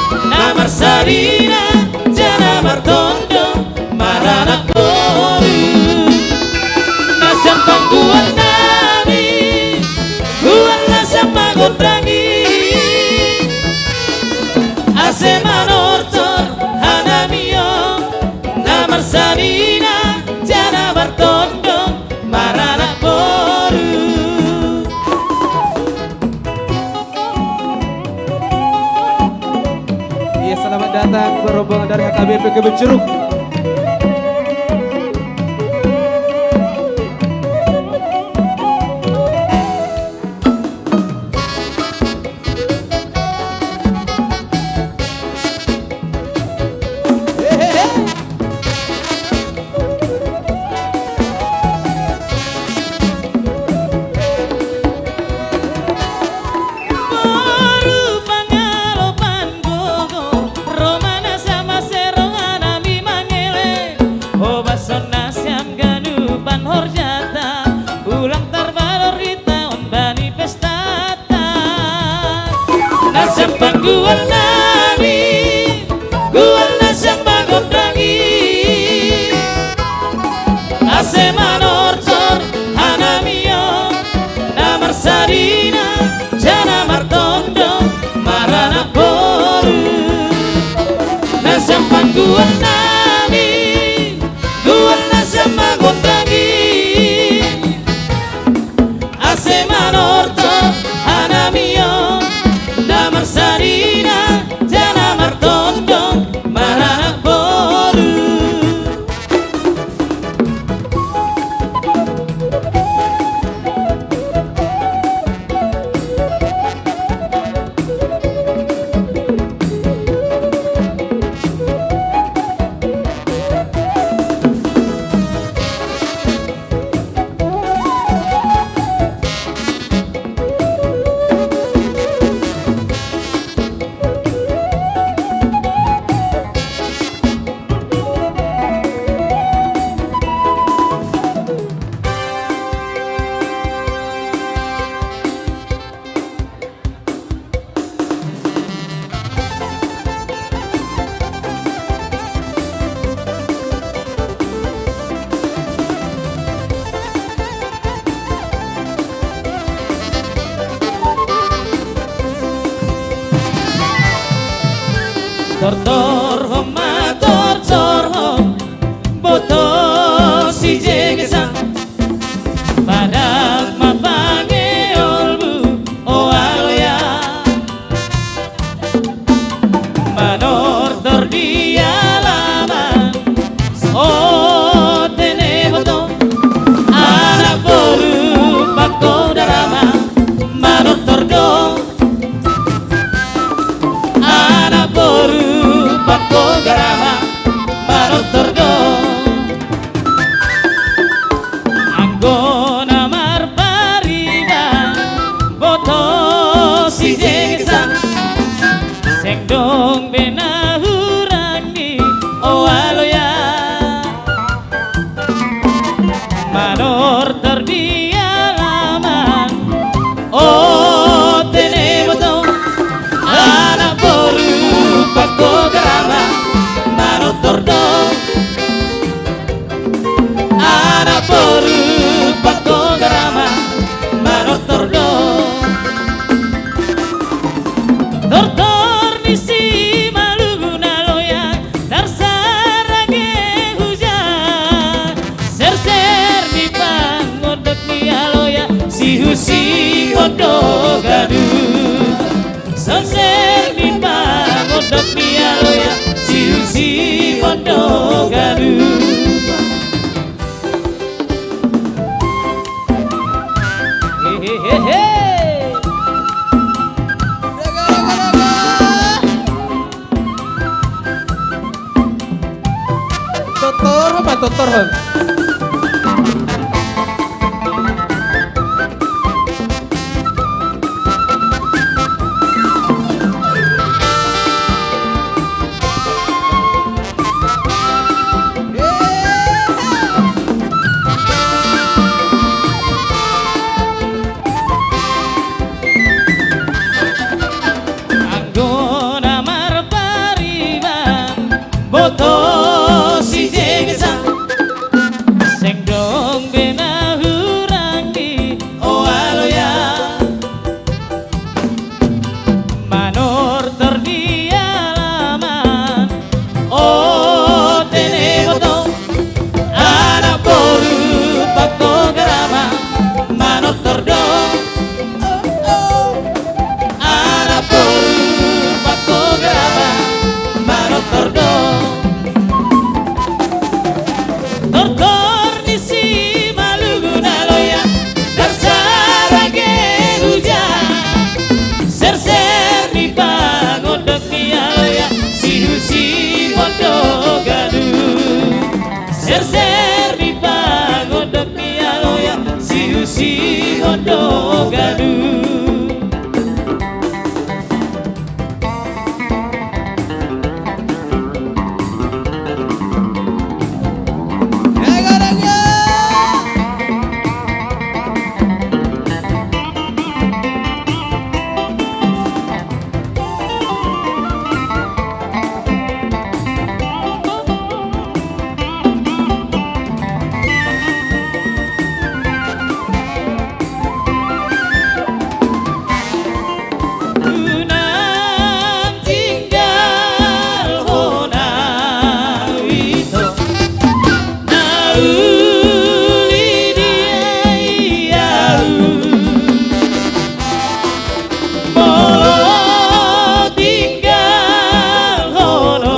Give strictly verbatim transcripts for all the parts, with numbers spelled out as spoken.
Na marsalina jala martondong maranak boru. Na sian panggual nami gual na sian magondangi. Ase manortor hanami on na marsalina jala martondong maranak boru. Iya, selamat datang buat rombongan dari H K B P Kebun Ceruk. Boru pangalopan gogo, ro ma na sian mansai rohanami mangelek. Hobashon na sian ganupan horjata, ulang tarbalor di taon bani pesta. Na sian panggual nami gual na sian magondangi. Ase manortor hanami on na marsalina jala martondong maranak boru. Na sian panggual nami gual na sian magondangi. Ase manortor hanami on na marsalina jala martondong maranak boru. Tortorhon ma tortorhon, boto si Jegesang. Padan ma pangeolmu, o Aloya. Manortor di alaman, o tene boto. Anak boru pangkoda rama, manortor do. Anak boru pangkoda rama, manortor do. Anggo na marpariban, boto si Jegesang. Seng dong be na hurang ni, o Aloya. Manortor di alaman, o tene boto. Anak boru pangkoda rama, manortor do. Anak boru pangkoda rama, manortor do. Tortor ni si Malungun Aloya, tarsarage hujan. Serser ni pangondok ni Aloya, sihusihon do ganup. Serser ni pangondok ni Aloya, sihusihon do ganup. Hehehehe. Totorhon ma, totorhon. Anggo na marpa Manortor di alaman, o tenebo to, anak boru pakko garaman, manortor do. Anak boru pakko garaman, manortor do. Tortor ni si Malugu na loja, darsara ge hujan. Serser ni pangondok ni aloja, sihusihon do ganup. Serser ni pangondok ni aloja, sihusihon do ganup. Unang tinggal hona ito, na uli di ahu. Molo tinggal hona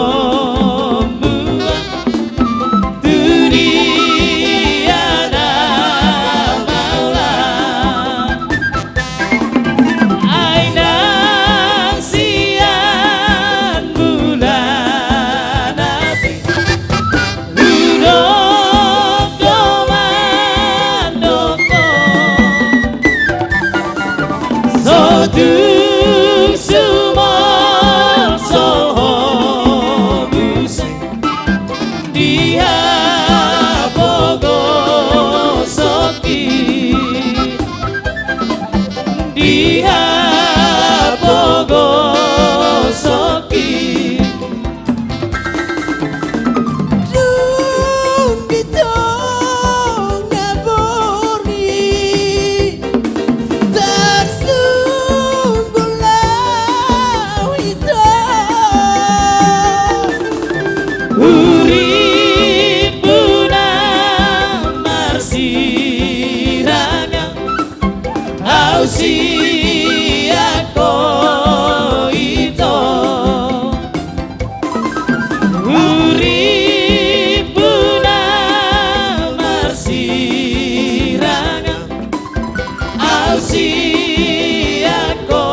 muat, tu dia na maulang. Ai nang sian bulan api, hudok do mandok ho. So tung sumolsol ho muse, di hapogoson i, di hapogoson i. Dung di tonga borngin, tarsungkul au ito. Huripuna marsirangan, au sian ho ito. Huripuna marsirangan, au sian ho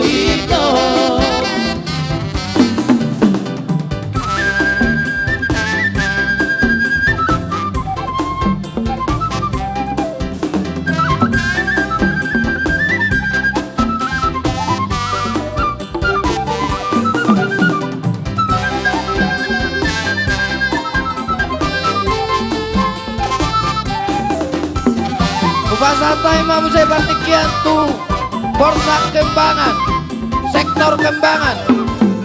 ito. Hupasahat hami ma muse partingkian tu Polsek Kembangan, sektor Kembangan.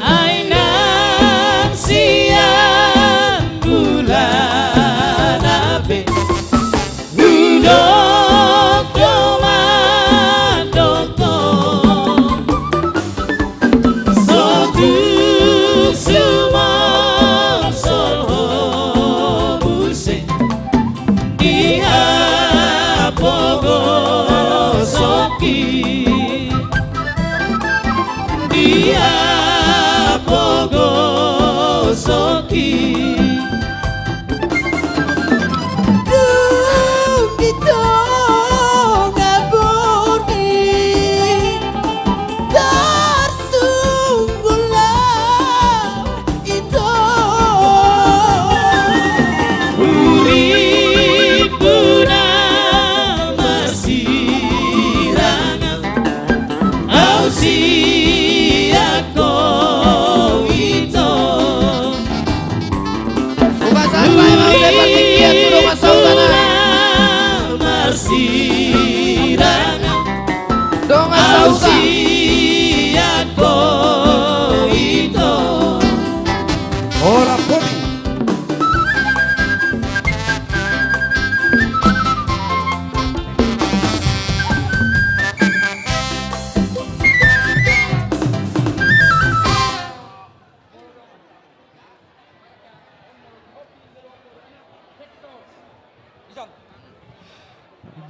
Ai nang sian bulan api, hudok do mandok ho. So tung sumolsol ho muse, di hapogoson i, di hapogoson i. Dung di tonga borngin, tarsungkul au ito. Huripuna marsirangan, au sian ho ito.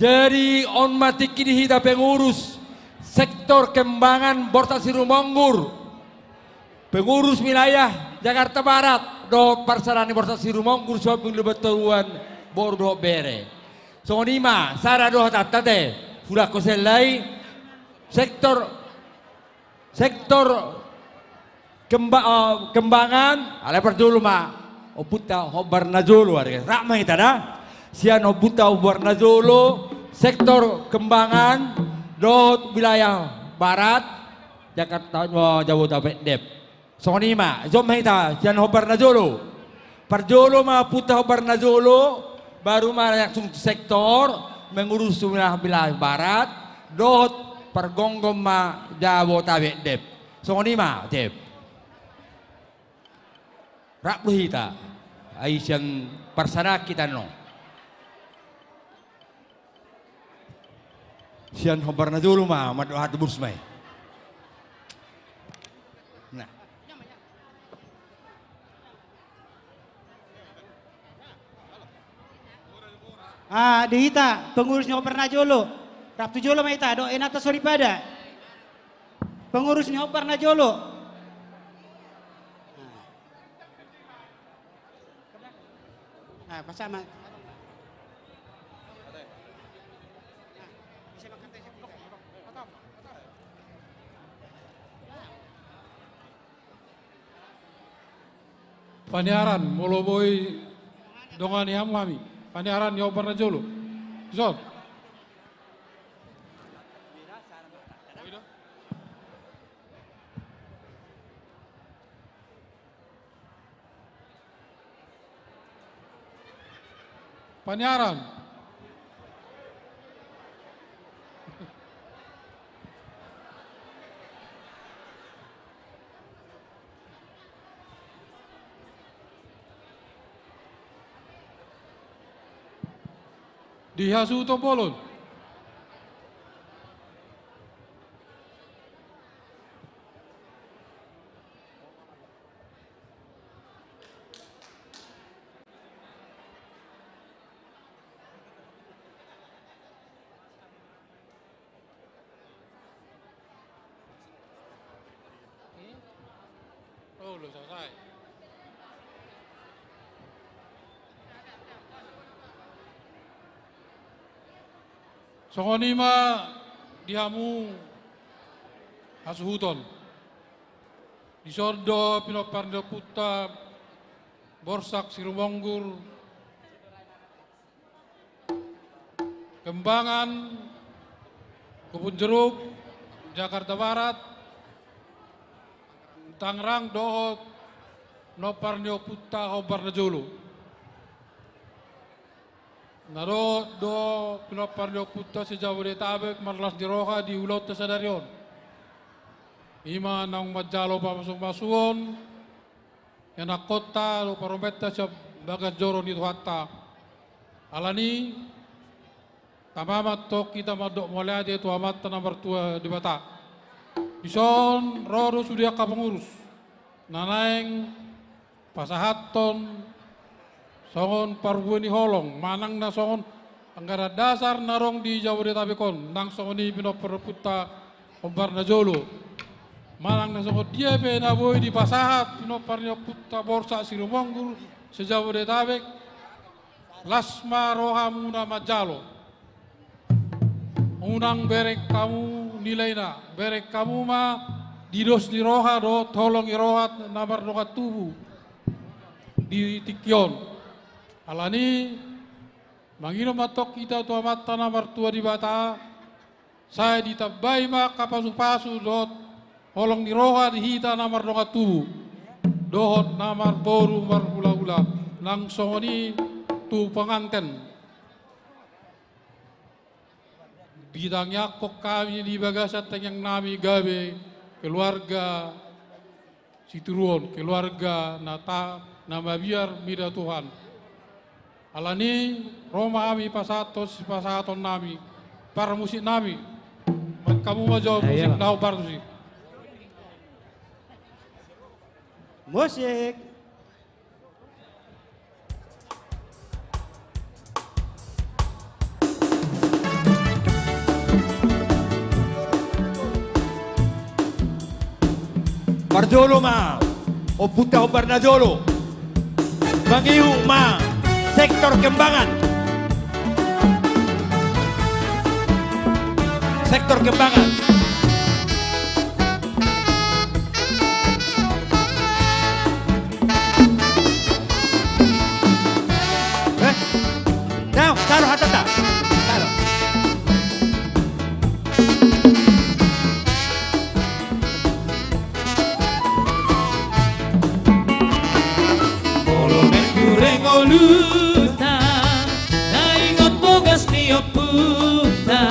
Jadi on ma tingki di hita pengurus sektor Kembangan Borsak Sirumonggur, pengurus wilayah Jakarta Barat dohot parsada ni Borsak Sirumonggur, Sihombing Lumban Toruan, boru dohot bere. Songon i ma sada do hatanta, te, hulahon selai sektor sektor Kemba-, eh, Kembangan, alai parjolo ma ompunta hombar na jolo, are. Rap ma hita da. Sian ompunta hombar na jolo, sektor Kembangan dohot wilayah barat Jakarta, eh, Jabodetabek. Songon i ma, jom ma hita sian hombar na jolo. Parjolo ma ompunta hombar na jolo, baru ma langsung sektor, mengurus wilayah, wilayah barat, dohot pargomgom ma Jabodetabek. Songon i ma, Jep. Rap do hita. Ai sian parsada hita annon. Sian hombar na jolo ma, mandok hata boru ma i. Nah. Ah, di hita, pengurus ni hombar na jolo. Rap tu jolo ma hita, dohot inanta soripada. Pengurus ni hombar na jolo. Ah, pasahat ma. Paniaran, molo boi dongani hamu hami. Paniaran ni hombar na jolo. Dison. Paniaran. Di hasuhuton bolon. Songon i ma di hamu hasuhuton. Dison do pinompar ni ompunta Borsak Sirumonggur, Kembangan, Kebun Jeruk, Jakarta Barat, Tangerang dohot pinompar ni ompunta hombar na jolo. Na dohot do pinompar ni ompunta se-Jabodetabek marlas ni roha di ulaonta sadari on. I ma naung manjalo pamasumasuon, ianakhonta dohot parumaenta sian bagas joro ni Tuhanta. Alani, tama ma antong hita mandok mauliate tu Amanta na martua Debata. Dison ro do sude angka pengurus na naeng pasahathon songon parbue ni holong manang na songon anggaran dasar na adong di Jabodetabek on, nang songon i pinompar ni ompunta hombar na jolo. Manang na songon dia pe na boi dipasahat pinompar ni ompunta Borsak Sirumonggur se-Jabodetabek, las ma rohamuna manjalo. Unang bereng hamu nilaina, bereng hamu ma di dos ni roha dohot holong ni roha na mardongan tubu di tingki on. Alani, mangido ma antong hita tu Amanta na martua Debata, sai ditambai ma angka pasupasu dohot holong ni roha di hita na mardongan tubu dohot na marboru marhulahula, nang songon i tu penganten. Ditangiangkon hami di bagasan tangiang nami gabe keluarga sitiruon, keluarga na ta-, na mabiar mida Tuhan. Alani, ro ma hami pasahathon sipasahaton nami, parmusik nami. Baen hamu ma jo musik na hombar tusi. Musik. Parjolo ma, ompunta hombar na jolo. Mangihut ma sektor Kembangan. Sektor Kembangan. Eh, taruh, taruh hatata. Taruh. Molo naeng hureng ngolunta, taingot bogas ni ompunta,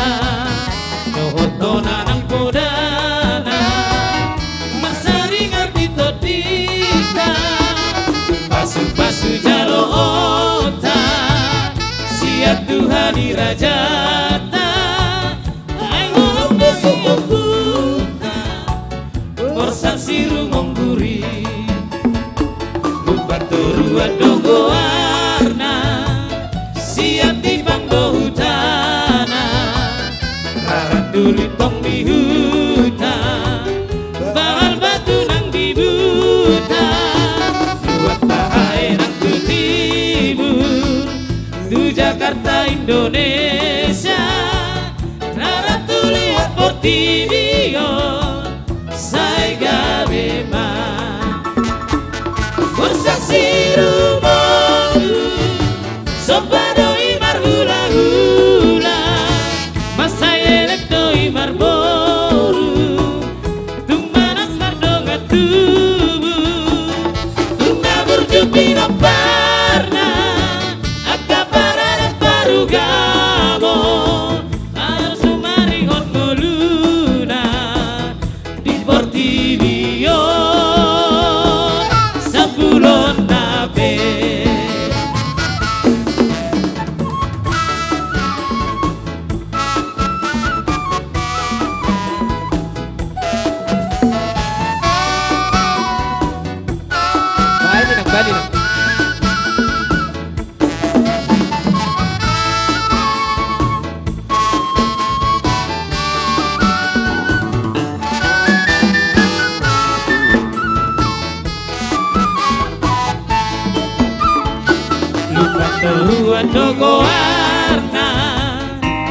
dohot hona nang podana, marsaringar di tondinta, pasupasu jaloonta, sian Tuhan i rajanta. Ai holong do si ompunta, Borsak Sirumonggur i. Lumban Toruan do goarna, sian Timpang do hutana, rarat tuli tong di huta, bahal batu nang di buta, luat bahae nang tu timur, tu Jakarta Indonesia. Rarat tu luat portibi on, sai gabe ma. Borsak Sirumonggur, somba do i marhulahula, mansai elek do i marboru. Tung manat mardongan tubu, tung na burju pinomparna, angka paradat parugamo, harus sumarihon ngoluna di portibi on, sampulonna pe. Baen, Inang, baen, Inang. Lumban Toruan do goarna,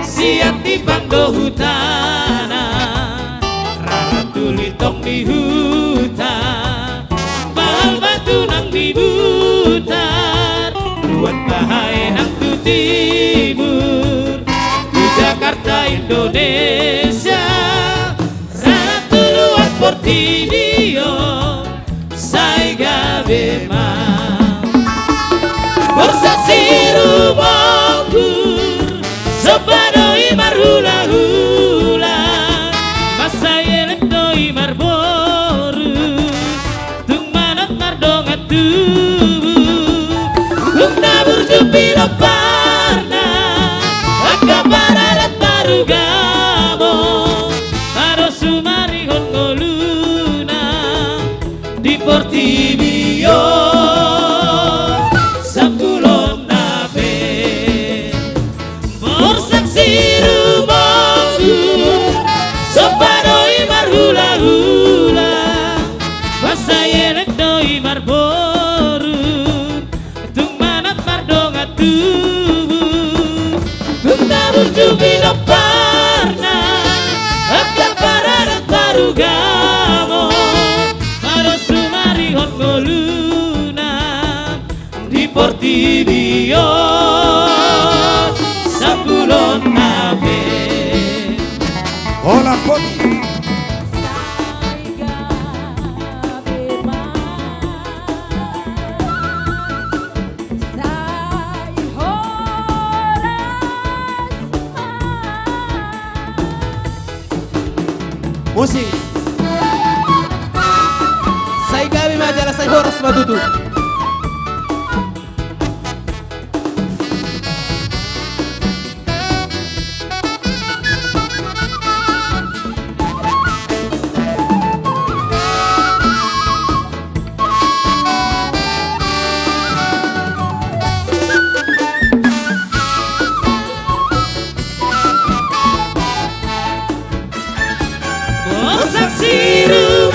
sian Timpang do hutana, rarat tuli tong di huta, bahal batu nang di buta, luat bahae nang tu timur, tu Jakarta Indonesia. Rarat tu luat portibi on, sai gabe ma. Borsak Sirumonggur, somba do i marhulahula, mansai elek do i marboru. Tung manat mardongan tubu, tung na burju pinomparna, angka paradat parugamo, harus sumarihon ngoluna di portibi on, sampulonna pe. Borsak Sirumonggur, somba do i marhulahula, mansai elek do i marboru. Tung manat mardongan tubu, tung na burju pinomparna, angka paradat parugamo, harus sumarihon ngoluna di portibi on, sampulonna pe. Hola, Poti. Sai gabe ma, sai horas ma. Musik. Sai gabe ma jala sai horas ma tutu. Borsak Sirumonggur,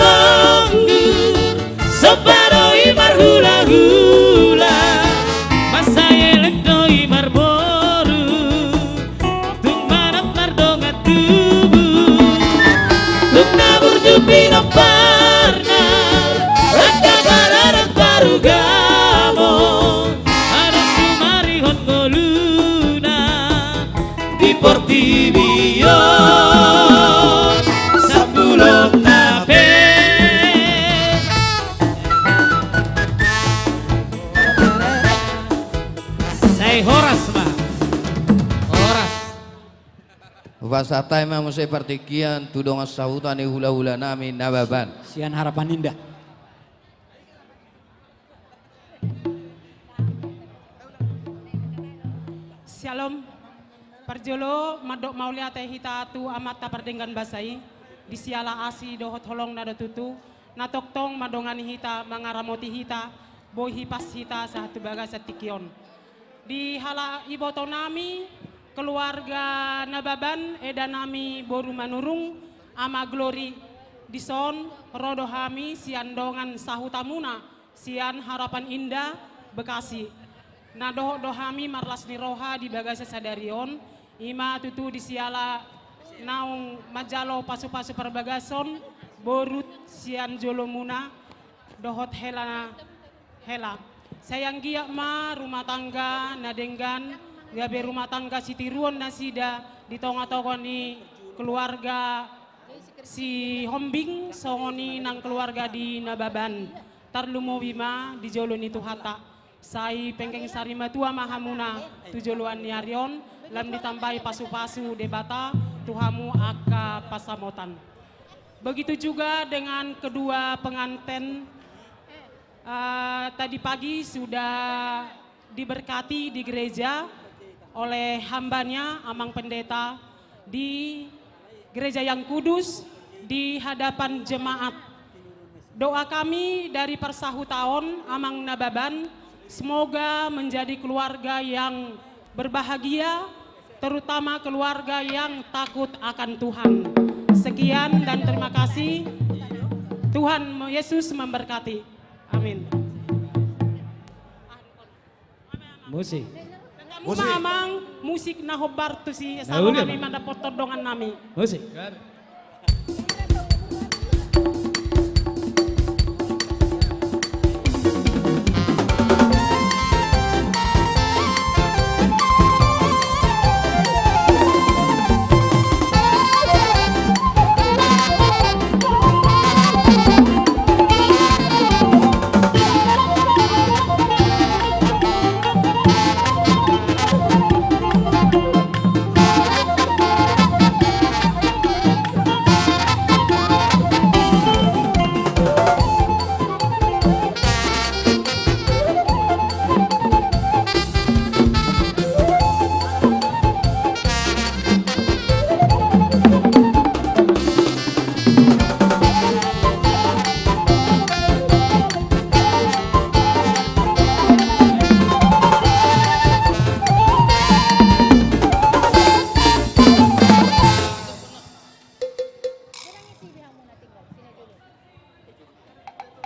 Hupasahat hami ma muse partingkian tu dongan sahuta ni hulahula nami Nababan. Sian Harapan Indah. Syalom. Parjolo mandok mauliate hita tu Amanta pardenggan basa i, di siala asi dohot holongna do tutu, na tongtong mandongani hita, mangaramoti hita, boi hipas hita sahat tu bagasan tingki on. Di halak iboto nami, keluarga Nababan, eda nami boru Manurung, Ama Glori, dison ro do hami sian dongan sahutamuna, sian Harapan Indah, Bekasi. Na dohot do hami marlas ni roha di bagasan sadari on, ima tutu di siala naung manjalo pasupasu parbagason, borut sian jolomuna, dohot hela, hela. Sai anggiat ma rumah tangga na denggan, gabe rumah tangga sitiruon nasida di tongatonga ni keluarga Sihombing, songon i nang keluarga di Nababan. Tarlumobi ma di jolo ni Tuhanta. Sai penggeng sari matua ma hamuna tu joloan ni ari on, lam ditambai pasupasu Debata tu hamu angka pansamotan. Begitu juga dengan kedua pengantin, eh, tadi pagi sudah diberkati di gereja oleh hambanya, Amang Pendeta, di gereja yang kudus, di hadapan jemaat. Doa kami dari parsahutaon, Amang Nababan, semoga menjadi keluarga yang berbahagia, terutama keluarga yang takut akan Tuhan. Sekian dan terima kasih. Tuhan Yesus memberkati. Amin. Musik. Musik. Amang, musik na hombar tusi, na uli, Amang. Salongan i mandapothon dongan nami. Musik.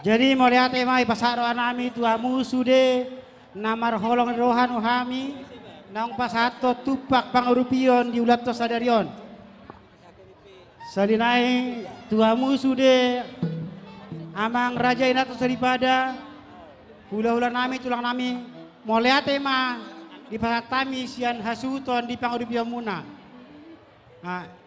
Jadi mauliate ma hupasahat roha nami tu hamu sude na marholong ni roha tu hami, naung pasahathon tumpak pangurupion di ulaonta sadari on. Sahali nai tu hamu sude, amang raja, inanta soripada, hulahula nami, tulang nami, mauliate ma dipasahat hami sian hasuhuton di pangurupionmuna. Ah.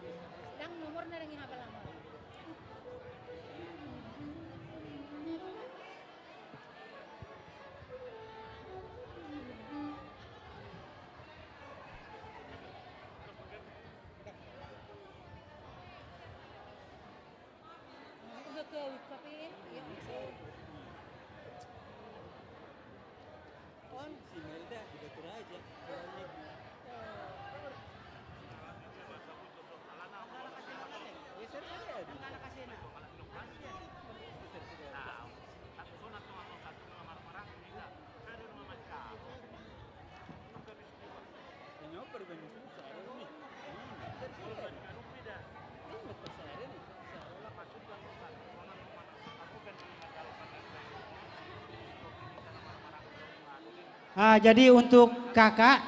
Ah, jadi untuk kakak,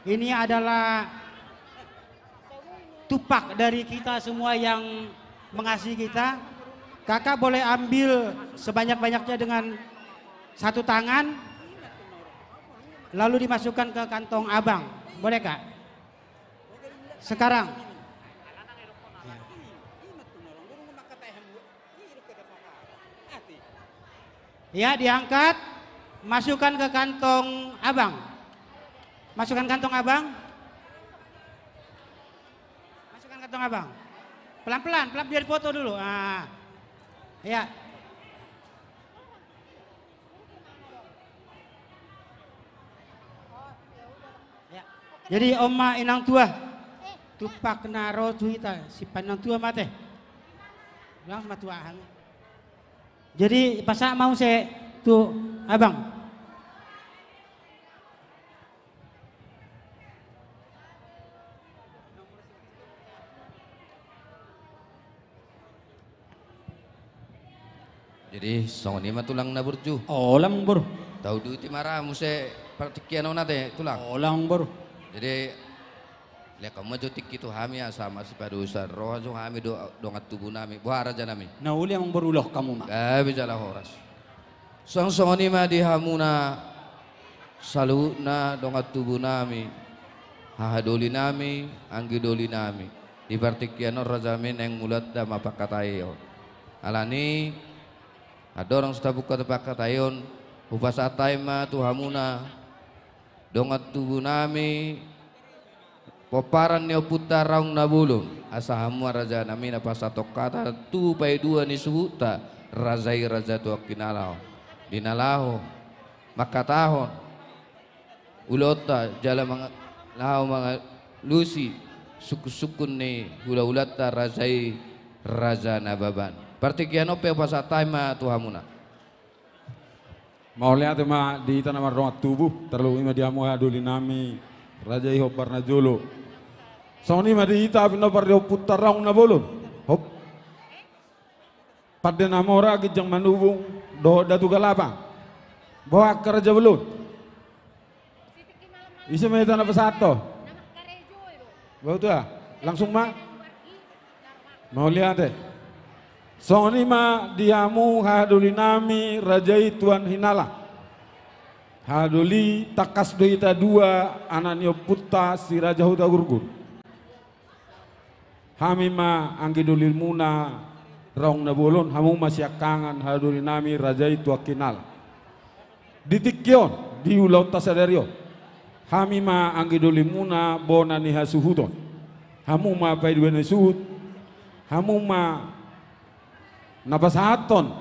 ini adalah tumpak dari kita semua yang mengasihi kita. Kakak boleh ambil sebanyak-banyaknya dengan satu tangan, lalu dimasukkan ke kantong abang. Boleh, Kak? Sekarang. Ya, diangkat, masukkan ke kantong abang. Masukkan kantong abang. Tengah, Bang. Pelan-pelan, pelan, biar foto dulu. Ah. Ya. Ya. Jadi, on ma inang tua. Tumpak na ro tu hita, si pa inang tua ma ate. Ulang ma tu aha. Jadi, pasahat ma muse tu abang. Jadi, songon i ma tulang na burju. Holan, Amangboru. Tauduti ma ra muse partingkian on ate, tulang. Holan, Amangboru. Jadi, lean hamu ma jo tingki tu hami asa masipadosa roha jo hami do, dongan tubu nami. Boha, raja nami? Na uli, Amangboru, ulaon hamu ma. Gabe jala horas. Songon i ma di hamuna saluhutna dongan tubu nami, hahadoli nami, anggi doli nami. Di partingkian on, raja nami, naeng mulaanta ma pangkataion. Alani i, andorang so tapungka tu pangkataion, hupasahat hami ma tu hamuna dongan tubu nami, pomparan ni ompunta Raung Nabolon, asa hamu ma, raja nami, na pasahathon hata tu paidua ni suhutta, raja i Raja Tuan Hinalang, di na laho mangkatahon ulaonta jala manga-, laho mangalusi sungkun-sungkun ni hula-hulanta, raja i Raja Nababan. Partingkian on pe hupasahat hami ma tu hamuna. Mauliate ma di hita na mardongan tubu, tarlumobi ma di hamu hahadoli nami, raja i hombar na jolo. Songon i ma di hita pinompar ni ompunta Raung Nabolon. Hop. Pande na mora, ginjang manubung, dohot datu galapa. Boha angka raja bolon. Ise ma hita na pasahathon? Boha tua? Langsung ma? Mauliate. Songon i ma di hamu hahadoli nami, raja i Tuan Hinalang. Hahadoli, tangkas do hita dua anak ni ompunta si Raja Hutagurgur. Hami ma anggi dolimuna Raung Nabolon, hamu ma siangkangan hahadoli nami, raja i Tuan Hinalang. Di tingki on, di ulaonta sadari on, hami ma anggi dolimuna bona ni hasuhuton. Hamu ma paidua ni suhut, hamu ma na pasahathon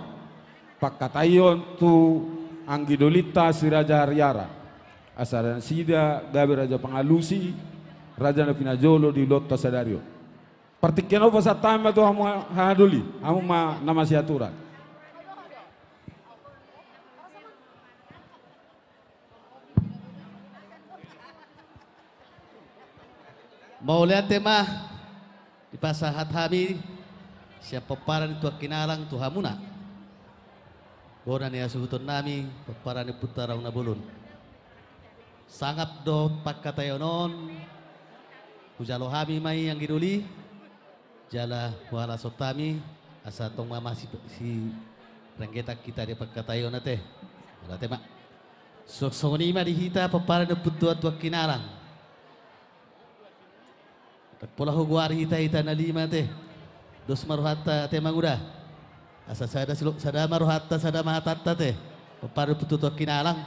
pangkataion tu anggi dolinta si Raja Hariara. Asa nasida gabe raja pangalusi, raja na pinajolo di ulaonta sadari on. Partingkian on pasahat hami ma tu hamu hahadoli, hamu ma na masiaturan. Mauliate ma dipasahat hami sian pomparan ni Tuan Hinalang tu hamuna, bona ni hasuhuton nami, pomparan ni ompunta Raung Nabolon. Sangap dohot pangkataion on hujalo hami ma i, anggi doli. Jala huhalashon hami, asa tong ma masi-, sirenggetan hita di pangkataion ate. Mauliate ma. Songon i ma di hita pomparan ni ompunta Tuan Hinalang. Ndang pola hugoari hita, hita na lima ate. Dos ma rohanta ate, Amangboru. Asa sada silo-, sada ma rohanta, sada ma hatanta ate. Pomparan ni ompunta Tuan Hinalang.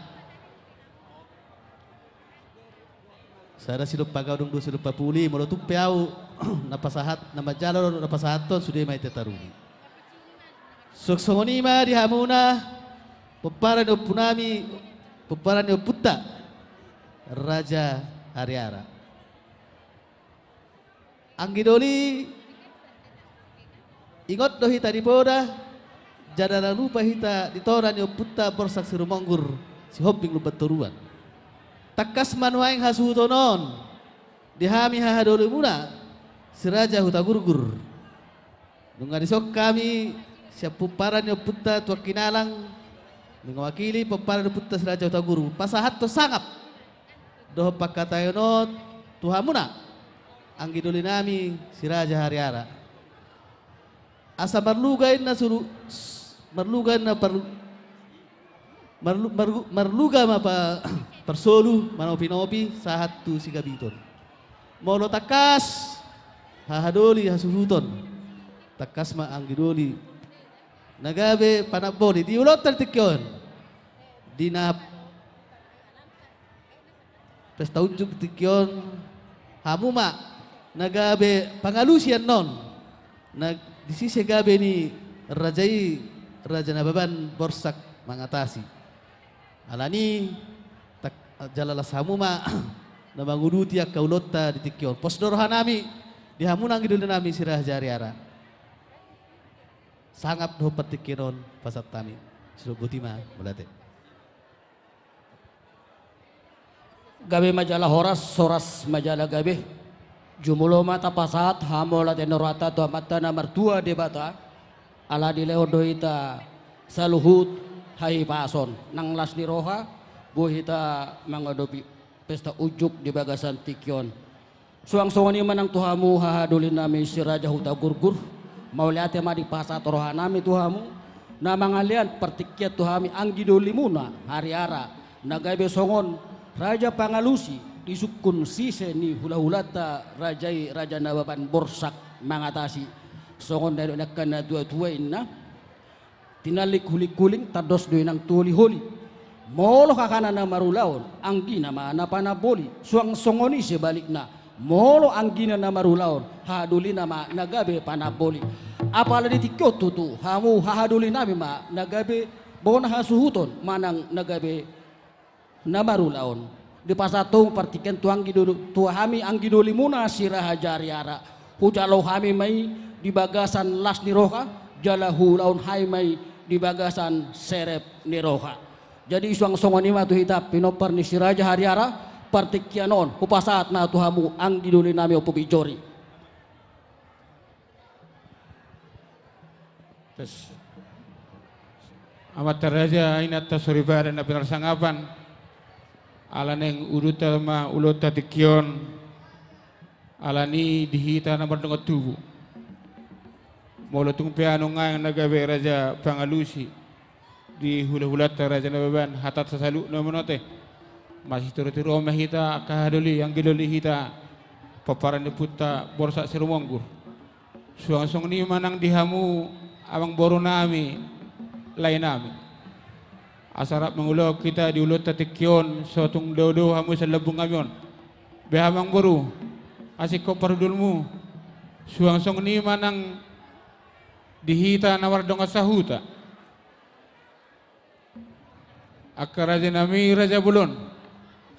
Sada silompa gadung, dua silompa puli, molo tung pe ahu na pasahat, na manjalo na pasahathon, sude ma i taruli. Songon i ma di hamuna, pomparan ni ompu nami, pomparan ni ompunta Raja Hariara. Anggi doli, ingot do hita di poda, jala ndang lupa hita di tona ni ompunta Borsak Sirumonggur, Sihombing Lumban Toruan. Tangkas ma nuaeng hasuhuton on di hami hahadolimuna si Raja Hutagurgur. Nunga dison hami sian pomparan ni ompunta Tuan Hinalang, mewakili pomparan ni ompunta si Raja Hutagurgur, pasahathon sangap dohot pangkataion on tu hamuna, anggi doli nami si Raja Hariara. Asa marluga inna suru-, marluga inna par-, marlu-, marlu-, marluga ma pa-, parsolu, manopi-nopi, sahat tu sigabiton. Molo tangkas hahadoli hasuhuton, tangkas ma anggi doli na gabe panamboli di ulaonta di tingki on. Di na pesta unjuk di tingki on, hamu ma Na gabe pangalusi annon, na di sise gabe ni raja i, Raja Nababan Borsak Mangatasi. Alani, tak, jala las hamu ma na manguduti angka ulaonta di tingki on. Pos do rohanami di hamu na anggi doli nami Siraja Riara. Sangap dohot partingkian on pasahat hami. Sidok boti ma, mauliate. Gabe ma jala horas, horas ma jala gabe. Jumolo ma tapasahat hamauliateon ni rohanta tu Amanta na martua Debata, ala dilehon do hita saluhut hahipason nang las ni roha, boi hita mangadopi pesta unjuk di bagasan tingki on. Suang songon i ma nang tu hamu hahadoli nami Siraja Hutagurgur, mauliate ma dipasahat rohanami tu hamu, na mangalean partingkian tu hami anggi dolimuna Hariara, na gabe songon raja pangalusi di sungkun sise ni hulahulanta raja i, Raja Nababan Borsak Mangatasi, songon na nidok ni angka na tuatua inna. Tinallik hulingkuling, tandos do inang tu holiholi. Molo hahana na marulaon, anggina ma na panamboli. Suang songon i sebalikna, molo anggina na marulaon, hahadolina ma na gabe panamboli. Apala di tingki on tutu, hamu hahadoli nami ma na gabe bona hasuhuton manang na gabe na marulaon. Dipasahat hamu partingkian tu anggi doli, tu hami anggi dolimuna Siraja Riara. Hujalo hami ma i di bagasan las ni roha, jala huulahon hami ma i di bagasan serep ni roha. Jadi suang songon i ma tu hita pinompar ni Siraja Hariara, partingkian on hupasahat ma tu hamu anggi doli nami Ompu Binjori. Tes. Amanta raja, inanta soripada na pinarsangapan, ala naeng udutta ma ulaonta tingki on, alani di hita na mardongan tubu. Molo tung pe annon aek na gabe raja pangalusi di hulahulanta Raja Nababan, hatanta saluhutna manote. Masitorutoru ma hita angka hahadoli, anggi doli hita, pomparan ni ompunta Borsak Sirumonggur. Suang songon i ma nang di hamu amangboru nami, lae nami. Asa rap mangulahon hita di ulaonta tingki on, so tung dao do hamu sian lambung nami on. Be hamu amangboru, asingkop parhundulmu. Suang songon i ma nang di hita na mardongan sahuta. Angka raja nami raja bolon,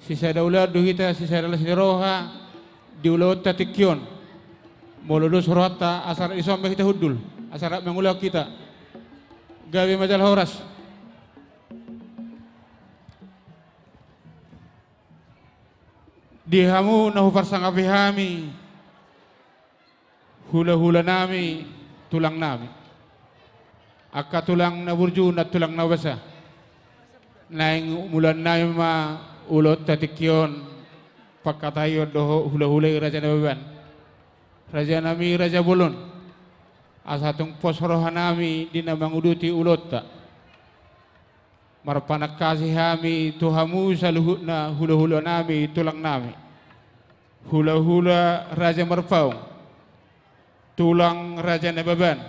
sisada ulaon do hita, sisada las ni roha di ulaonta tingki on. Molo dos rohanta, asa rap dison ma hita hundul, asa rap mangulahon hita. Gabe ma jala horas. Di hamu na huparsangapi hami, hulahula nami, tulang nami. Angka tulang na burju, nantulang na basa. Naeng mulaon nami ma ulaonta tingki on, pangkataion dohot hulahula i Raja Nababan, raja nami raja bolon. Asa tung pos roha nami di na manguduti ulaonta. Marpanangkasi hami tu hamu saluhutna hulahula nami, tulang nami. Hulahula Raja Marpaung, tulang Raja Nababan,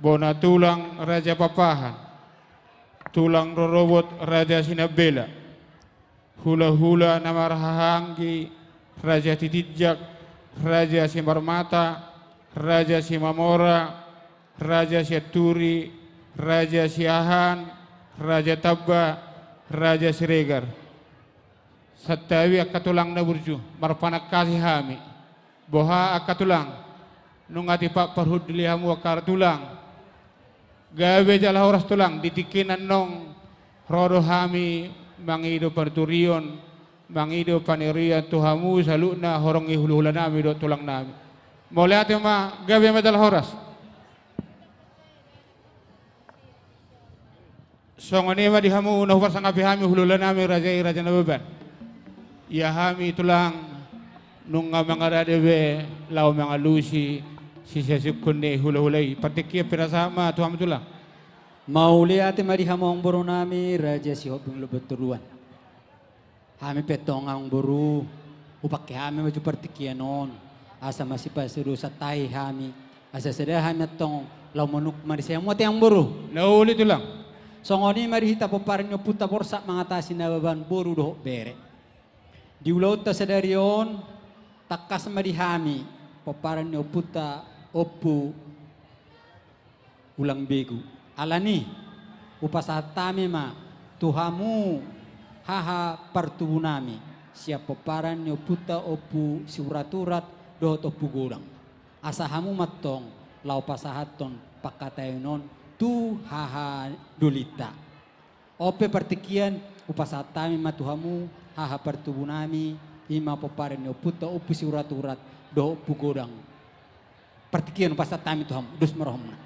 bona tulang Raja Pakpahan, tulang rorobot Raja Sinambela, hulahula na marhahaanggi Raja Titinjak, Raja Simarmata, Raja Simamora, Raja Sianturi, Raja Siahaan, Raja Tamba, Raja Siregar. Santabi angka tulang na burju, marpanangkasi hami. Boha angka tulang, nunga tipak parhunduli hamu angka tulang. Gabe jala horas tulang, di tingki na annon ro do hami mangido panuturion, mangido panirian tu hamu saluhutna horong ni hulahula nami dohot tulang nami. Mauliate ma, gabe ma jala horas. Songon i ma di hamu na huparsangapi hami hulahula nami raja i Raja Nababan. Ia hami tulang nunga mangarade be laho mangalusi sisungkun ni hulahula i. Partingkian pinasahat ma tu hamu tulang. Mauliate ma di hamu amangboru nami Raja Sihombing Lombu Toruan. Hami pe antong amangboru, hupangke hami ma jo partingkian on, asa masipasupasu tahi hami, asa sada hami antong laho manungkun ma di siamun ate amangboru. Na uli tulang. Songon i ma di hita pomparan ni ompunta Borsak Mangatasi Nababan boru dohot bere. Di ulaonta sadari on, Tangkas ma di hami, pomparan ni ompunta Ompu Ulang Begu. Alani, hupasahat hami ma tu hamu haha partubu nami, sian pomparan ni ompunta Ompu Siurat-urat dohot Ompu Godang. Asa hamu ma antong laho pasahathon pangkataion on tu haha dolinta. On pe partingkian, hupasahat hami ma tu hamu haha partubu nami, i ma pomparan ni ompunta Ompu Siurat-urat dohot Ompu Godang. Partingkian hupasahat hami tu hamu, dos ma rohamuna.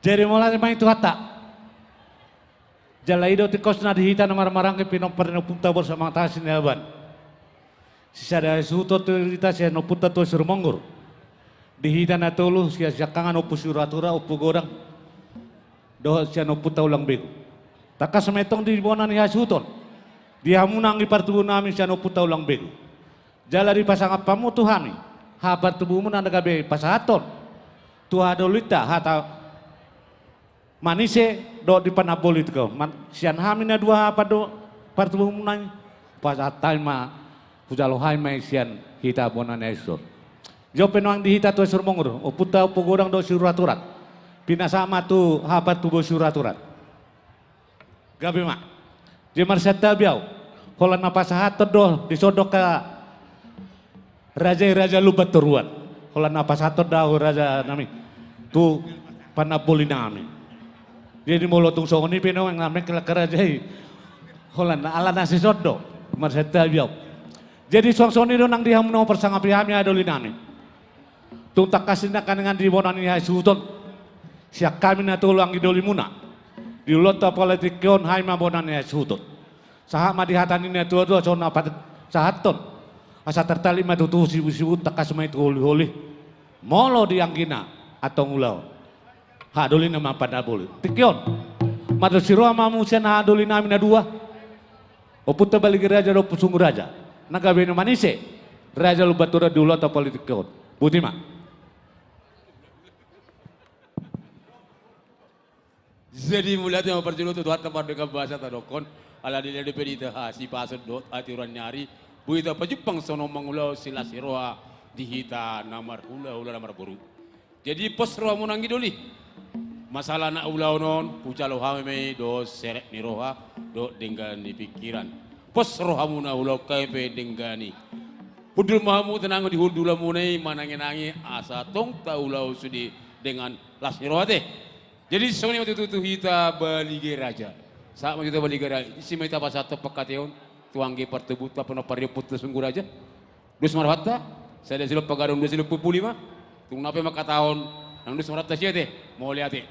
Jadi mauliate ma i tu Tuhanta. Jala i do tingkosna di hita na marhahamaranggi, pinompar ni ompunta Borsak Mangatasi Hinababan. Sisada hasuhuton tu hita sian ompunta Tua Sirumonggur. Di hita na tolu, sian siangkangan Ompu Siurat-urat, Ompu Godang, dohot sian ompunta Ulang Begu. Tangkas ma i antong di bona ni hasuhuton di hamuna anggi partubu nami sian ompunta Ulang Begu. Jala dipasangap hamu tu hami haha partubumuna na gabe pasahathon tu haha dolinta hata manise dohot di panamboli tingki on. Man-, sian hami na dua haha pando-, partubumuna i, pasahat hami ma, hujalo hami ma i sian hita bona ni hasuhuton. Jop pe nuaeng di hita Tua Sirumonggur, ompunta Ompu Godang dohot Siurat-urat. Pinasahat ma tu haha partubu Siurat-urat. Gabe ma. Jadi marsantabi ahu. Holan na pasahathon do, dison do angka raja i, Raja Lumban Toruan. Holan na pasahathon do ahu, raja nami, tu panamboli nami. Jadi molo tung songon i pe nuaeng na mengkel angka raja i, holan na, ala na dison do. Marsantabi ahu. Jadi suang songon i do nang di hamu na huparsangapi hami, haha doli nami. Tung tangkas i nangkaningan di bona ni hasuhuton, sian hami na tolu anggi dolimuna, di ulaonta politik on, hami ma bona ni hasuhuton. Sahat ma di hata ni natuatua songon na pasahathon: Asa tartalik ma tutu sibusibu, tangkas ma i tu holiholi. Molo di anggina antong ulaon, haha dolina ma panamboli. Tingki on, mardos ni roha ma hamu sian haha doli nami na dua, ompunta Balige Raja dohot Ompu Sunggu Raja, na gabe na manise Raja Lumban Toruan di ulaonta politik on. Boti ma. Jadi mauliate ma parjolo tu Tuhanta pardenggan basa tadokhon, ala ni na dope di hita hasipason dohot hatiuron ni ari, boi tapajumpang songon mangulahon silas ni roha di hita na marhulahula na marboru. Jadi pos rohamuna anggi doli. Masalah na ulaon on, hujalo hami ma i dohot serep ni roha dohot denggan ni pingkiran. Pos rohamuna, ulaon hami pe denggan i. Hundul ma hamu tenang di hundulanmuna i, mananginangi asa tong taulahon sude dengan las ni roha, ate. Jadi songon i ma tutu tu hita Balige Raja. Sahat ma tu hita Balige Raja, ise ma hita pasahathon pangkataion tu anggi partubu, tu pinompar ni ompunta Sunggu Raja? Dos ma rohanta, sada silompa gadong, dua silompa puli ma. Tung na pe mangkatahon, nang dos ma rohanta, sia, ate? Mauliate.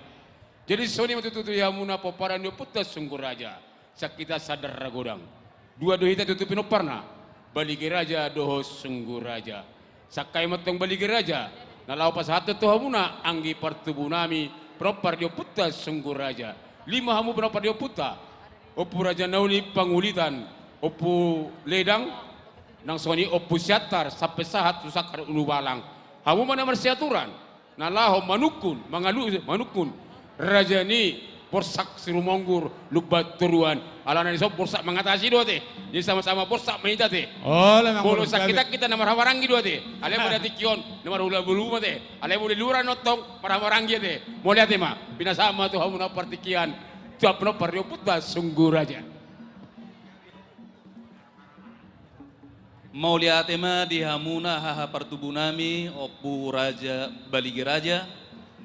Jadi songon i ma tutu tu hamuna pomparan ni ompunta Sunggu Raja. Sian hita Sandar Ragodang. Dua do hita tutu pinomparna, Balige Raja dohot Sunggu Raja. Sangkap ma antong Balige Raja, na laho pasahathon tu hamuna anggi partubu nami, pinompar ni ompunta Sunggu Raja. Lima hamu pinompar ni ompunta: Ompu Raja Nauli Pangulitan, Ompu Ledang, nang songon i Ompu Siantar, sampe sahat tu Sangkar Ulubalang. Hamu ma na marsiaturan na laho manungkun, mangalusi, manungkun raja ni Borsak Sirumonggur Lumban Toruan. Alana dison Borsak Mangatasi do, ate. Jadi sama-sama Borsak ma hita, ate. Molo sangkit-angkit na marhahamaranggi do, ate. Alai molo tingki on na marhulahula ma, ate. Alai molo di luar on antong marhahamaranggi, ate. Mauliate ma. Pinasahat ma tu hamuna partingkian, tu pinompar ni ompunta Sunggu Raja. Mauliate ma di hamuna haha partubu nami, Ompu Raja, Balige Raja,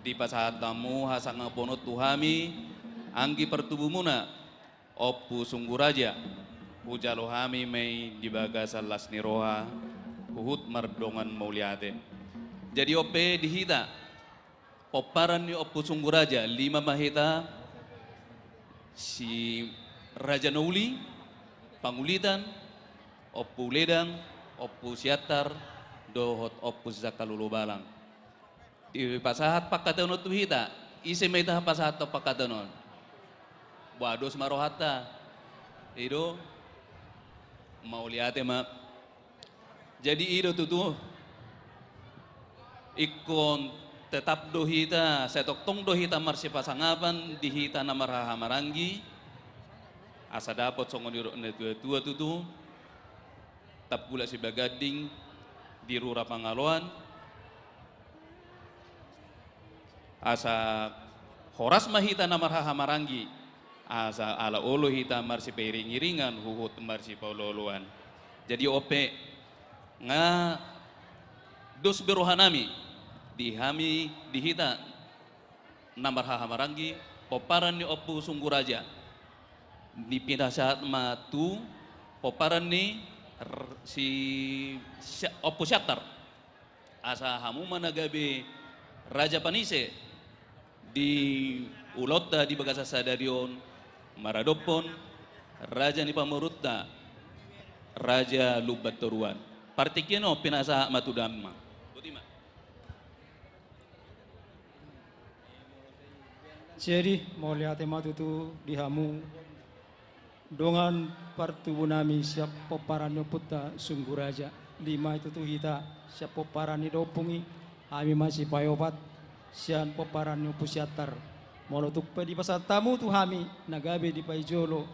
dipasahat hamu hasangapon on tu hami, anggi partubumuna, Ompu Sunggu Raja. Hujalo hami ma i di bagasan las ni roha, huhut mardongan mauliate. Jadi on pe di hita, pomparan ni Ompu Sunggu Raja, lima ma hita, si Raja Nauli Pangulitan, Ompu Ledang, Ompu Siantar, dohot Ompu Sangkar Ulubalang. Dipasahat pangkataion on tu hita, ise ma hita pasahathon pangkataion on? Boha, dos ma rohanta. I do, mauliate ma. Jadi i do tutu, ingkon tetap do hita, sai tongtong do hita marsipasangapan di hita na marhahamaranggi. Asa dapot songon nidok ni natuatua tutu, Tambulak Sibaganding di Rura Pangaloan, asa horas ma hita na marhahamaranggi, asa ala olo hita marsipairingiringan huhut marsipaolooloan. Jadi on pe nga dos be rohanami di hami, di hita na marhahamaranggi, pomparan ni Ompu Sunggu Raja. Di pinasahat ma tu pomparan ni r-, si, si Ompu Siantar. Asa hamu ma na gabe raja panise di ulaonta di bagasan sadari on maradophon raja ni pamoruonta, Raja Lumban Toruan. Partingkian on pinasahat ma tu damang. Boti ma. Jadi, mauliate ma tutu di hamu dongan partubu nami sian pomparan ni ompunta Sunggu Raja. Lima i tutu hita sian pomparan ni da ompung i, hami ma sipaopat sian pomparan ni Ompu Siantar. Molo tung pe dipasahat hamu tu hami na gabe dipaijolo,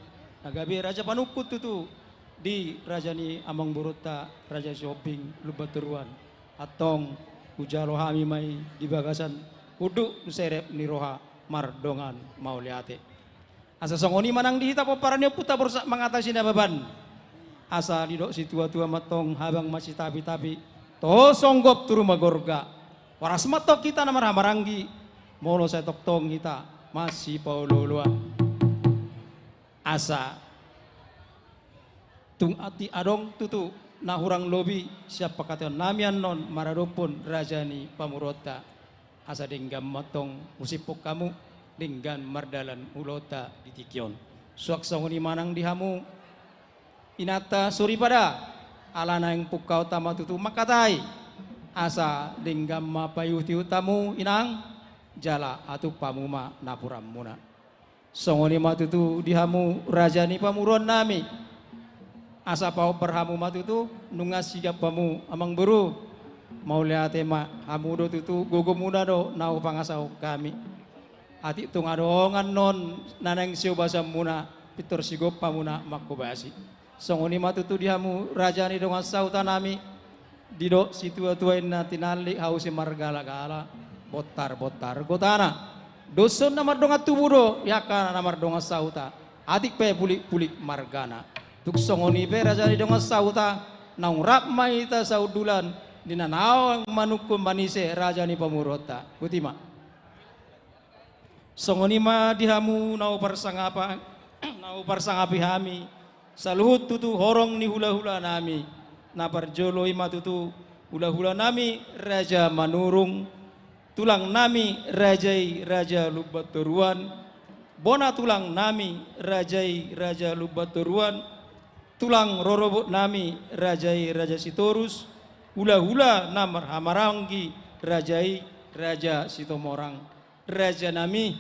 na gabe raja panungkun tutu di raja ni amangboruonta Raja Sihombing Lumban Toruan. Antong hujalo hami ma i di bagasan unduk serep ni roha mardongan mauliate. Asa songon i ma nang di hita pomparan ni ompunta Borsak Mangata Sinababan. Asa didok situatua ma antong habang masitapitapi, toho songgop tu ruma gorga. Horas ma antong hita na marhahamaranggi, molo sai tongtong hita masipaolooloan. Asa tung atik adong tutu na hurang lobi sian pangkataionnami annon maradophon raja ni pamoruonta. Asa denggan ma antong husiphon hamu, denggan mardalan ulaonta di tingki on. Suang songon i ma nang di hamu inanta soripada, ala naeng pungkaonta ma tutu mangkatai. Asa denggan ma paihutihut hamu inang, jala atup hamu ma napuranmuna. Songon i ma tutu di hamu raja ni pamoruonnami. Asa pahombar hamu ma tutu, nunga sigap hamu amangboru. Mauliate ma, hamu do tutu, gogomuna do na hupangasahon hami. Atik tung adong annon na naeng siobasanmuna, pintor sigop hamuna manghobasi. Songon i ma tutu di hamu raja ni dongan sahutanami. Didok situatua inna, tinallik hau simargalagala, bontarbontari gotana. Dos on na mardongan tubu do di angka na mardongan sahuta, atik pe pulikpulik margana. Tung songon i pe raja ni dongan sahuta, naung rap ma hita sahundulan di na naeng manungkun manise raja ni pamoruonta. Boti ma. Songon i ma di hamu na huparsangapa-, na huparsangapi hami, saluhut tutu horong ni hulahulanami. Na parjolo i ma tutu hulahulanami Raja Manurung, tulangnami raja i Raja Lumban Toruan, bona tulangnami raja i Raja Lumban Toruan, tulang rorobotnami raja i Raja Sitorus, hulahula na marhahamaranggi raja i Raja Sitomorang. Rajanami,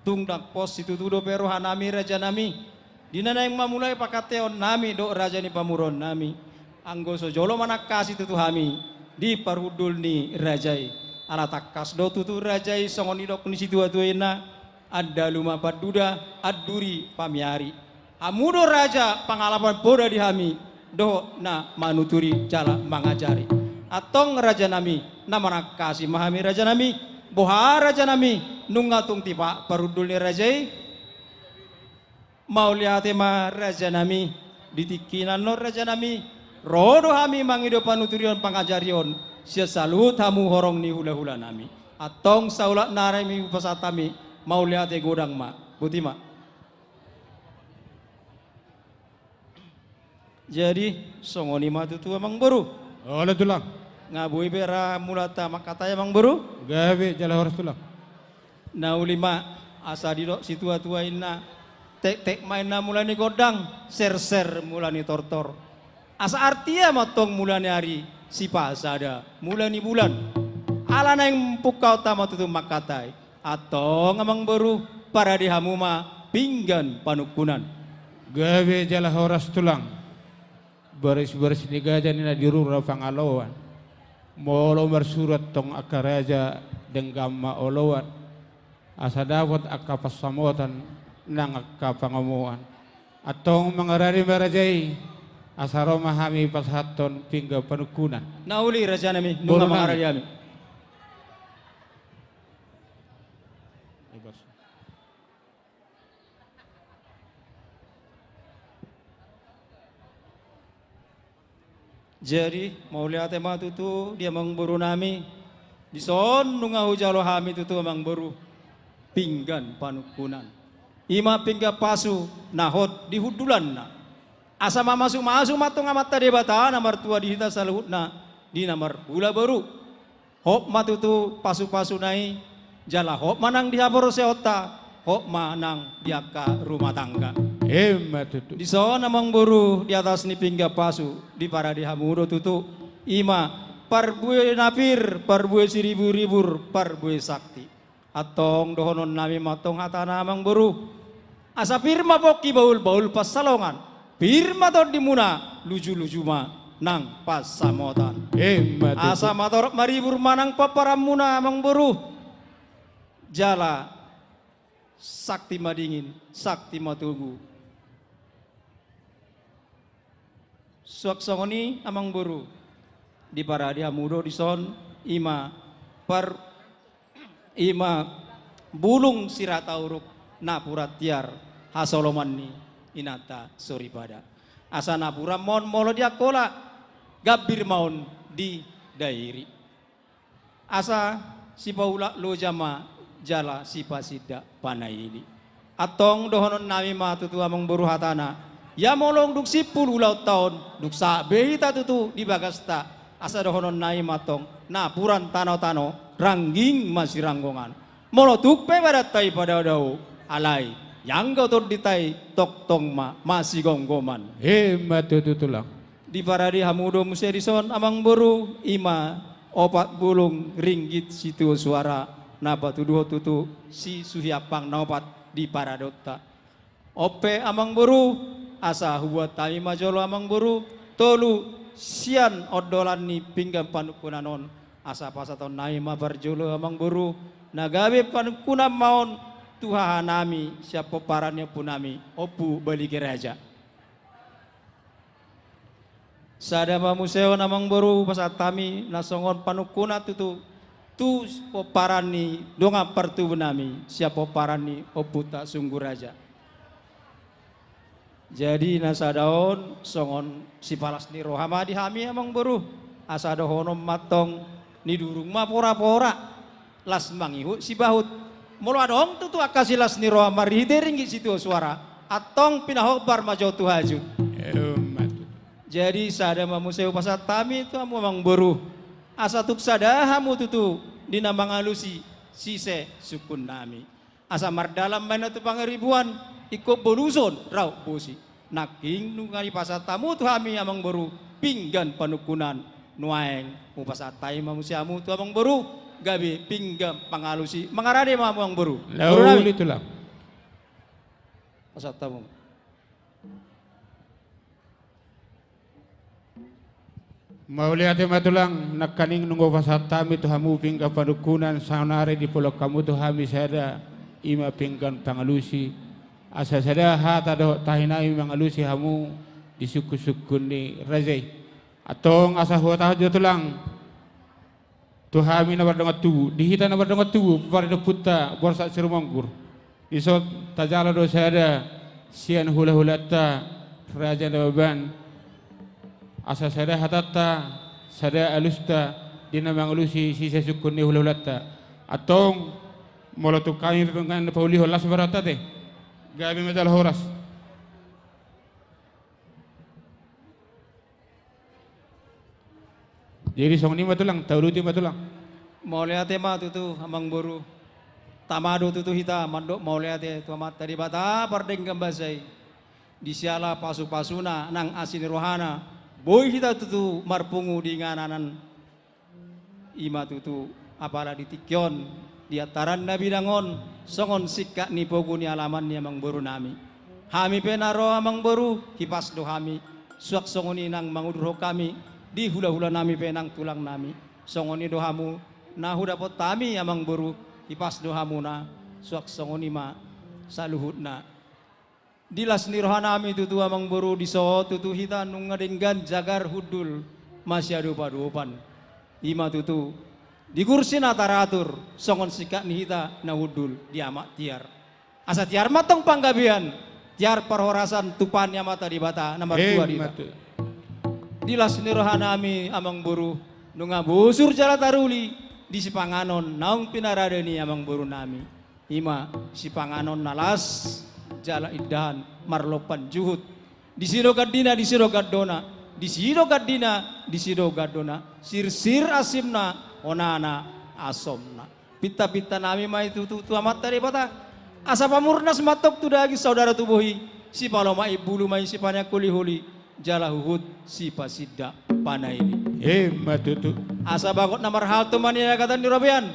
tung ndang pos situtu dope rohanami rajanami, di na naeng mamulai pangkataionnami dohot raja ni pamoruonnami. Anggo so jolo manangkasi tutu hami di parhundul ni raja i. Ala tangkas do tutu raja i songon nidok ni situatua inna, andalu ma panduda, anduri pamiari. Hamu do raja pangalapan poda di hami, dohot na manuturi jala mangajari. Antong rajanami, na manangkasi ma hami rajanami, boha rajanami, nunga tung tipak parhundul ni raja i? Mauliate ma rajanami, di tingki na annon rajanami, ro do hami mangido panuturion pangajarion, sian saluhut hamu horong ni hulahulanami. Antong saulak nami hupasahat hami, mauliate godang ma, boti ma. Jadi, songon i ma tutu amangboru. Olo tulang. Nga boi be ra mulanta mangkatai amangboru? Gabe jala horas tulang. Na uli ma, asa didok situatua inna, tektek ma inna mula ni gondang, serser mula ni tortor. Asa artia ma antong mula ni ari, sipasada mula ni bulan. Ala naeng pungkaonta ma tutu mangkatai. Antong amangboru, parade hamu ma pinggan panungkunan. Gabe jala horas tulang. Barisbaris ni gaja ninna di rura Pangaloan. Molo marsurat tong angka raja denggan ma oloan. Asa dapot angka pansamotan nang angka pangomoan. Antong mangarade ma raja i, asa ro ma hami pasahathon pinggan panungkunan. Na uli rajanami, nunga mangarade hami. Jadi, mauliate ma tutu di amangborunami, dison nunga hujalo hami tutu amangboru, pinggan panungkunan. I ma pinggan pasu na hot di hundulanna. Asa mamasumasu ma antong Amanta Debata na martua di hita saluhutna di na marhula boru. Hot ma tutu pasupasuna i, jala hot ma nang di haporseaonta, hot ma nang di angka rumah tangga. Emma tutu. Dison amangboru di atas ni pinggan pasu, diparade hamu do tutu, i ma parbue na pir, parbue siriburribur, parbue sakti. Antong dohononnami ma antong hatana amangboru. Asa pir ma pongki bahulbahul pansalongan, pir ma tondimuna, lujuluju ma nang pansamotan. Emma tutu. Asa matorop maribur ma nang pomparanmuna amangboru. Jala sakti madingin, sakti matogu. Suang songon i amangboru, diparade hamu do dison, i ma par, i ma bulung sirata uruk napuran tiar hasoloman ni inanta soripada. Asa napuran ma on molo di Angkola, gambir ma on di Dairi. Asa sipaulak loja ma jala sipasindak panaili. Antong dohononnami ma tutu amangboru hatana, ia molo dung simpul ulaonta on, dung sahat be hita tutu di bagasta, asa dohononnami ma antong napuran tanotano, rangging ma siranggongan. Molo tung pe badanta i padao-dao, alai ianggo tondinta i tongtong ma masigomgoman. Emma tutu tulang. Diparade hamu do muse dison amangboru, i ma opat bulung ringgit sitio suara na patuduhon tutu si Suhi Ampang na opat di paradeonta. On pe amangboru, asa hubuat hami ma jolo amangboru tolu sian ondolan ni pinggan panungkunan on, asa pasahatonnami ma parjolo amangboru, na gabe panungkunan ma on tu hahanami sian pomparan ni ompunami Ompu Balige Raja. Sada ma muse on amangboru pasahat hami na songon panungkunan tutu tu pomparan ni dongan partubunami sian pomparan ni ompunta Sunggu Raja. Jadi na sada on songon sipalas ni roha ma di hami amangboru, asa dohonon ma antong nidurung ma porapora, las mangihut sibahut. Molo adong tutu angka silas ni roha marhite ringgit sitio suara, antong pinahombar ma jo tu hajut. Emma tutu. Jadi sada ma muse hupasahat hami tu hamu amangboru, asa tung sada hamu tutu di na mangalusi sise sungkunnami. Asa mardalan ma inna tu pangaribuan, ingkon boluson raut bosi. Nangkin nunga dipasahat hamu tu hami amangboru pinggan panungkunan, nuaeng hupasahat hami ma muse hamu tu amangboru gabe pinggan pangalusi. Mangarade ma hamu amangboru. Lauli tulang. Pasahat hamu. Mauliate ma tulang, nangkaning nunga hupasahat hami tu hamu pinggan panungkunan, saonari dipolok hamu tu hami sada, i ma pinggan pangalusi. Asa sada hata dohot tahi nami mangalusi hamu di sungkunsungkun ni raja i. Antong asa huhatahon jo tulang tu hami na mardongan tubu, di hita na mardongan tubu, pomparan ni ompunta Borsak Sirumonggur. Dison tajalo do sada sian hulahulanta Raja Nababan. Asa sada hatanta, sada alusta di na mangalusi sise sungkun ni hulahulanta. Antong molo tung hami pe nunga paulihon, las ma rohanta ate. Gabe ma jala horas. Jadi songon i ma tulang, tauduti ma tulang. Mauliate ma tutu amangboru. Tama do tutu hita mandok mauliate tu Amanta Debata pardenggan basa i. Di siala pasupasuna nang asi ni rohana, boi hita tutu marpungu di inganan. I ma tutu apala di tingki on, di antaran na bidang on, songon singkat ni pogu ni alaman ni amangborunami. Hami pe na ro amangboru, hipas do hami, suang songon i nang mangudurhon hami di hulahulanami pe nang tulangnami. Songon i do hamu na hudapot hami amangboru, hipas do hamuna, suang songon i ma saluhutna. Di las ni rohanami tutu amangboru, dison tutu hita nunga denggan jagar hundul masiadopadopan. I ma tutu di kursi na taratur songon singkat ni hita na hundul di amak tiar. Asa tiar ma tong panggabean, tiar parhorasan tumpahon ni Amanta Debata na martua di hita. Di las ni rohanami amangboru, nunga bosur jala taruli di sipanganon naung pinarade ni amangborunami. I ma sipanganon na las jala indahan marlompan juhut. Disi do gandina, disi do gandona, disi do gandina, disi do gandona, sirsir asimna, onana asomna. Pintapintanami ma i tutu tu Amanta Debata. Asa pamurnas ma tong tu daging, saudara tu bohi, sipalomak imbulu ma i, sipaneang holiholi, jala huhut sipasindak panaili. I ma tutu. Asa bagot na marhalto ma niagatan ni robean.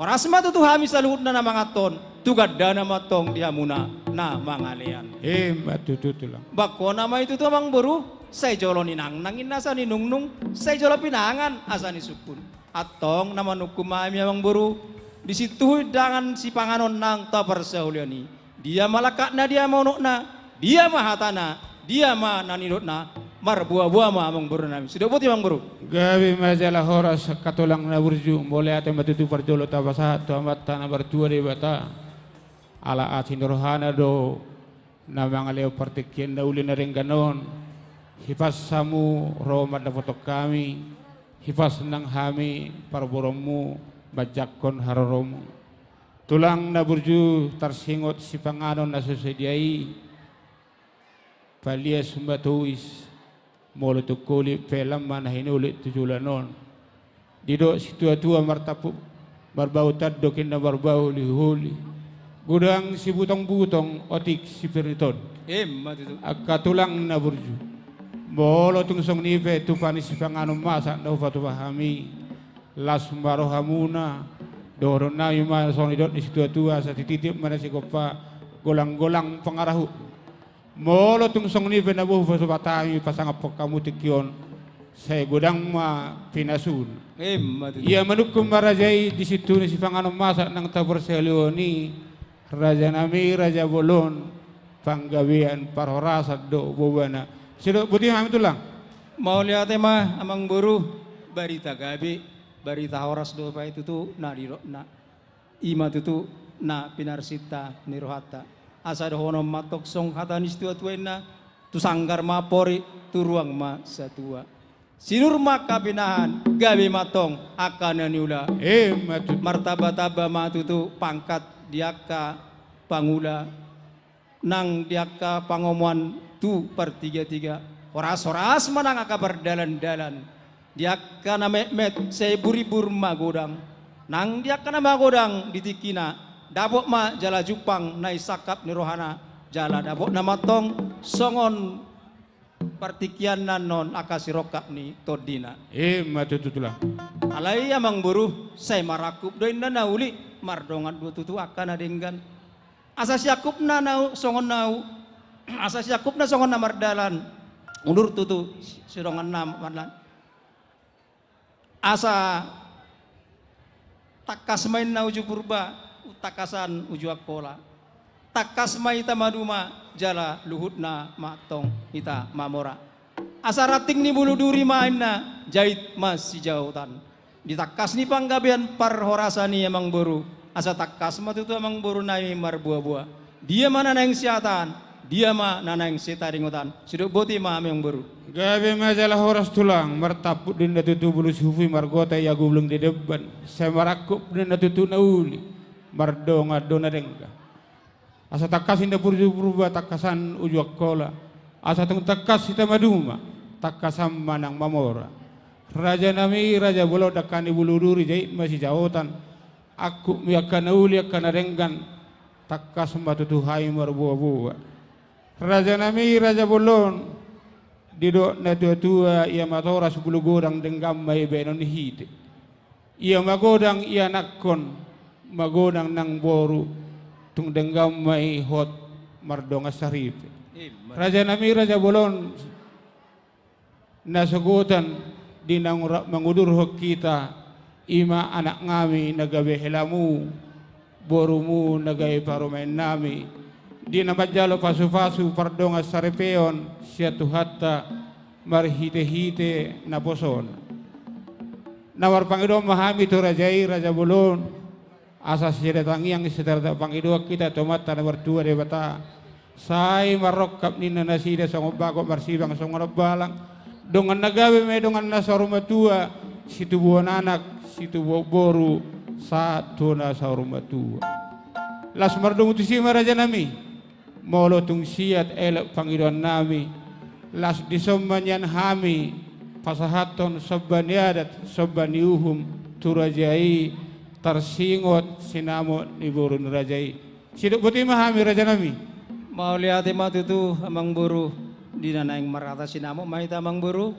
Horas ma tutu hami saluhutna na manganhon, tu gandana ma tong di hamuna na mangalean. I ma tutu tulang. Bangkona ma i tutu amangboru, sai jolo ninangnang inna asa ninungnung, sai jolo pinangan asa nisungkun. Antong na manungkun ma hami amangboru, di sintuhu indahan sipanganon naung taparsaholian i. Dia ma langkatna, dia ma unokna, dia ma hatana, dia ma na nidokna, marboaboa ma amangborunami. Sidok boti amangboru. Gabe ma jala horas angka tulang na burju, mauliate ma tutu parjolo tapasahat tu Amanta na martua Debata. Ala asi ni rohana do na mangalehon partingkian na uli na denggan on. Hipas hamu ro mandapothon hami, hipas nang hami parboruonmu manjangkon haroromu. Tulang na burju, tarsingot sipanganon na so sadia i, palias ma tois, molo tung holi pe lam ma na hinolit tu joloan on. Didok situatua martampuk marbau tandok inna marbau holiholi. Godang sibutongbutong otik sipirnit on. I ma tutu. Angka tulang na burju, molo tung songon i pe tumpah ni sipanganon masak na hupatupa hami, las ma rohamuna. Dohononnami ma songon nidok ni situatua, asa titip ma na sigompa, golanggolang pangarahutmu. Molo tung songon i pe na boi hupatupa hami pasangaphon hamu tingki on, sai godang ma pinasuna. I ma tutu. Ia manungkun ma raja i di sintuhu ni sipanganon masak naung taparsaholian i, rajanami raja bolon, panggabean parhorasan do bobana. Sidok boti ma hami tulang. Mauliate ma amangboru, barita gabe, barita horas do pe i tutu na nidokna. I ma tutu na pinarsinta ni rohanta. Asa dohonon ma tong songon hata ni situatua inna, tu sanggar ma amporik, tu ruang ma satua. Sinur ma angka pinahan, gabe ma tong angka na niula. I ma tutu. Martambatamba ma tutu pangkat di angka pangula, nang di angka pangomoan tu partigatiga. Horashoras ma nang angka pardalandalan. Di angka na metmet sai buribur magodang. Nang di angka na magodang di tingkina, dapot ma jala jumpang na i sangkap ni rohana, jala dapotna ma tong songon partingkianna annon angka sirongkap ni tondina. I ma tutu tulang. Alai amangboru, sai marangkup do inna na uli, mardongan do tutu angka na denggan. Asa siangkupna na u-, songon na u-, asa siangkupna songon na mardalan. Undur tutu si-, sidonganna mardalan. Asa tangkas ma inna uju Purba, tangkasan uju Angkola. Tangkas ma hita maduma, jala luhutna ma tong hita mamora. Asa ranting ni bulu duri ma inna, jait ma sijaotan. Di tangkas ni panggabean parhorasan i amangboru, asa tangkas ma tutu amangborunami marboaboa. Dia ma na naeng sihatahan, dia ma na naeng sitaringotan. Sidok boti ma amangboru. Gabe ma jala horas tulang, martampuk do inna tutu bulu sihupi margota i agu bulung di demban. Sai marangkup do inna tutu na uli, mardongan do na denggan. Asa tangkas inna burju Purba tangkasan uju Angkola. Asa tung tangkas hita maduma, tangkasan ma nang mamora. Rajanami raja bolon, dangka ni bulu duri jait ma sijaotan. Angkup ma i angka na uli angka na denggan. Tangkas ma tutu hami marboaboa. Rajanami raja bolon, didok na tuatua, ia matoras bulu godang denggan ma i baenon ni hite. Ia magodang ianakhon, magodang nang boru, tung denggan ma i hot mardongan saripe. Ima. Rajanami raja bolon, na sogotan di naung rap mangudurhon hita, ima anaknami na gabe helamu, borumu na gabe parumaennami, Di na manjalo pasupasu pardongan saripeon sian Tuhanta marhitehite naposona. Na marpangidoan ma hami tu raja i, raja bolon, asa sisada tangiang sisada pangidoan hita tu Amanta na martua Debata. Sai marrongkap ninna nasida songon bagot marsibang songon balang. Dongan na gabe ma i dongan na saur matua, situbuan anak, situbuan boru, sahat tu na saur matua. Laos mardomu tusi ma rajanami, molo tung siat elek pangidoannami, laos dison ma nian hami pasahathon somba ni adat, somba ni uhum tu raja i, tarsingot sinamot ni boru ni raja i. Sidok boti ma hami rajanami. Mauliate ma tutu amangboru, di na naeng marhata sinamot ma hita amangboru.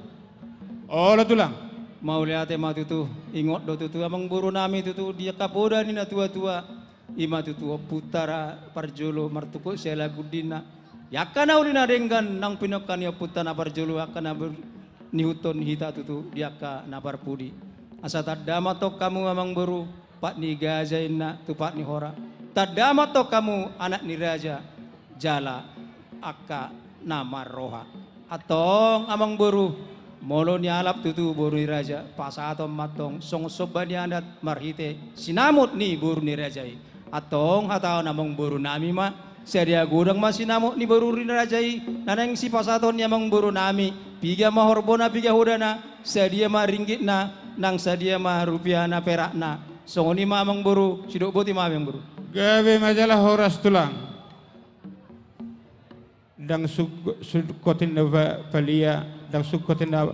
Olo tulang. Mauliate ma tutu, ingot do tutu amangborunami tutu di angka poda ni natuatua, i ma tutu ompunta ra parjolo martungkot siala gundina. Di angka na uli na denggan naung pinungka ni ompunta na parjolo angka na ber-, nihuthon hita tutu di angka na parpudi. Asa tanda ma tong hamu amangboru, pat ni gaja inna tu pat ni hora. Tanda ma tong hamu anak ni raja jala angka na marroha. Antong amangboru, molo nialap tutu boru ni raja, pasahaton ma antong songon somba ni adat marhite sinamot ni boru ni raja i. Antong hatahon amangborunami ma, sadia godang ma sinamot ni boru ni raja i na naeng sipasahaton ni amangborunami, piga ma horbona piga hodana, sadia ma ringgitna, nang sadia ma rupiahna perakna. Songon i ma amangboru, sidok boti ma amangboru. Gabe ma jala horas tulang. Ndang suk-, sungkot inna pa-, palia, ndang sungkot inna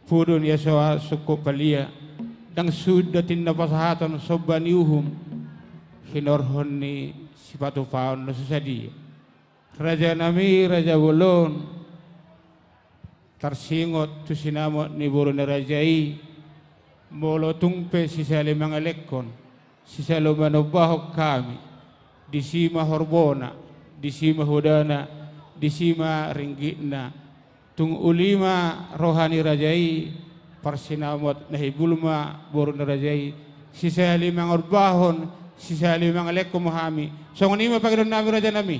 pudu ni asoa sungkot palia, ndang sundat inna pasahaton somba ni uhum, hinorhon ni sipatupaon na so sadia. Rajanami, raja bolon, tarsingot tu sinamot ni boru ni raja i, molo tung pe sisali mangelekhon, sisali manombahon hami, disi ma horbona, disi ma hodana, disi ma ringgitna, tung uli ma roha ni raja i, parsinamot na hibul ma boru ni raja i, sisali mangombahon, sisali mangelekhon ma hami. Songon i ma pangidoannami rajanami.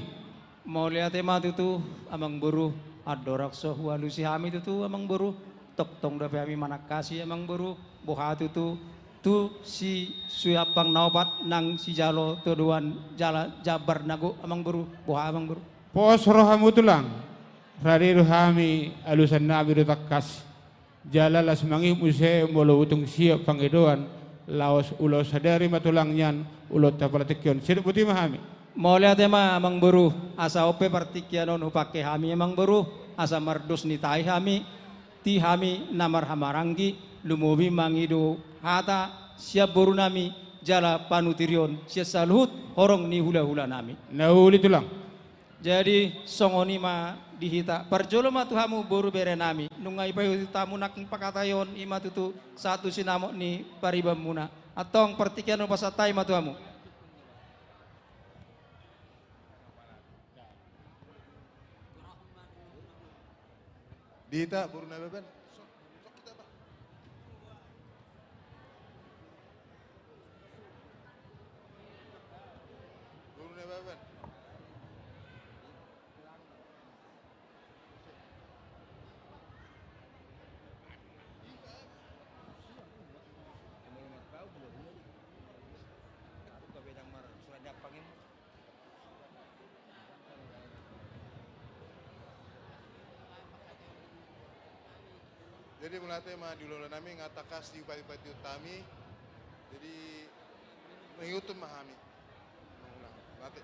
Mauliate ma tutu amangboru, andorang so hualusi hami tutu amangboru, tongtong dope hami manangkasi amangboru, boha tutu, tu si suampang na opat nang sijalo todoan jala jambar na gok amangboru, boha amangboru. Pos rohamu tulang, rade do hami alusannami do tangkas. Jala laos mangihut muse molo tung siat pangidoan, laos ulaon sadari ma tulang nian ulaonta pala tingki on. Sidok boti ma hami. Mauliate ma amangboru, asa on pe partingkian on hupangke hami amangboru, asa mardos ni tahi hami, ti hami na marhahamaranggi, lumobi mangido hata sian borunami, jala panuturion sian saluhut horong ni hulahulanami. Na uli tulang. Jadi songon i ma di hita. Parjolo ma tu hamu boru berenami, nunga dipaihut hamu nangkin panghataion i ma tutu sahat tu sinamot ni paribanmuna. Antong partingkian on pasahat hami ma tu hamu. Di hita boru Nababan. Jadi mauliate ma di hulahulanami, nga tangkas dipatipatihut hami. Jadi mangihuthon ma hami. Mauliate.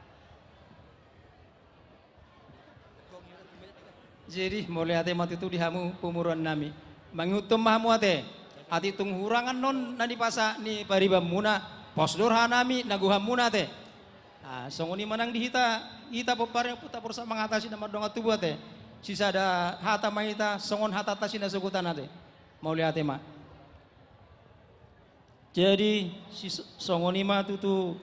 Jadi mauliate ma tutu di hamu pamoruonnami. Mangihuthon ma hamu ate. Atik tung hurang annon na nipasahat ni paribanmuna, pos do rohanami na gohanmuna ate. Ah, songon i ma nang di hita, hita pomparan ni ompunta Borsak Mangatasi na mardongan tubu ate. Sisada hata ma hita songon hatanta si nasogotan ate. Mauliate ma. Jadi si-, songon i ma tutu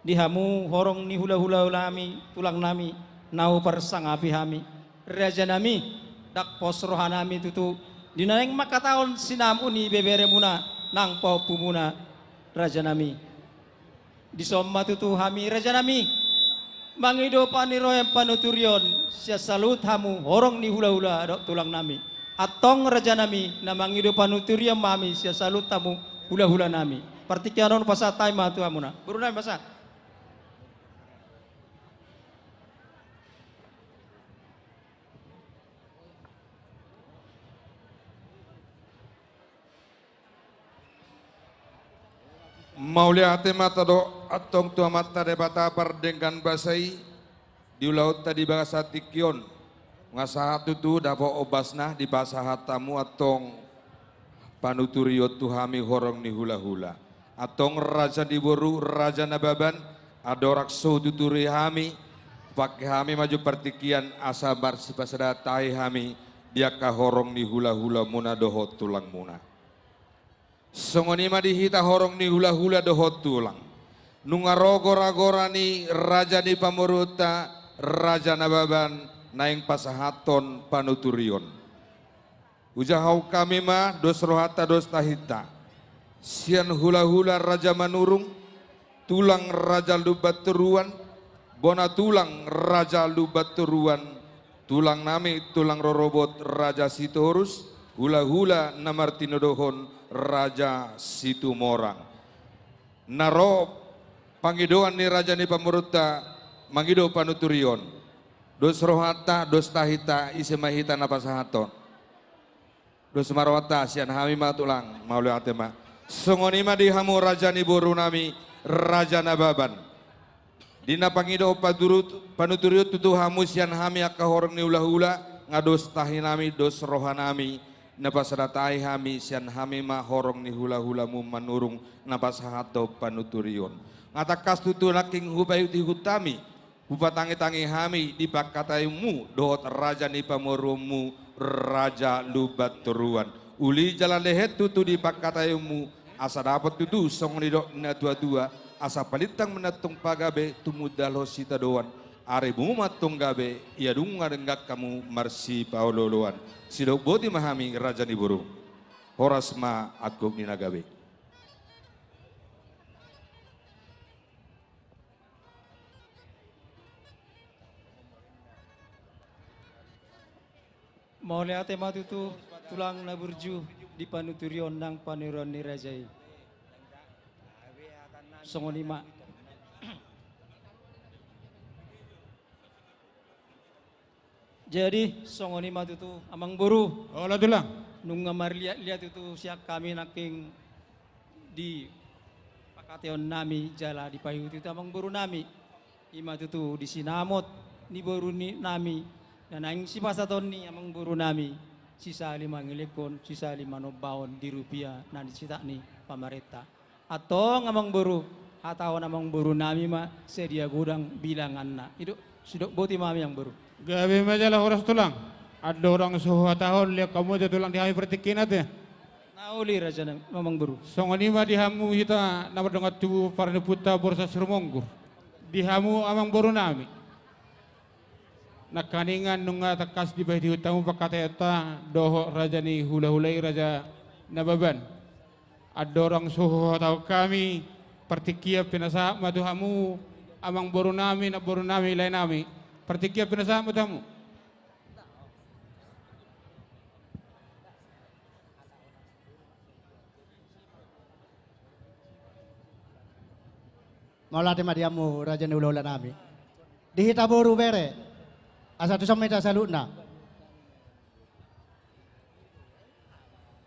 di hamu horong ni hulahulanami, tulangnami, na huparsangapi hami. Rajanami, ndang pos rohanami tutu di na naeng manghatahon sinamot ni beberemuna nang pahompumuna, rajanami. Dison ma tutu hami rajanami Mangido paniroian panuturion sian saluhut hamu horong ni hulahula dohot tulang nami. Antong raja nami, na mangido panuturion ma hami sian saluhut hamu hulahula nami. Partingkian on pasahat hami ma tu hamuna. Boru nami, pasahat. Mauliate ma antong tu Amanta Debata pardenggan basa i, di ulaonta di bagasan tingki on, nunga sahat tutu dapot ombasna dipasahat hamu antong panuturion tu hami horong ni hulahula. Antong raja ni boru, Raja Nababan, andorang so hututuri hami, pangke hami ma jo partingkian asa marsipasada tahi hami di angka horong ni hulahulamuna dohot tulangmuna. Songon i ma di hita horong ni hulahula dohot tulang. Nunga ro goragora ni raja ni pamoruonta, Raja Nababan, naeng pasahathon panuturion. Hujahahon hami ma dos rohanta dos tahinta. Sian hulahula Raja Manurung, tulang Raja Lumban Toruan, bona tulang Raja Lumban Toruan, tulang nami tulang rorobot Raja Sitorus, hulahula na martinodohon Raja Situmorang. Na ro pangidoan ni raja ni pamoruonta mangido panuturion. Dos rohanta, dos tahinta, ise ma hita na pasahathon. Dos ma rohanta, sian hami ma tulang, mauliate ma. Songon i ma di hamu raja ni boru nami, Raja Nababan. Di na pangidoan paturut, panuturion tutu hamu sian hami angka horong ni hulahula, nunga dos tahi nami, dos roha nami, na pasada tahi hami sian hami ma horong ni hulahulamu Manurung na pasahathon panuturion. Nunga tangkas tutu nangkin hupaihutihut hami, hupatangitangi hami di pangkataionmu dohot raja ni pamoruonmu Raja Lumban Toruan. Uli jala lehet tutu di pangkataionmu, asa dapot tutu songon nidok ni natuatua, asa palintang ma antong pagabe tumundalhon sitadoan, arimu ma antong gabe, ia dung denggan hamu marsipaolooloan. Sidok boti ma hami raja ni boru. Horas ma angkup ni na gabe. Mauliate ma tutu tulang na burju di panuturion nang panuturion ni raja i. Songon i ma. Jadi songon i ma tutu amangboru. Olo tulang. Nunga marliatliat tutu sian hami nangkin di pangkataion nami jala dipaihutihut amangboru nami. I ma tutu di sinamot ni boru ni nami, na naeng sipasahaton ni amangboru nami, sisali mangelek on, sisali manombahon di rupia na nisitak ni pamarenta. Antong amangboru, hatahon amangboru nami ma sadia godang bilanganna. I do, sidok boti ma hami amangboru. Gabe ma jala horas tulang. Andorang so huhatahon, lehon hamu ate tulang di hami partingkian ate. Na uli raja nami, amangboru. Songon i ma di hamu hita na mardongan tubu parompuonta Borsak Sirumonggur. Di hamu amangboru nami. Nangkiningan nunga tangkas dipaihutihut hamu pangkataionta dohot raja ni hulahula i Raja Nababan. Andorang so huhatahon hami, partingkian pinasahat ma tu hamu, amangboru nami, namboru nami, lae nami. Partingkian pinasahat ma tu hamu. Mauliate ma di hamu raja ni hulahula nami. Di hita boru bere, asa tuson ma hita saluhutna.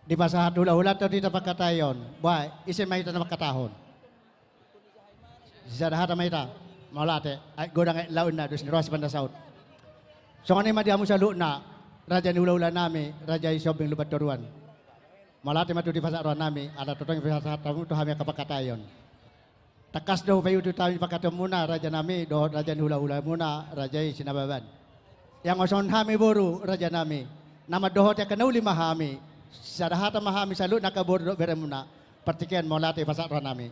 Dipasahat hulahulanta do hita pangkataion. Boha, ise ma hita na mangkatahon. Sisada hata ma hita. Mauliate, aek godang aek lautna, dos ni roha sipanda saut. Songon i ma di hamu saluhutna, raja ni hulahula nami, raja i Sihombing Lumban Toruan. Mauliate ma tutu dipasahat roha nami, ala tongtong dipasahat hamu tu hami angka pangkataion. Tangkas do hupaihutihut hami pangkataionmuna raja nami, dohot raja ni hulahulamuna, raja i Sinababan. Ia songon hami boru, raja nami, na mandohoti angka na uli ma hami, sisada hata ma hami saluhutna angka boru dohot beremuna, partingkian mauliate pasahat roha nami.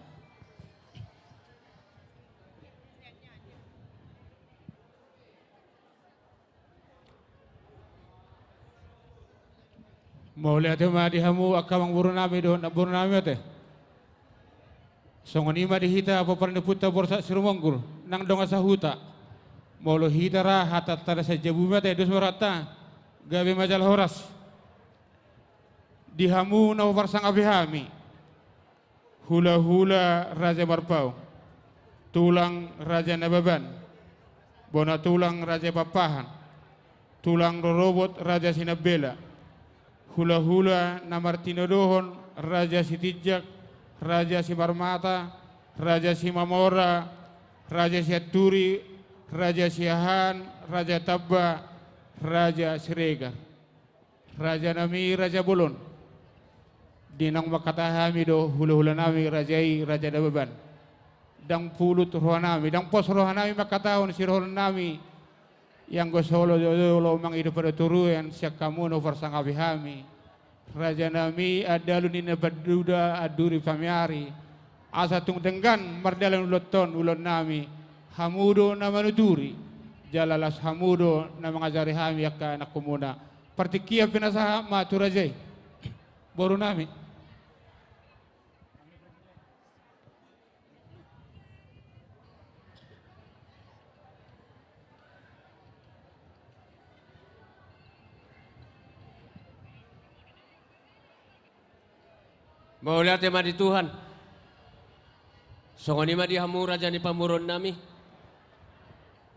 Mauliate ma di hamu angka amangboru nami dohot namboru nami ate. Songon i ma di hita pomparan ni ompunta Borsak Sirumonggur, nang dongan sahuta. Molo hita ra hata tanda sajabu mata dos ma rohanta. Gabe ma jala horas. Di hamu na huparsangapi hami, hulahula Raja Marpaung, tulang Raja Nababan, bona tulang Raja Pakpahan, tulang rorobot Raja Sinambela, hulahula na martinodohon Raja Sitinjak, Raja Simarmata, Raja Simamora, Raja Sianturi, Raja Siahaan, Raja Tamba, Raja Siregar. Rajanami Raja Bolon. Di naung mangkatai hami do hulahulanami raja i Raja Nababan. Ndang pulut rohanami, ndang pos rohanami mangkatahon sirohononnami. Ianggo solo jolo mangido patuduhon sian hamu na huparsangapi hami. Rajanami andalu ni na panduda anduri pamiari. Asa tung denggan mardalan ulaonta on ulaonnami. Hamu do na manuturi. Jala laos hamu do na mangajari hami angka anakkonmuna. Partingkian pinasahat ma tu raja i. Borunami. Mauliate ma di Tuhan. Songon i ma di hamu raja ni pamoruonnami.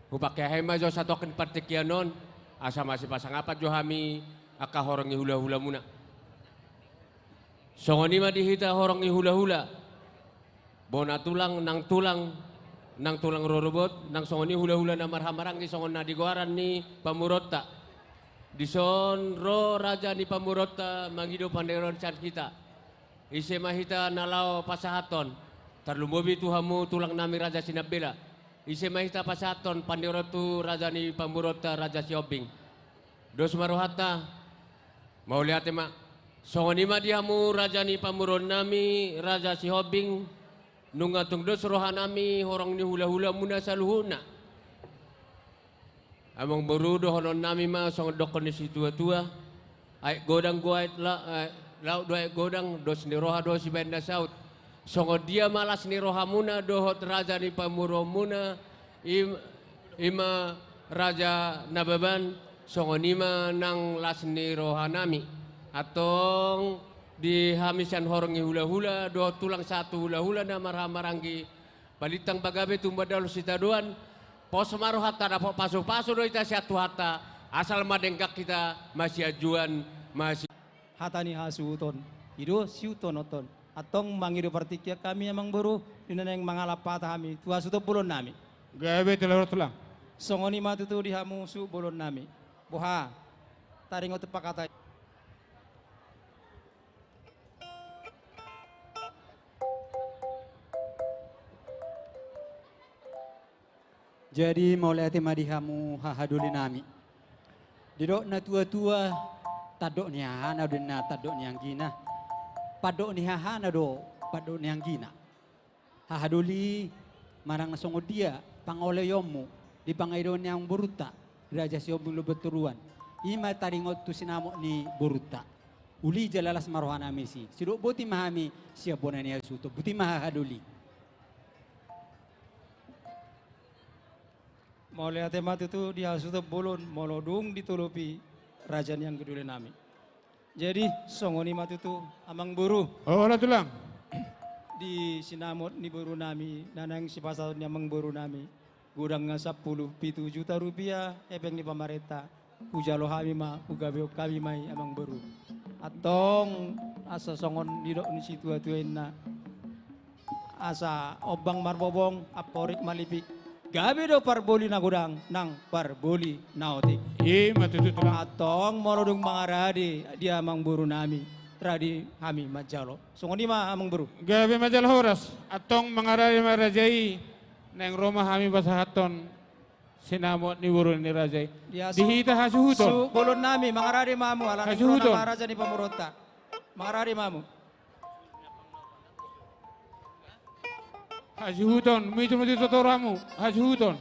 Hupangkeahi ma jo satuak ni partingkian on, asa masipasangapan jo hami angka horong ni hulahulamuna. Songon i ma di hita horong ni hulahula. Bona tulang, nang tulang, nang tulang rorobot, nang songon i hulahula na marhahamaranggi songon na di goaran ni pamoruonta. Dison ro raja ni pamoruonta mangido panderoan sian hita. Ise ma hita na laho pasahathon, tarlumobi tu hamu tulangnami Raja Sinambela. Ise ma hita pasahathon panderoan tu raja ni pamoruonta Raja Sihombing. Dos ma rohanta. Mauliate ma. Songon i ma di hamu raja ni pamoruonnami Raja Sihombing. Nunga tung dos rohanami horong ni hulahulamuna saluhutna. Amangboru, dohononnami ma songon dokkon ni situatua. Aek godang do aek la-, aek laut do aek godang, dos ni roha do sibaen na saut. Songon dia ma las ni rohamuna dohot raja ni pamoruonmuna, im-, i ma Raja Nababan, songon i ma nang las ni rohanami. Antong di hami sian horong ni hulahula dohot tulang satu hulahula na marhahamaranggi, balintang ma gabe tumandalhon sitadoan, pos ma rohanta, dapot pasupasu do hita sian Tuhanta, asal ma denggan hita masianjuan, masi- Hata ni hasuhuton, i do siutononton. Antong mangido partingkian hami, Amangboru, di na naeng mangalap hata hami tu hasuhuton bolonnami. Gabe, tulang, tulang. Songon i ma tutu di hamu suhut bolonnami. Boha, taringot tu hata i. Jadi, mauliate ma di hamu hahadolinami. Didok natuatua, tandok ni hahana do ninna tandok ni anggina. Pandok ni hahana do pandok ni anggina. Hahadoli, manang na songon dia pangoloionmu di pangidoan ni amangborunta Raja Sihombing Lumban Toruan, i ma taringot tu sinamot ni borunta. Uli jala las ma rohanami disi. Sidok boti ma hami sian bona ni hasuhuton. Boti ma, hahadoli. Mauliate ma tutu di hasuhuton bolon, molo dung ditolopi raja ni anggidolinami. Jadi, songon i ma tutu, Amangboru. Olo, tulang. Di sinamot ni borunami na naeng sipasahaton ni amangborunami, godangna sampulu pitu juta rupiah hepeng ni pamarenta. Hujalo hami ma, hugabehon hami ma i, Amangboru. Antong, asa songon nidok ni situatua inna, asa ombang marbobong, amporik malipik, gabe do parboli na godang nang parboli na otik. I ma tutu, tulang. Antong molo dung mangarade di amangborunami, rade hami manjalo. Songon i ma, Amangboru. Gabe ma jala horas. Antong mangarade ma raja i, naeng ro ma hami pasahathon sinamot ni boru ni raja i. Di hita hasuhuton. Suhut bolonnami, mangarade ma hamu, ala ni hasuhuton. Raja ni pamoruonta. Mangarade ma hamu. Hasuhuton, mitur-mitur totoramu, hasuhuton.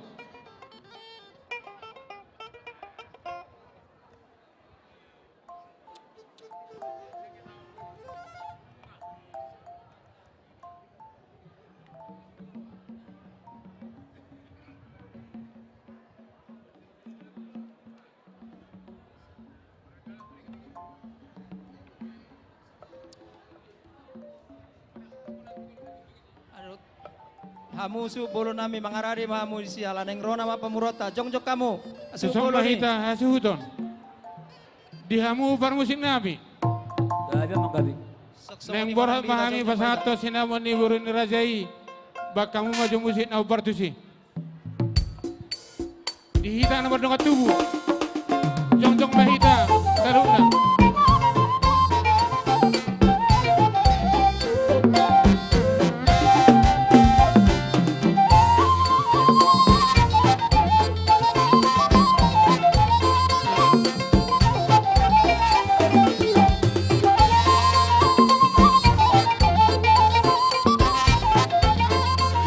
Hamu suhut bolon nami, mangarade ma hamu disi ala naeng ro nama pamoruonta, jongjong hamu. Suhut bolon i. Hasuhuton ma hita, hasuhuton. Di hamu parmusik nami. Gabe, Amang, gabe. Naeng borhat ma hami pasahathon sinamot ni boru ni raja i. Bahen hamu ma jo musik na hombar tusi. Di hita na mardongan tubu. Jongjong ma hita saluhutna.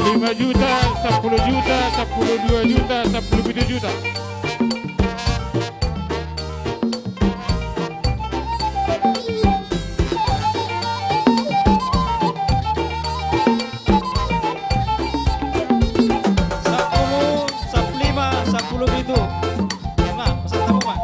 Lima juta, sampulu juta, sampulu dua juta, sampulu pitu juta. Sampulu, sampulu lima, sampulu pitu. Ima, pasahat hamu ma.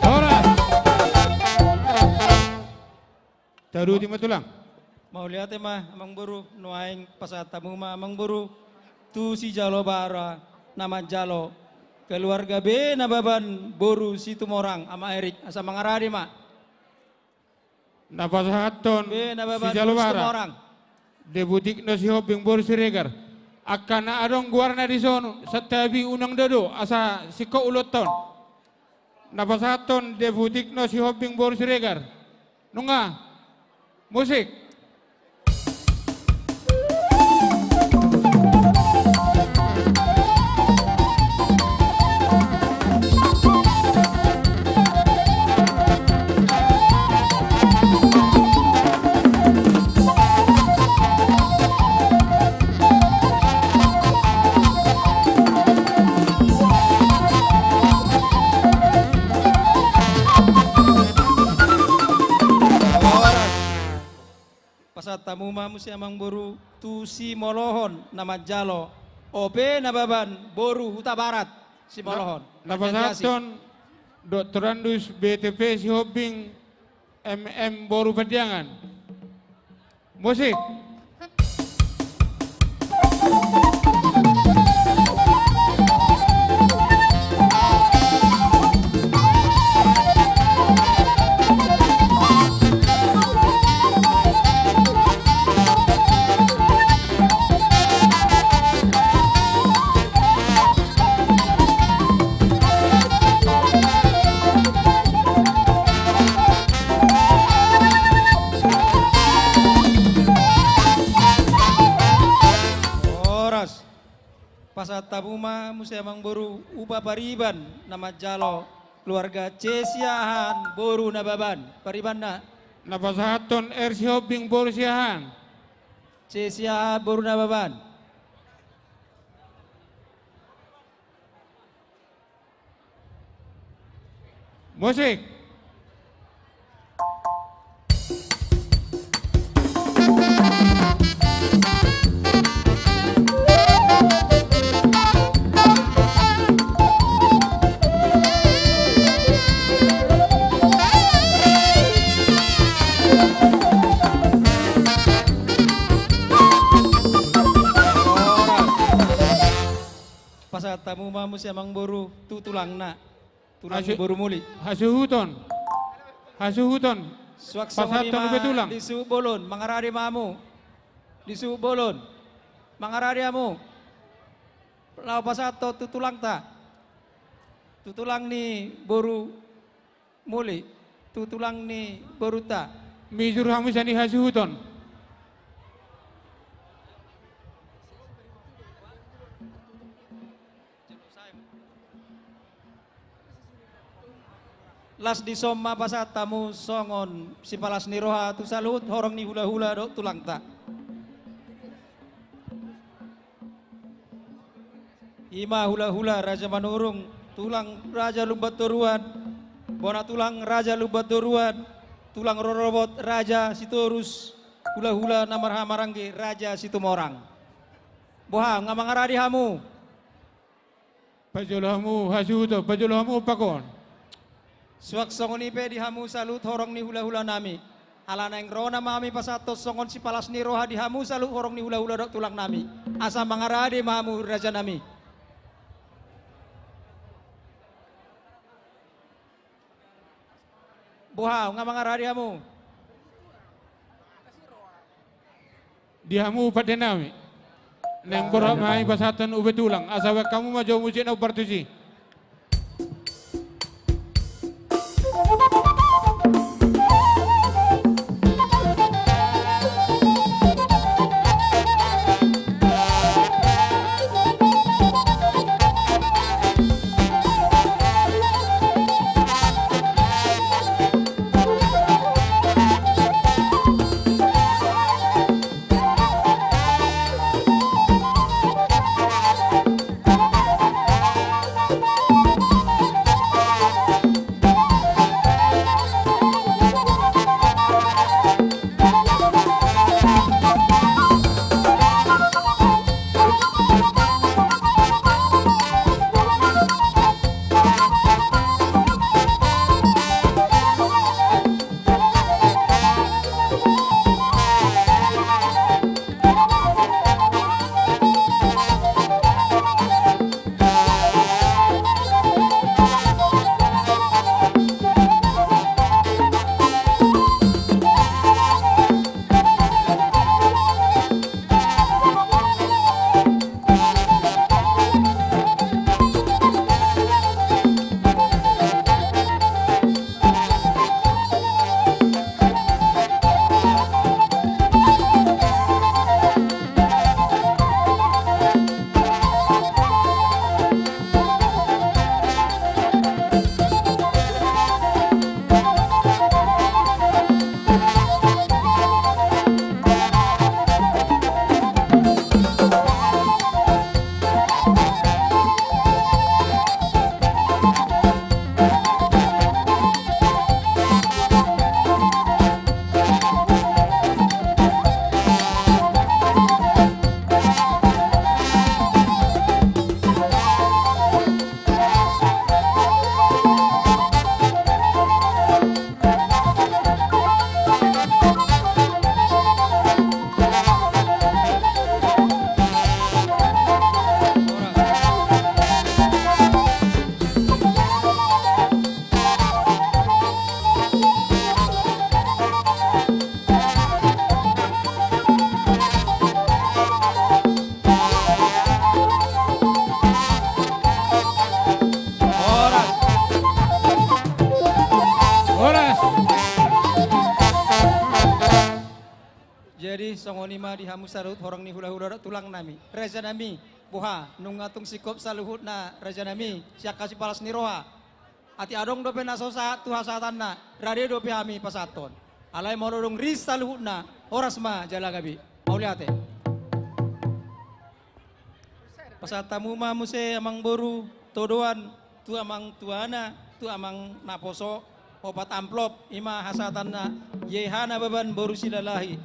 Horas. Taruti ma tulang. Mauliate ma amangboru, nuaeng pasahat hamu ma amangboru tu sijalo bara na manjalo, keluarga be Nababan boru Situmorang, Ama Erik, asa mangarade ma. Na pasahathon be Nababan sijalo boru bara Situmorang. Debutikno Sihombing boru Siregar. Angka na adong goarna dison santabi unang dodo asa singkop ulaonta on. Na pasahathon debutikno Sihombing boru Siregar. Nunga. Musik. Pasahat hamu ma muse amangboru tu Simolohon na manjalo, O P Nababan boru Hutabarat, Simolohon. Na, na pasahathon doktorandus B T P Sihombing M M boru Pandiangan. Musik. Horas. Pasahat hamu ma muse amangboru upa pariban na manjalo keluarga C Siahaan boru Nababan. Paribanna. Na pasahathon R Sihombing boru Siahaan. C Siahaan boru Nababan. Musik. Pasahat hamu ma muse amangboru tu tulangna. Tulang ni boru Muli. Hasuhuton. Hasuhuton. Suang songon i ma, pasahat hamu pe tulang. Di suhut bolon, mangarade ma hamu. Di suhut bolon, mangarade hamu. Laho pasahathon tu tulangta. Tu tulang ni boru Muli, tu tulang ni borunta. Mijur hamu sian i hasuhuton. Las dison ma pasahat hamu songon sipalas ni roha tu saluhut horong ni hulahula dohot tulangta. I ma hulahula Raja Manurung, tulang Raja Lumban Toruan, bona tulang Raja Lumban Toruan, tulang rorobot Raja Sitorus, hulahula na marhahamaranggi Raja Situmorang. Boha, nunga mangarade hamu? Pajolo hamu hasuhuton, pajolo hamu umpakon. Suang songon i pe di hamu saluhut horong ni hulahulanami. Ala naeng ro nama hami pasahathon songon sipalas ni roha di hamu saluhut horong ni hulahula dohot tulangnami. Asa mangarade ma hamu rajanami. Boha, nunga mangarade hamu? Di hamu pandenami. Naeng borhat ma hami pasahathon upa tulang, asa baen hamu ma jo musik na umpartusi. Horas. Horas. Jadi, songon i ma di hamu saluhut horong ni hulahula dohot tulangnami. Rajanami, boha, nunga tung singkop saluhutna rajanami, sian hasipalas ni roha. Atik adong dope na so sahat tu hasahatanna, rade dope hami pasahathon. Alai molo dung ris saluhutna, horas ma jala gabe. Mauliate. Pasahat hamu ma muse amangboru Todoan, tu amang tuana, tu amang naposo, opat amplop, i ma hasahatanna, Yehana Baban boru Silalahi.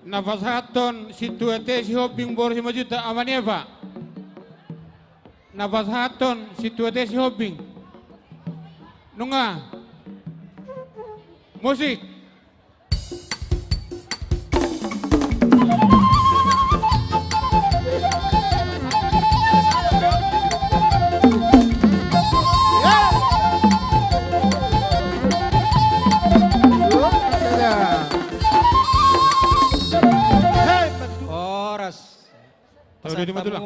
Na pasahathon Sintua T Sihombing boru Simanjuntak, Ama ni Eva. Na pasahathon Sintua T Sihombing. Nunga. Musik.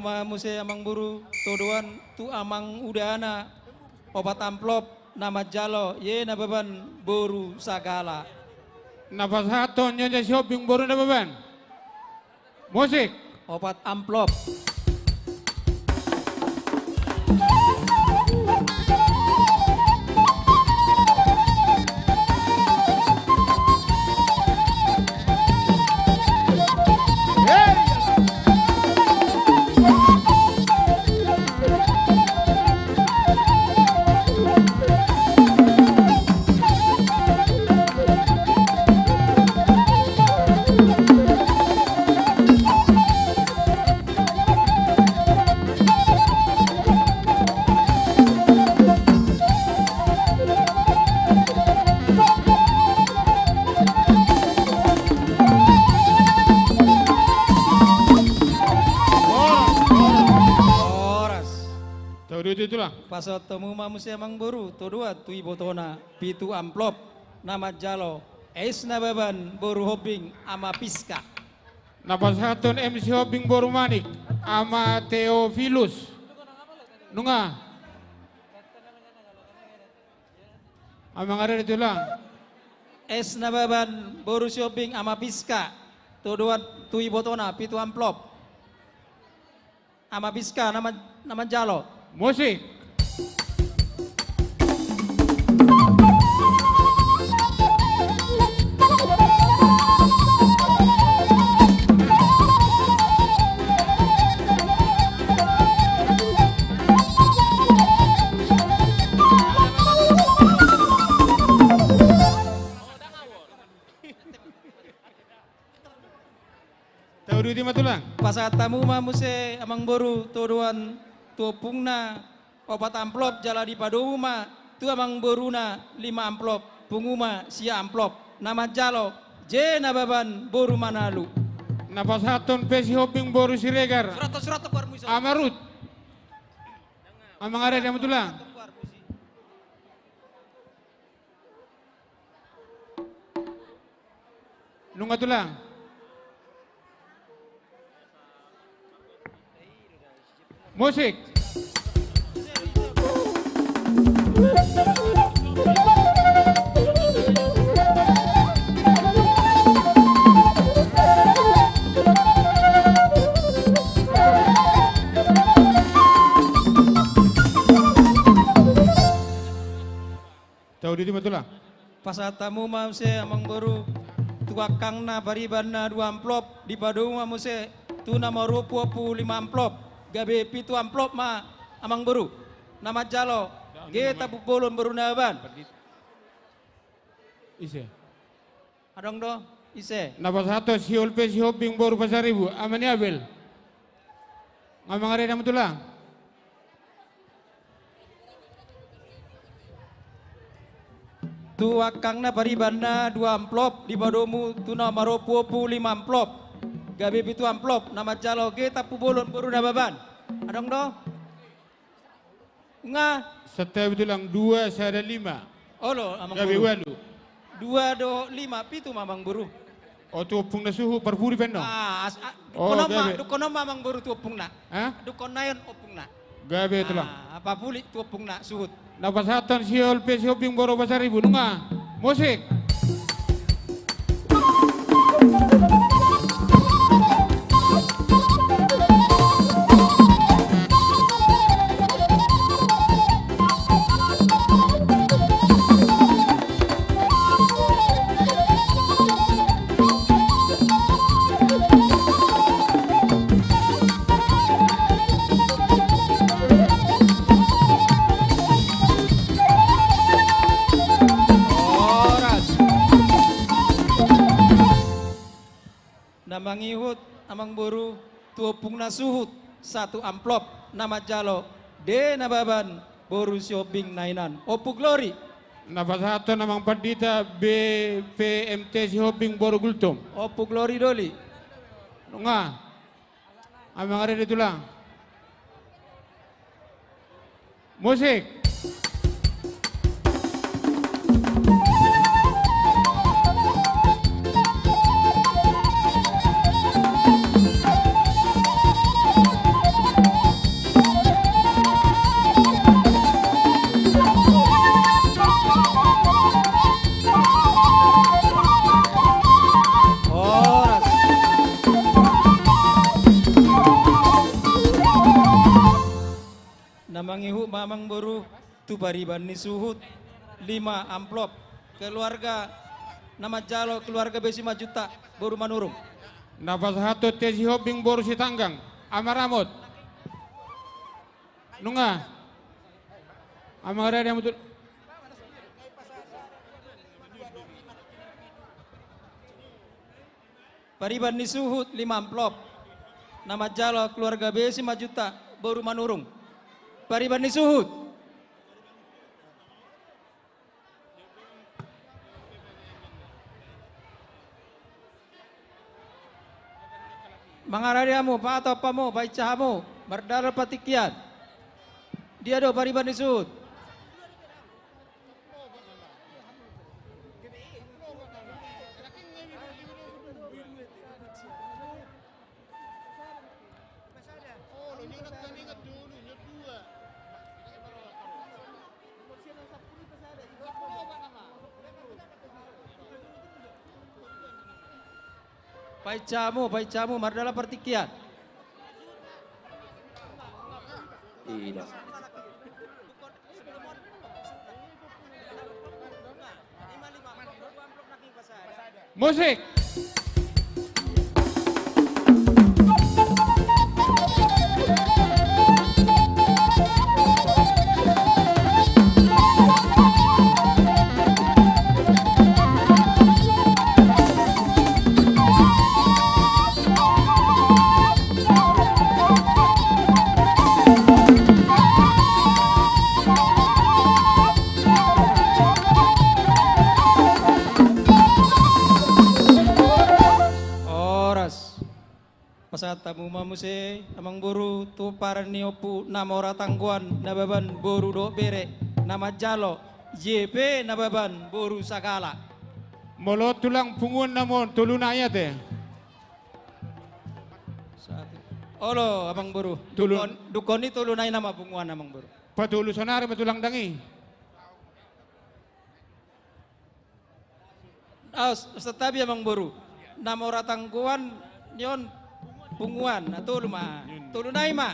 ma muse amangboru Todoan tu amang udana, opat amplop na manjalo, Ye Nababan boru Sagala. Na pasahathon Nyonya Sihombing boru Nababan. Musik. Opat amplop. Horas. Tau di tulang. Pasahat hamu ma muse amangboru Todoan tu ibotona pitu amplop na manjalo, Ais Nababan boru Hombing ama Piska. Na pasahathon M C Hombing boru Manik ama Teofilus. Nunga. Amang Arede tulang. Ais Nababan boru Sihombing ama Piska. Todoan tu ibotona pitu amplop. Ama Piska na man-, na manjalo. Musik. Tau di uti ma tulang. Pasahat hamu ma muse amangboru Todoan tu ompungna opat amplop, jala dipadomu ma tu amangboruna lima amplop, pungu ma sia amplop. Na manjalo, J Nababan boru Manalu. Na pasahathon pe Sihombing boru Siregar. Surathon, surathon, boru Musi. Ama Rut. Amang Arede ma tulang. Nunga tulang. Musik. Tau di uti ma tulang. Pasahat hamu ma muse amangboru tu angkangna paribanna dua amplop, dipadomu ma muse tu na marompu ompu lima amplop, gabe pitu amplop ma amangboru. Na manjalo, G Tampubolon boru Nababan. Ise? Adong do, ise? Na pasahathon Sihombing pe Sihombing boru Pasaribu, ama ni Abel. Amang Arede ma tulang. Tu angkangna paribanna dua amplop, dipadomu tu na marompu ompu lima amplop, gabe pitu amplop, na manjalo G Tampubolon boru Nababan. Adong do? Nga. Santabi tulang, dua sada lima. Olo, amangboru. Gabe ualu. Dua do lima, pitu ma amangboru. O, tu ompungna suhut, parpudi pe annon. Ah, as-, ah, oh, dungkonon ma, gabe. Dungkonon ma amangboru tu ompungna. Hah? Dungkonon ompungna. Gabe tulang. Ah, parpudi tu ompungna suhut. Na pasahathon Sihombing pe Sihombing boru Pasaribu, nunga. Musik. Horas. Na mangihut amangboru tu ompungna suhut, satu amplop, na manjalo D Nababan boru Sihombing Nainan. Ompu Glori. Na pasahathon amang pandita B P M T Sihombing boru Gultom. Ompu Glori doli. Nunga. Amang Arede tulang. Musik. Na mangihut ma amangboru tu pariban ni suhut lima amplop. Keluarga na manjalo, keluarga Besi Majuntak, boru Manurung. Na pasahathon tu Sihombing boru Sitanggang, Ama Ramot. Nunga. Amang Rade, Ama Tul- Pariban ni suhut lima amplop. Na manjalo keluarga Besi Majuntak, boru Manurung. Pariban ni suhut. Amang Rade hamu, pahatop hamu, painsa hamu, mardalan partingkian. Dia do pariban ni suhut? Painsa hamu, painsa hamu, mardalan partingkian. Ida. Musik. Horas. Pasahat hamu ma muse, amangboru, tu pomparan ni Ompu na Mora Tanggoan Nababan boru dohot bere, na manjalo J P Nababan boru Sagala. Molo tulang punguan nama on, tolu nai ate. Olo, amangboru. Tolu. Dungkon, dungkon i tolu nai nama punguan, amangboru. Patolu sonari ma tulang dang i. Aos, santabi amangboru. Na Mora Tanggoan ni on punguan, na tolu ma. Tolu nai ma.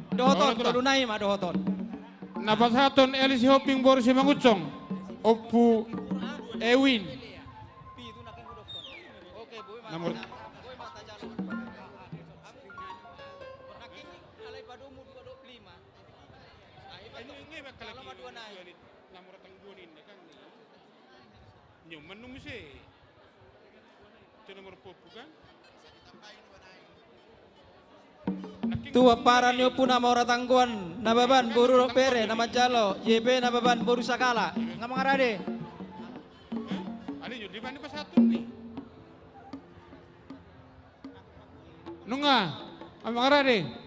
Dohot on, tolu nai ma, dohot on. Na pasahathon Eli Sihombing boru Simangunsong. Ompu Ewin. Nomor. Nyoman nu muse. Tu nomor popu kan? Tu pomparan ni Ompu na Mora Tanggoan Nababan boru dohot bere, na manjalo J P Nababan boru Sagala. Nga mangarade. Hah? Ale nyo di mana pasahathon ni? Nunga, nga mangarade.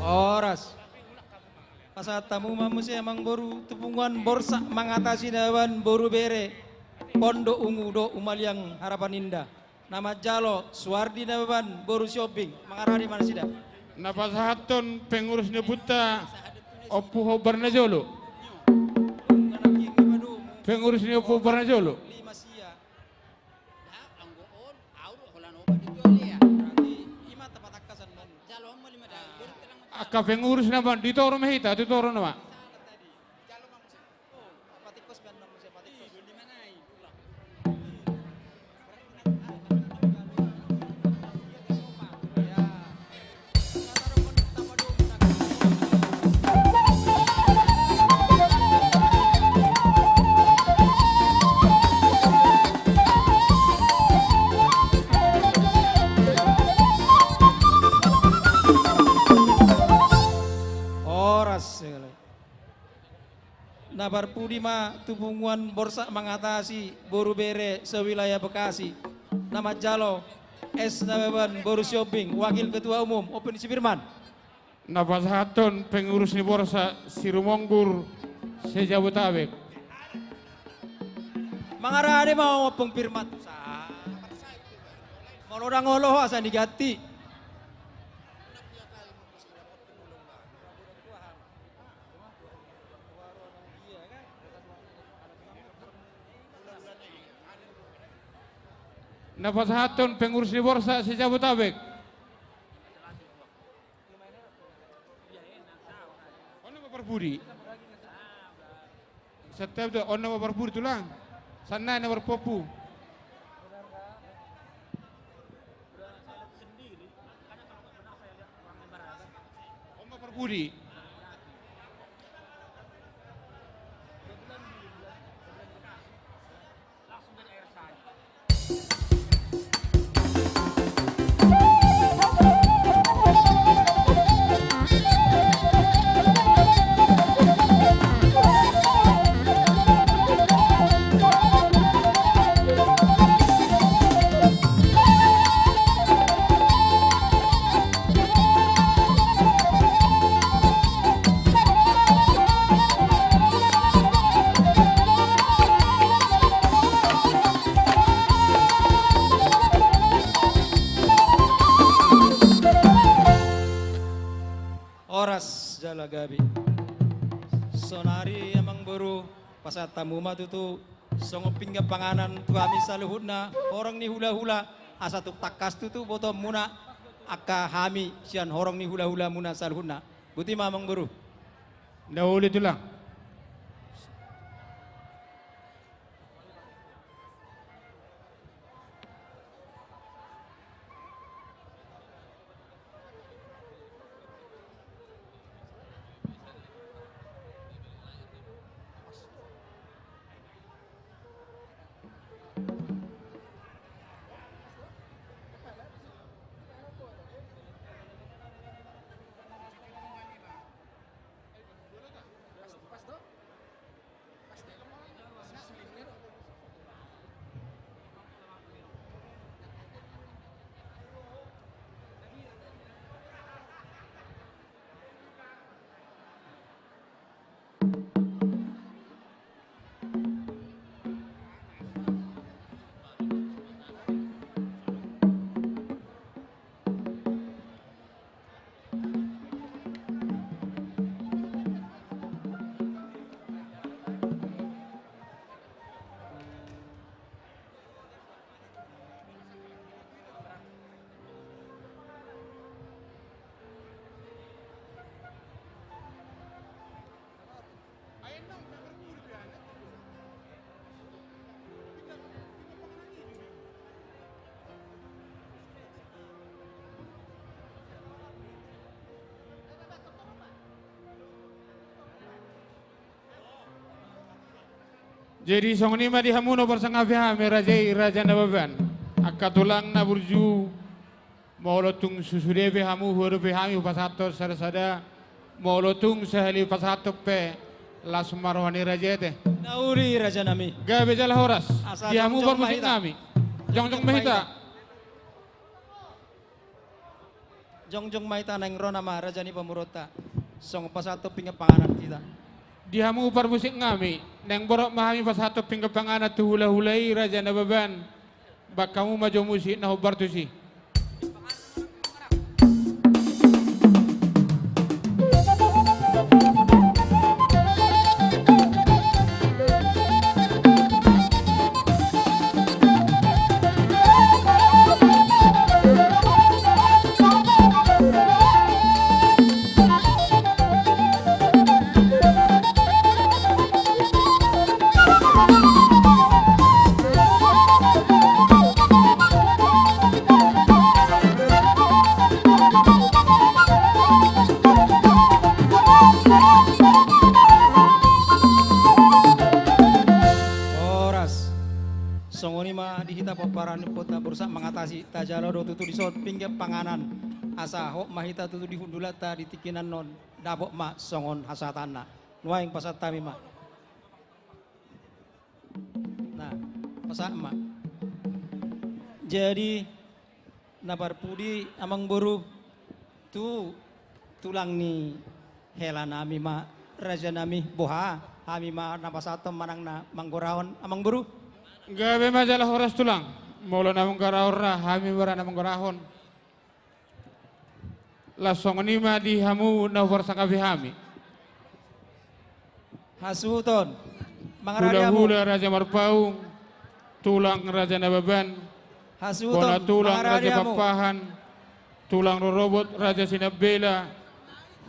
Horas. Pasahat hamu ma muse amangboru tu punguan Borsak Mangatasi Nababan boru bere, Pondok Ungu dohot Umaliang Harapan Indah. Na manjalo Suwardi Nababan boru Sihombing, mangarade ma nasida. Na pasahathon pengurus ni ompunta Ompu Hombar Najolo. Pengurus ni Ompu Hombar Najolo. Angka pengurus nama di toru ma hita, di toru nama. Horas. Na parpudi ma tu punguan Borsak Mangatasi, boru bere se-wilayah Bekasi, na manjalo es Nababan boru Sihombing, wakil ketua umum, Ompung Sipirman. Na pasahathon pengurus ni Borsak Sirumonggur se-Jabotabek. Mangarade ma Ompung Pirman. Molo dang olo ho asa diganti. Na pasahathon pengurus ni Borsak se-Jabotabek. On nama parpudi. Setiap tu on nama parpudi tulang. Sana na parpompu. On nama parpudi. Horas jala gabe. Saonari amangboru, pasahat hamu ma tutu songon pinggan panganan tu hami saluhutna, horong ni hulahula, asa tung tangkas tutu botoonmuna angka hami sian horong ni hulahulamuna saluhutna. Boti ma amangboru. Na uli tulang. Jadi songon i ma di hamu na huparsangapi hami raja i, Raja Nababan. Angka tulang na burju, molo tung sude pe hamu huadopi hami hupasahathon sada-sada, molo tung sahali pasahathon pe las ma roha ni raja i ate. Na uli raja nami. Gabe jala horas. Asa di hamu jongjong ma parmusik hita. Nami. Jongjong ma hita. Jongjong ma hita, naeng ro nama raja ni pamoruonta. Songon pasahathon pinggan panganan hita. Di hamu parmusik nami, naeng borhat ma hami pasahathon pinggan panganan tu hulahula i, Raja Nababan. Baen hamu ma jo musik na hombar tusi. Horas. Songon i ma di hita pomparan ni ompunta Borsak Mangatasi, tajalo do tutu dison pinggan panganan. Asa hot ma hita tutu di hundulanta di tingki na annon, dapot ma songon hasahatanna. Nuaeng pasahat hami ma. Pasahat ma. Jadi, na parpudi amangboru, tu tulang ni hela nami ma, raja nami, boha, hami ma na pasahathon manang na manggorahon, amangboru? Gabe ma jala horas tulang, molo na manggorahon ra, hami ma ra na manggorahon. Laos songon i ma di hamu na huparsangapi hami. Hasuhuton. Mangarade hamu. Hulahula Raja Marpaung, tulang Raja Nababan, hasuhuton, bona tulang Raja Pakpahan, tulang rorobot Raja Sinambela,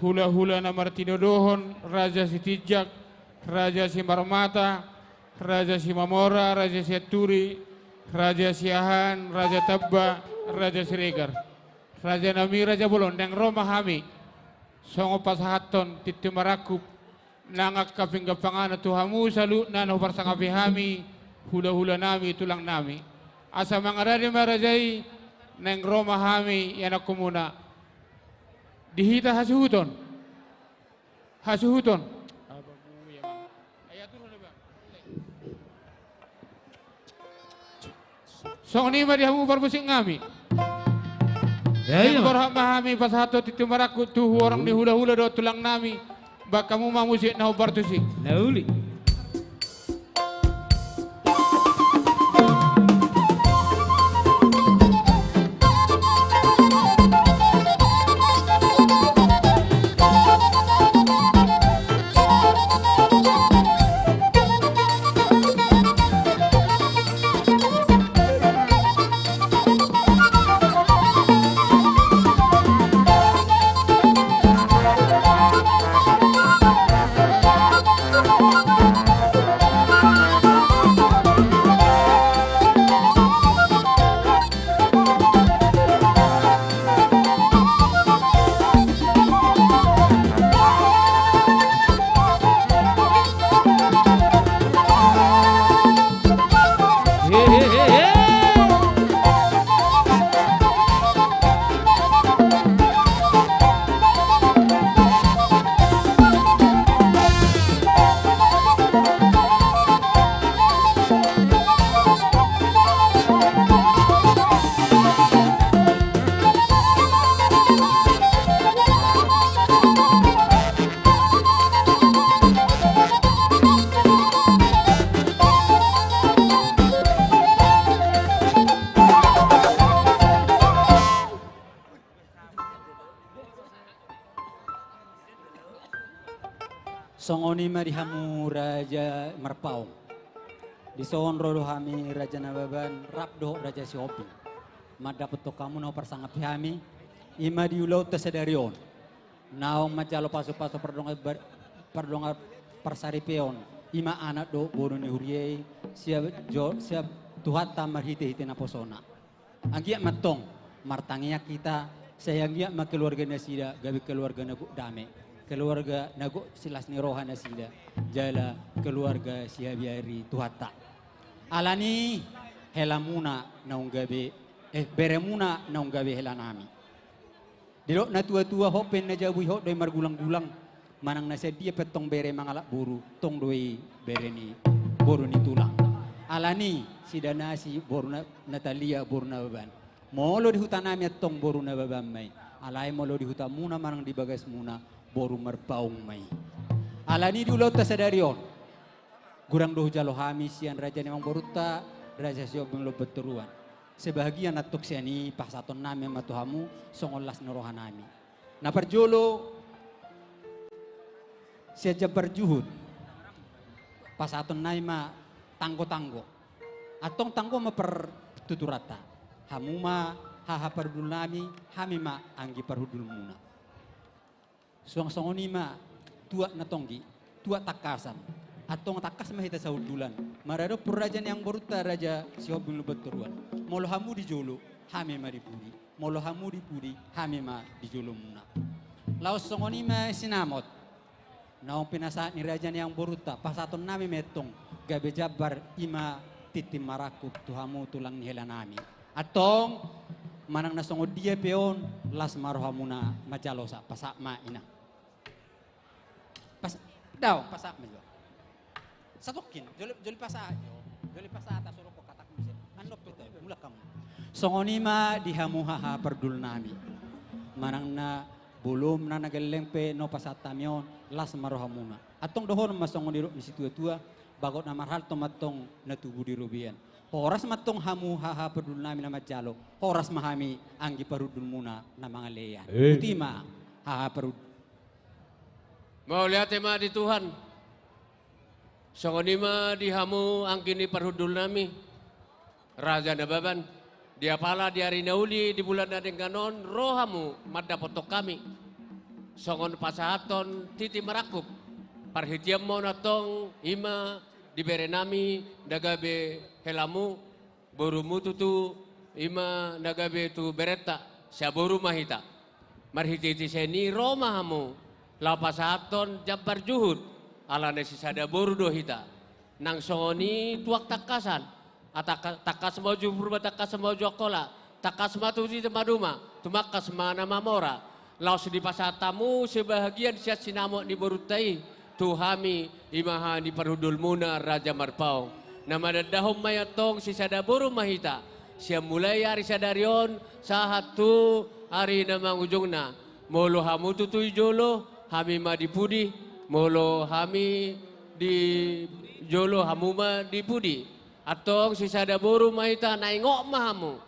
hulahula na martinodohon Raja Sitinjak, Raja Simarmata, Raja Simamora, Raja Sianturi, Raja Siahaan, Raja Tamba, Raja Siregar. Raja nami, raja bolon, naeng ro ma hami songon pasahathon tintin marangkup nang angka pinggan panganon tu hamu saluhutna na huparsangapi hami, hulahula nami, tulang nami. Asa mangarade ma raja i, naeng ro ma hami ianakkonmuna. Di hita hasuhuton. Hasuhuton. Songon i ma di hamu parmusik nami. Ia, ia. Borhat ma hami pasahathon tintin marangkup tu horong ni hulahula dohot tulang nami. Bahen hamu ma musik na hombar tusi. Na uli. Songon i ma di hamu Raja Marpaung. Dison ro do hami Raja Nababan rap dohot Raja Sihombing mandapothon hamu na huparsangapi hami, i ma di ulaonta sadari on. Naung manjalo pasupasu pardongan bar-, pardongan parsaripeon, i ma anak dohot boru ni huria i, sian jo-, sian Tuhanta marhitehite naposona. Anggiat ma antong martangiang hita, sai anggiat ma keluarga nasida gabe keluarga na gok dame, keluarga na gok silas ni roha nasida, jala keluarga sihabiari Tuhanta. Alani helamuna naung gabe, eh, beremuna naung gabe hela nami. Didok na tua-tua, hot pe na jabu i hot do i margulang-gulang. Manang na sian dia pe antong bere mangalap boru, tong do i bere ni boru ni tulang. Alani si Danasi boru Na-, Natalia boru Nababan. Molo di huta nami antong boru Nababan ma i. Alai molo di hutamuna manang di bagasmuna boru Marpaung ma i. Alani di ulaonta sadari on, godang do hujalo hami sian raja ni amangborunta, Raja Sihombing Lomban Toruan. Sebahagian antong sian i pasahaton nami ma tu hamu songon las ni roha nami. Na parjolo, sian Jambar Juhut, pasahaton nami ma tanggo-tanggo. Antong tanggo ma partuturanta. Hamu ma haha parhundul nami, hami ma anggi parhundulmuna. Suang songon i ma tuak na tonggi, tuak tangkasan. Antong tangkas ma hita sahundulan maradophon raja ni amangborunta Raja Sihombing Lomban Toruan. Molo hamu di jolo, hami ma di pudi. Molo hamu di pudi, hami ma di jolomuna. Laos songon i ma sinamot naung pinasahat ni raja ni amangborunta, pasahaton nami ma antong gabe jambar, i ma tintin marangkup tu hamu tulang ni hela nami. Antong, manang na songon dia pe on, las ma rohamuna manjalosa, pasahat ma, Inang. Pas-, daong, pasahat ma jo. Satongkin, jolo, jolo pasahat jo. Jolo pasahat, asa ro hon kata. Mulak hamu. Songon i ma di hamu haha parhundul nami. Manang na bolon na na gelleng pe na hupasahat hami on, las ma rohamuna. Antong dohonon ma songon nidok ni situatua, bagot na marhalto ma antong na tubu di robean. Horas ma antong hamu haha parhundul nami na manjalo, horas ma hami anggi parhundulmuna na mangalean. Eh. Botima haha parhundul. Mauliate ma di Tuhan. Songon i ma di hamu anggi ni parhundul nami, Raja Nababan, di apala di ari na uli di bulan na denggan on ro hamu mandapothon hami. Songon pasahathon titi marangkup, parhitean ma on antong i ma di bere nami na gabe helamu, borumu tutu, i ma na gabe tu berenta, sian boru ma hita. Marhitehite sian i ro ma hamu, laho pasahathon jambar juhut, alana sisada boru do hita. Nang songon i tuak tangkasan, atangka-, tangkas ma uju Purba, tangkas ma uju Angkola, tangkas ma tu hita maduma, tumangkas ma na mamora. Laos dipasahat hamu sebahagian sian sinamot ni borunta i, tu hami, i ma haha ni parhundulmuna Raja Marpaung. Na manandahon ma i antong sisada boru ma hita. Sian mulai ari sadari on, sahat tu ari na mangujungna. Molo hamu tutu di jolo, hami ma di pudi. Molo hami di jolo, hamu ma di pudi. Antong sisada boru ma hita, na ingot ma hamu.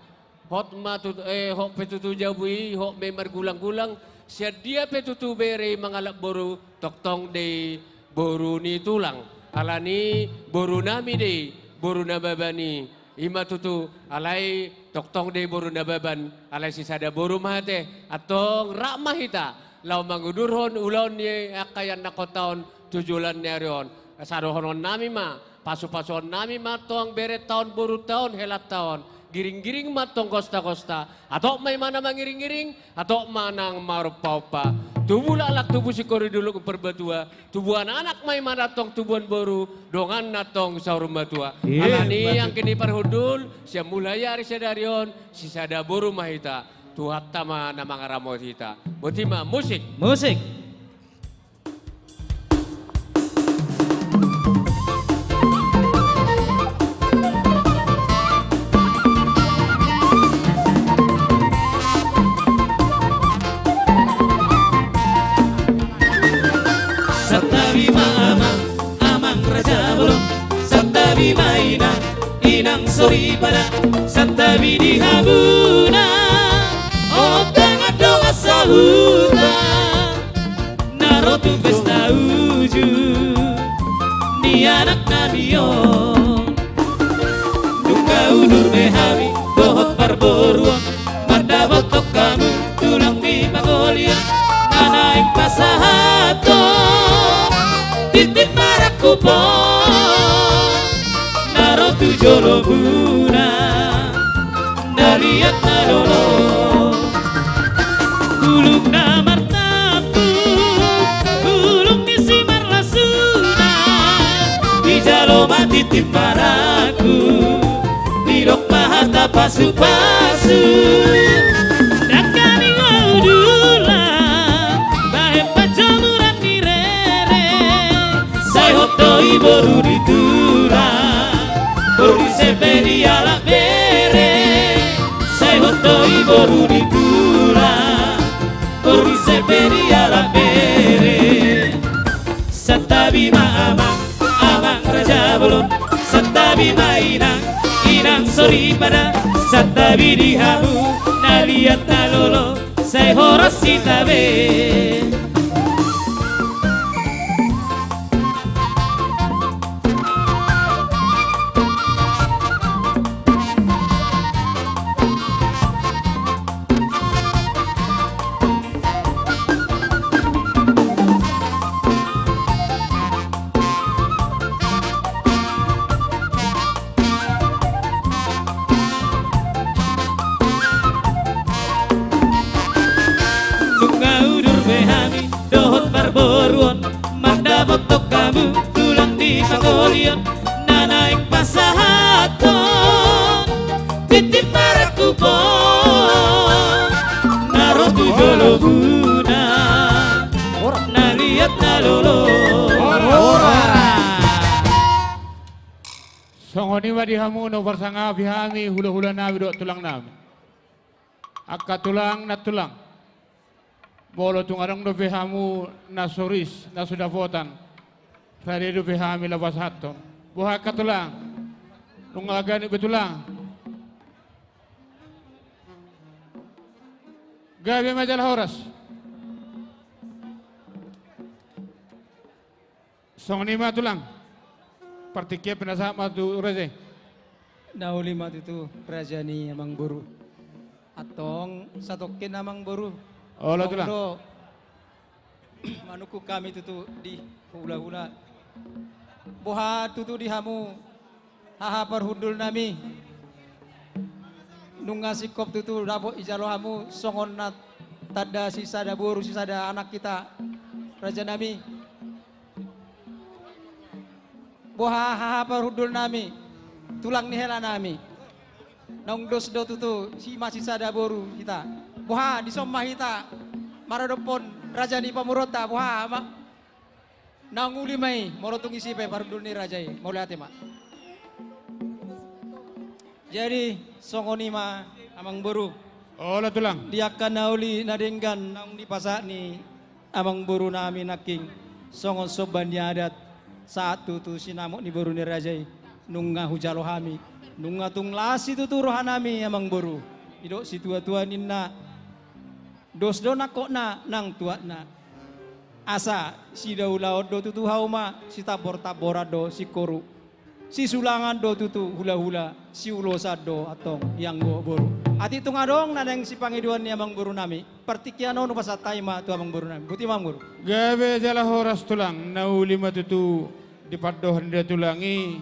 Hot ma tut-, eh, hot pe tutu jabu i, hot ma i margulang-gulang, sian dia pe tutu bere i mangalap boru, tongtong do i boru ni tulang. Alani boru nami do i, boru Nababan i, i ma tutu, alai tongtong do i boru Nababan, alai sisada boru ma hita, antong rap ma hita, laho mangudurhon ulaon ni angka ianakhonta on, tu joloan ni ari on. Sadohonon nami ma, pasu-pasuon nami ma antong berenta on, borunta on, helanta on. Giring-giring ma antong gosta-gosta. Atop ma i ma na mangiring-iring, atop ma nang marompa-ompa. Tubu laklak, tubu singkoru di dolok ni Parbatua. Tubu anak-anak ma i ma na antong tubuan boru, dongan na antong saur matua. Iya, alani betul. Anggi ni parhundul, sian mulai ari sadari on, sisada boru ma hita. Tuhanta ma na mangaramoti hita. Botima, musik. Musik. Santabi ma amang, amang raja bolon. Santabi ma inang, inang soripada. Santabi di hamuna, on dongan-dongan sahuta na ro tu pesta uju ni anak nami on. Nunga udur be hami dohot parboruon, mandapothon hamu tulang di pangolian, na naeng pasahathon titi marangkup on, na ro tu jolomuna, na liat na lolo. Bulung na martampuk, bulung ni simarlasuna, dijalo ma titi marangkup, didok ma hata pasu-pasu. Dangka ni udulan, bahen panjomuran ni rere, sai hot do i boru ni tulang, boru ni sebe ni halak bere, sai hot do i boru ni tulang, boru ni sebe ni halak bere. Santabi ma amang, amang raja bolon. Santabi ma inang, inang soripada. Santabi di hamu na liat na lolo, sai horas hita be. Nunga udur be hami dohot parboruon, mandapothon hamu tulang di pangolian, na naeng pasahathon titi marangkup on, na ro tu jolomuna, na liat na lolo. Ora. Songon i ma di hamu na huparsangapi hami, hulahulanami dohot tulangnami. Angka tulang nantulang, molo tung adong dope hamu na so ris, na so dapotan, rade dope hami laho pasahathon. Boha angka tulang? Nunga ganup be tulang? Gabe ma jala horas. Songon i ma tulang. Partingkian pinasahat ma tu raja i. Na uli ma tutu raja ni amangboru. Antong satongkin amangboru. Olo tulang. Tong do manungkun hami tutu di hulahula. Boha tutu di hamu haha parhundulnami. Nunga singkop tutu dapot dijalo hamu songon na tanda sisada boru sisada anak hita, rajanami. Boha haha parhundulnami, tulang ni helanami. Naung dos do tutu si masisada boru hita. Boha dison ma hita maradophon raja ni pamoruonta, boha ma? Naung uli ma i, molo tung isi pe parhundul ni raja i, mauliate ma. Jadi songon i ma amangboru. Olo tulang. Di angka na uli na denggan naung dipasahat ni amangborunami nangkin songon somba ni adat, sahat tutu sinamot ni boru ni raja i, nunga hujalo hami, nunga tung las situtu rohanami amangboru. Didok situatua ninna, dos do nangkokna nang tuatna. Asa sidaulaon do tutu hauma, sitambortamboran do singkoru, sisulangan do tutu hulahula, siulosan do antong ianggo boru. Atik tung adong na naeng sipangidoan ni amangborunami, partingkian on hupasahat hami ma tu amangborunami. Boti ma amangboru. Gabe jala horas tulang, na uli ma tutu di pandohan ni da tulang i.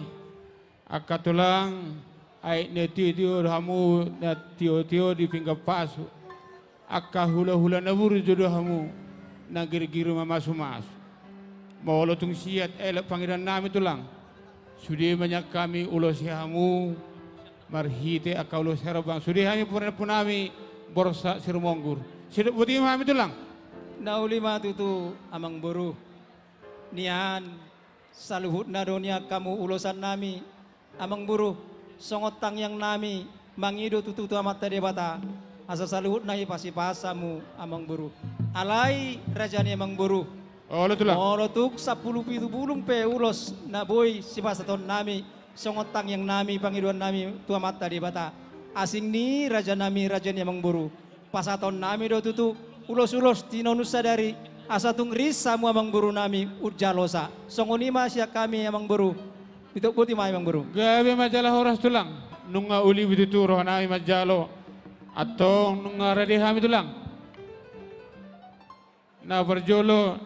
Angka tulang, aek na tiotio do hamu na tiotio di pinggan pasu. Angka hulahula na burju do hamu na girgiru mamasumasu. Molo tung siat elek pangidoannami tulang, sude ma nian hami ulosi hamu marhite angka ulos herbang, sude hami pinasahatonnami borsak sirumonggur. Sidok boti ma hami tulang. Na uli ma tutu amangboru. Nian saluhutna do nian hamu ulosannami amangboru, songon tangiangnami mangido tutu tu Amanta Debata, asa saluhutna ipasipasa hamu amangboru. Alai raja ni amangboru, olo tulang, molo tung sampulu pitu bulung pe ulos na boi sipasahatonnami songon tangiangnami pangidoannami tu Amanta Debata, asing ni rajanami raja ni amangboru, pasahatonnami do tutu ulosulos tinonun sadari, asa tung ris hamu amangborunami, ujalosa. Songon i ma sian hami amangboru. Didok boti ma amangboru. Gabe ma jala horas tulang. Nunga uli be tutu rohanami manjalo. Antong nunga rade hami tulang. Na parjolo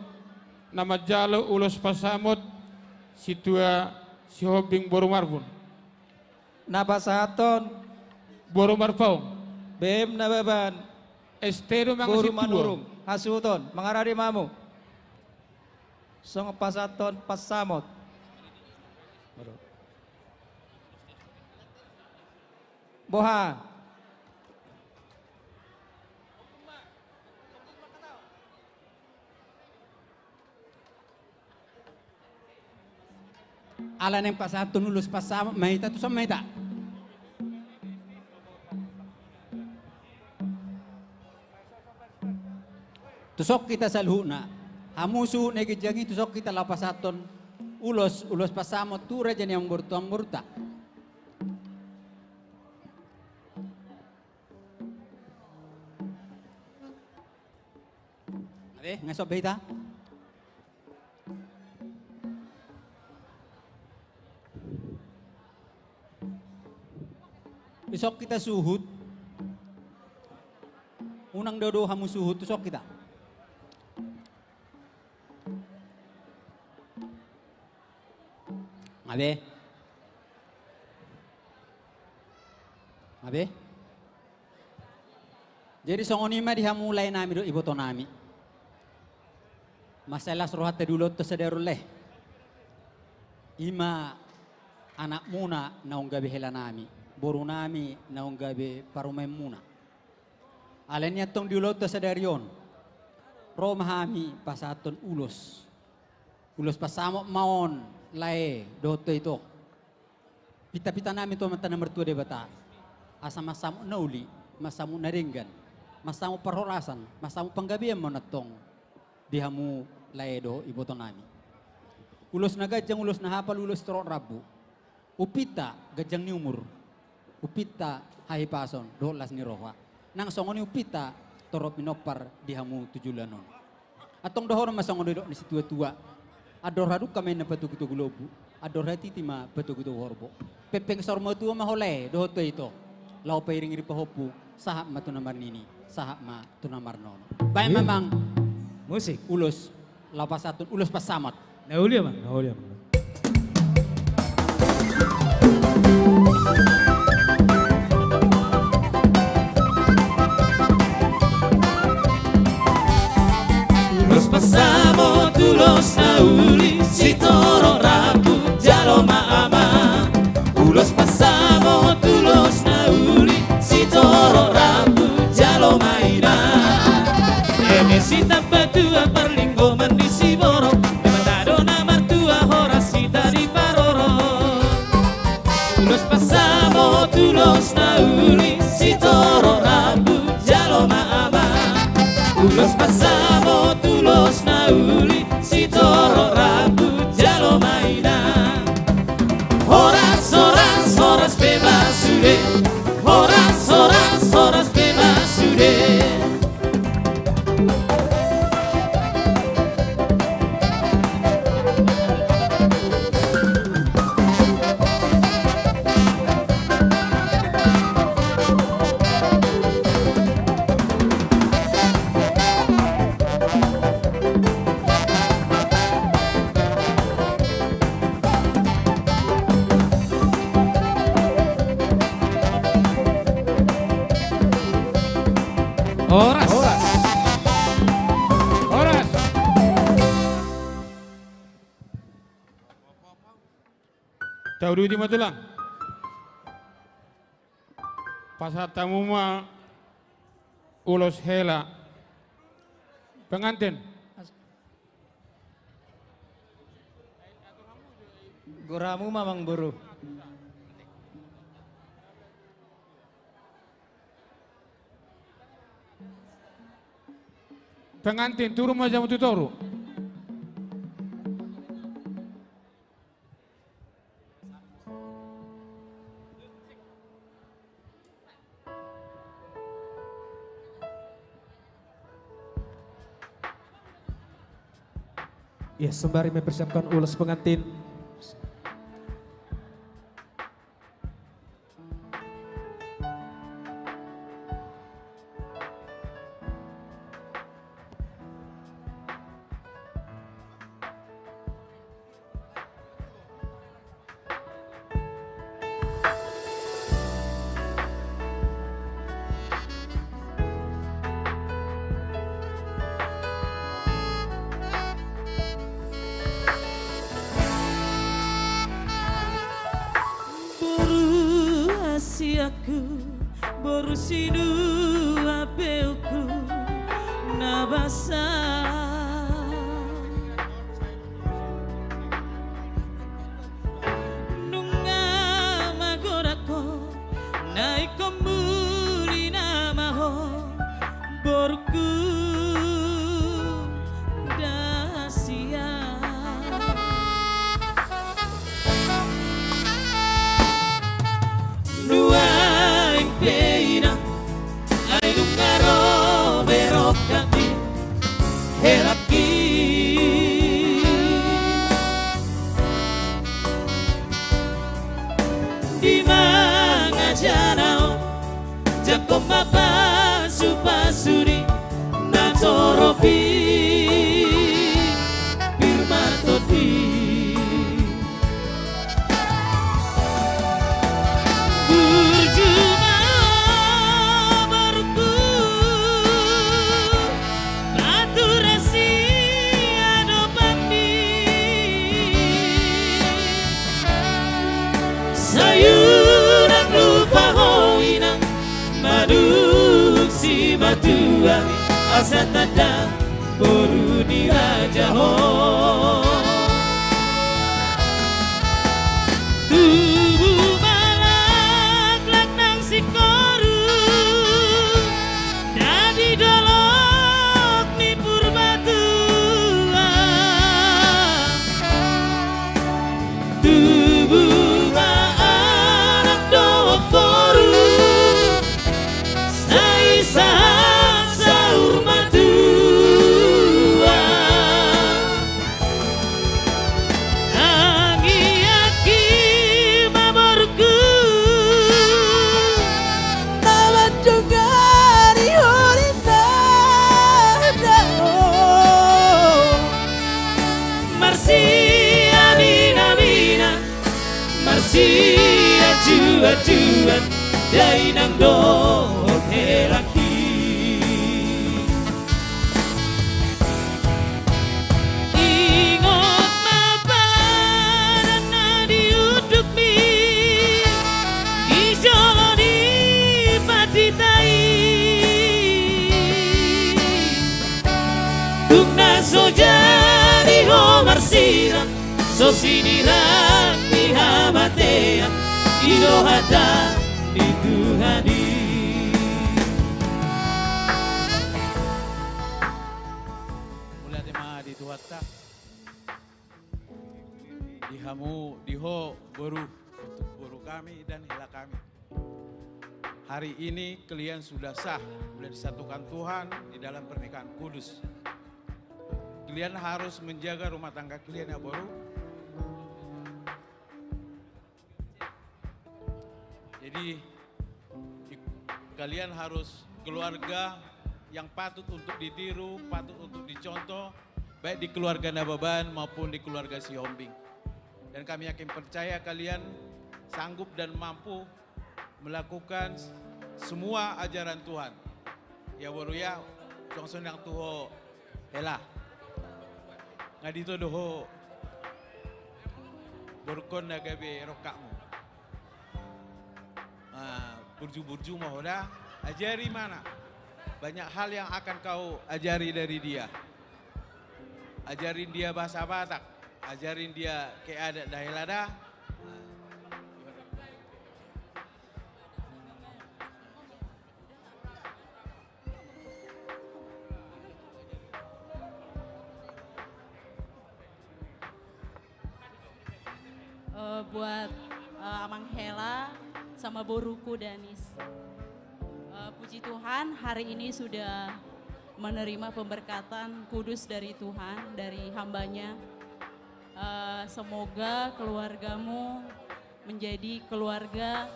na manjalo ulos pansamot, Situa Sihombing boru Marbun. Na pasahathon boru Marpaung. Bem Nababan. S T do mangan boru Situa. Manurung. Hasuhuton, mangarade ma hamu. Songon pasahathon pansamot. Boha? Ala naeng pasahathon ulos pansamot ma hita, tuson ma hita. Tuson hita saluhutna. Hamu suhut na ginjang i, tuson hita laho pasahathon ulos, ulos pansamot tu raja ni amangboru, tu amangborunta. Ate, nga sob hita. Tuson hita suhut. Unang dao do hamu suhut, tuson hita. Nga be? Nga be? Jadi songon i ma di hamu laenami dohot ibotonami. Mansai las rohanta di ulaonta sadari on lae. I ma anakmuna naung gabe helanami, borunami naung gabe parumaenmuna. Alani i antong di ulaonta sadari on, ro ma hami pasahathon ulos. Ulos pansamot ma on lae dohot ito. Pintapinta nami tu Amanta na martua Debata, asa mansamot na uli, mansamot na denggan, mansamot parhorasan, mansamot panggabean ma on antong di hamu lae dohot iboto nami. Ulos na ganjang, ulos na hapal, ulos torop rambu. Umpinta ganjang ni umur, umpinta hahipason dohot las ni roha. Nang songon i umpinta torop pinompar di hamu tu joloan on. Antong dohonon ma songon didok ni situatua: Andor hadungka ma inna patogutogu lombu, andor hatiti ma patogutogu horbo. Pengpeng saur matua ma ho lae dohot ho ito, laho pairingiring pahompu, sahat ma tu na marnini, sahat ma tu na marnono. Baen ma, iya, amang. Musik. Ulos, laho pasahathon ulos pansamot. Na uli, amang, na uli, amang. Ulos pansamot, ulos na uli, sitorop rambu jalo ma, amang. Ulos pansamot, ulos na uli, sitorop rambu jalo ma, inang. Eme sitambatua parlinggoman ni siborok, Debata do na martua, horas hita diparorot. Ulos pansamot, ulos na uli, sitorop rambu jalo ma, amang. Ulos pansamot, ulos na uli, sitorop rambu jalo ma, inang. Horas, horas, horas pe ma sude. Horas, horas, horas pe ma sude. Horas. Horas. Horas. Tauduti ma, tulang. Pasahat hamu ma ulos hela. Pengantin. Goramu ma, amang boru. Pengantin, turun ma hamu tu toru. Ya, sembari mempersiapkan ulos pengantin. Boru hasianku, boru sinuapeonku na basa. Nunga magodang ho, na ingkon muli nama ho, borungku da hasian. Nuaeng pe, inang, ai nunga ro be rongkap ni helangki. Di mangajana on, jangkon ma pasupasu ni natorop i, pir ma tondi. Burju ma, borungku, pature siadopanmi. Sai unang lupa ho, inang, manungkun simatua, asa tanda boru ni raja ho. Tubu dainang dohot helangki. Ingot ma padan na di undukmi, di jolo ni pandita i. Dung na so jadi ho marsirang, so sinirang ni hamatean, i do hata ni Tuhan i. Mauliate ma di Tuhanta. Di hamu, di ho boru, untuk boru kami dan hela kami. Hari ini kalian sudah sah, sudah disatukan Tuhan di dalam pernikahan kudus. Kalian harus menjaga rumah tangga kalian ya, boru. Jadi, di-, kalian harus keluarga yang patut untuk ditiru, patut untuk dicontoh, baik di keluarga Nababan maupun di keluarga Sihombing. Dan kami yakin percaya kalian sanggup dan mampu melakukan s-, semua ajaran Tuhan. Ya, boru ya, suang sonang tu ho hela. Nga dito do ho borukon na gabe rongkapmu. Ah, burju-burju ma ho da, ajari ma na. Banyak hal yang akan kau ajari dari dia. Ajarin dia bahasa Batak, ajarin dia ke adat da hela da. Eh, buat, eh, Amang Hela sama boruku Danis. Eh, puji Tuhan, hari ini sudah menerima pemberkatan kudus dari Tuhan, dari hambanya. Eh, semoga keluargamu menjadi keluarga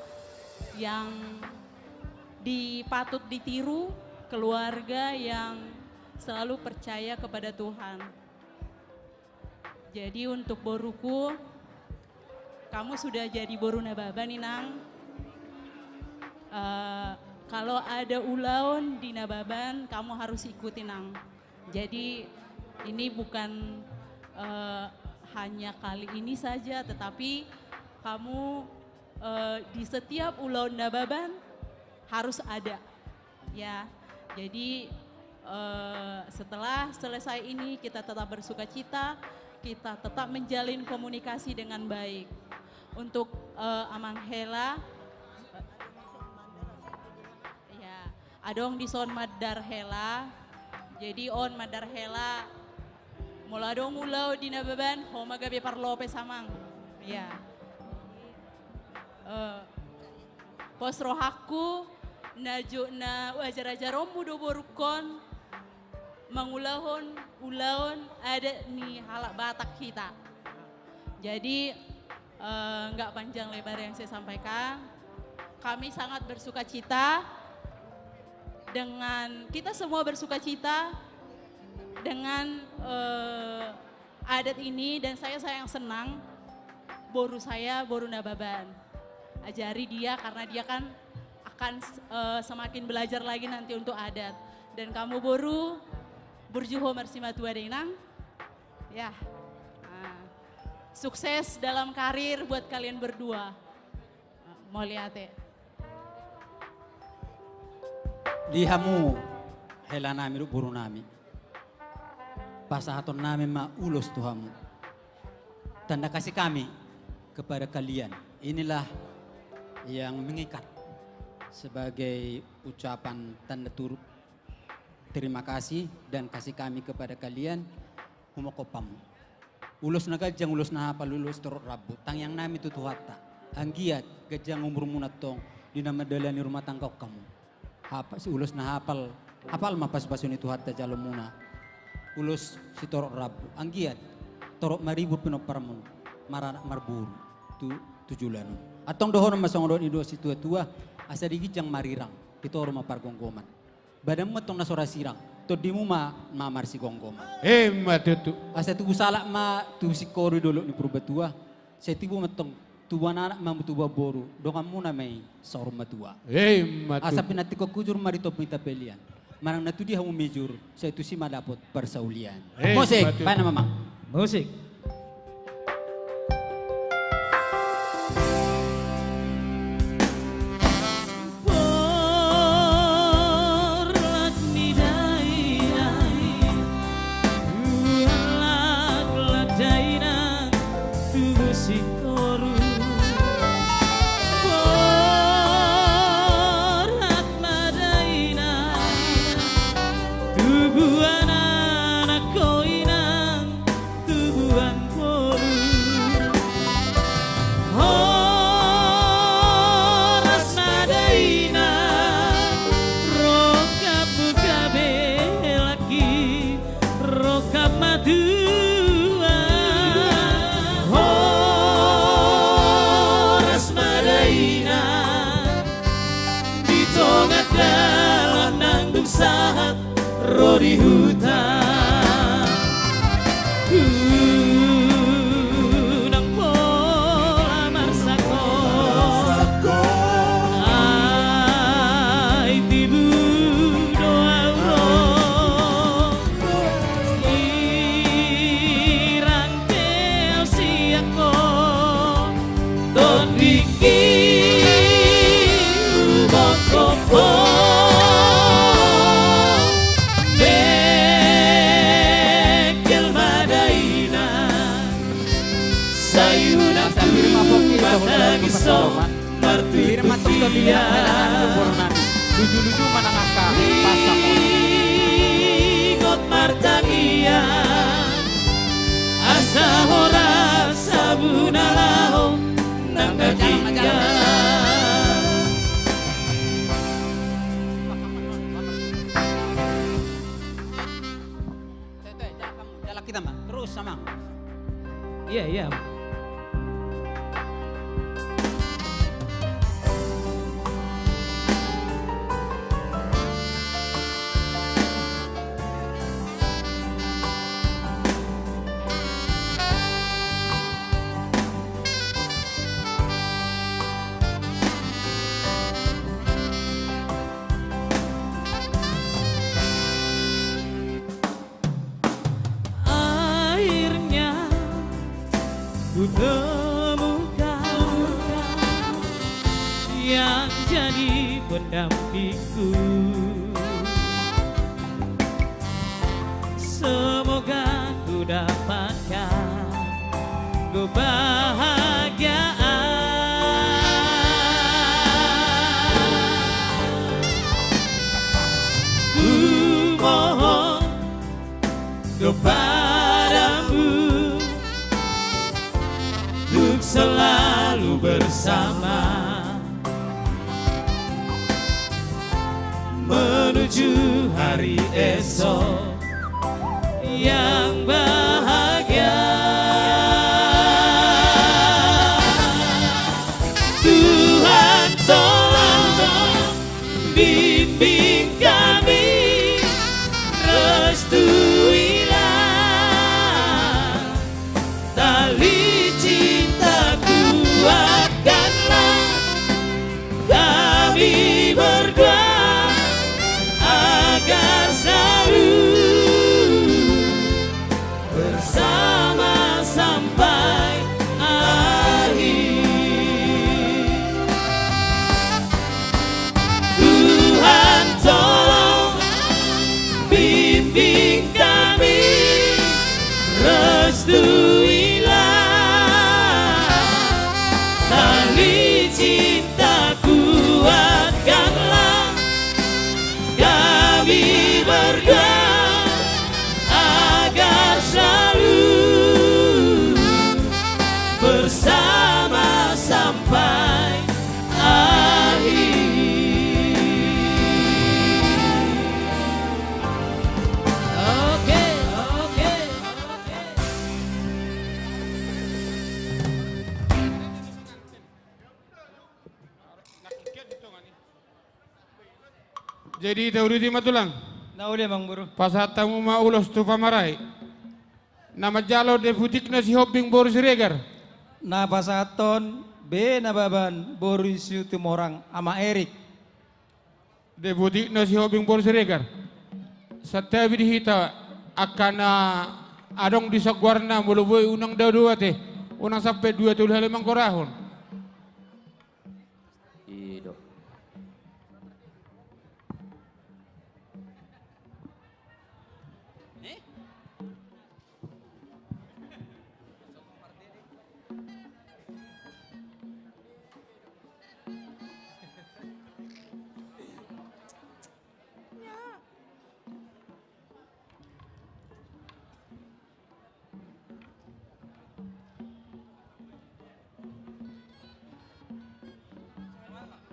yang di-, patut ditiru, keluarga yang selalu percaya kepada Tuhan. Jadi, untuk boruku, kamu sudah jadi boru Nababan, Inang. Eh, kalau ada ulaon di Nababan, kamu harus ikuti, Nang. Jadi, ini bukan, eh, hanya kali ini saja, tetapi kamu, eh, di setiap ulaon Nababan harus ada. Ya, jadi, eh, setelah selesai ini, kita tetap bersukacita, kita tetap menjalin komunikasi dengan baik. Untuk, eh, Amang Hela, ya, adong dison mandar hela. Jadi on mandar hela. Molo adong ulaon di Nababan, ho ma gabe parlopes, Amang. Ya. Eh, pos rohangku, na jo-, na ajar-ajaronmu do borungkon mangulahon ulaon adat ni halak Batak hita. Jadi, eh, nggak panjang lebar yang saya sampaikan. Kami sangat bersukacita dengan, kita semua bersukacita dengan, eh, adat ini, dan saya sangat senang boru saya, boru Nababan. Ajari dia, karena dia kan akan, eh, semakin belajar lagi nanti untuk adat. Dan kamu boru, burju ho marsimatua da, Inang. Ya. Nah, sukses dalam karir buat kalian berdua. Mauliate. Di hamu, hela nami dohot boru nami. Pasahaton nami ma ulos tu hamu. Tanda kasih kami kepada kalian. Inilah yang mengikat sebagai ucapan tanda turut terima kasih dan kasih kami kepada kalian. Humongkop hamu. Ulos na ganjang, ulos na hapal, ulos torop rambu. Tangiang nami tu Tuhanta. Anggiat ganjang umurmuna antong di na mandalani rumah tangga on hamu. Hap-, ulos na hapal, hapal ma pasupasu ni Tuhanta jalomuna. Ulos sitorop rambu. Anggiat torop maribur pinomparmuna, maranak marboru tu, tu joloan on. Antong dohonon ma songon dok ni dua situatua, asa di ginjang marirang, di toru ma pargomgoman. Badanmu antong na so ra sirang, tondimu ma, ma marsigomgoman. Emma tutu. Asa tubu salak ma tu singkoru di dolok ni Purbatua, sai tibu ma antong tubuan anak ma tubuan boru, donganmuna ma i saur matua. Emma tutu. Asa pinantikhon hujur ma di topi ni tapeli an. Manang na tu dia hamu mijur, sai tusi ma dapot parsaulian. Emma tutu. Musik, baen ma, Amang. Musik. Borhat ni dainang, borhat ni dainang, tubu singkoru. Borhat ma dainang, tubuan anak ho inang, tubuan boru. Horas ma dainang, rongkapmu gabe laki, rongkap ma tulang. Horas ma dainang, di tonga dalan nang dung sahat ro di huta. Unang pola marsangkot, ai tibu do au ro. Irang pe au siak ho, tondingki huboto ho. Mengkel ma dainang, sai unang tu ma tangis ho. Martutup ia. Luju-luju manang angka pasang. Ingot martangiang, asa horas sabuna laho nang na tinggal. Tete, jalan kamu, jalan kita, Mbak. Terus, Amang. Iya, iya. Akhirnya kutemukan yang jadi pendampingku. Semoga ku dapatkan kebahagiaan. Ku mohon kepadamu untuk selalu bersama menuju hari esok yang bahagia. Tuhan, tolong bimbing kami, restuilah tali cinta, kuatkanlah kami berdua agar selalu bersama sampai akhir. Tuhan, tolong bimbing kami, restuilah tali cinta, kuatkanlah kami berdua agar selalu bersama sampai akhir. Oke, oke, oke. Jadi, tauduti ma, Tulang. Na uli, Amangboru. Pasahat hamu ma ulos tu pamarai. Na manjalo deputikna Sihombing boru Siregar. Na pasahathon Be Nababan boru Situmorang, Ama Erik. Deputikna Sihombing boru Siregar. Santabi di hita angka na adong di saguarna, molo boi unang dao dao ate, unang sampe dua tolu hali manggorahon. I do.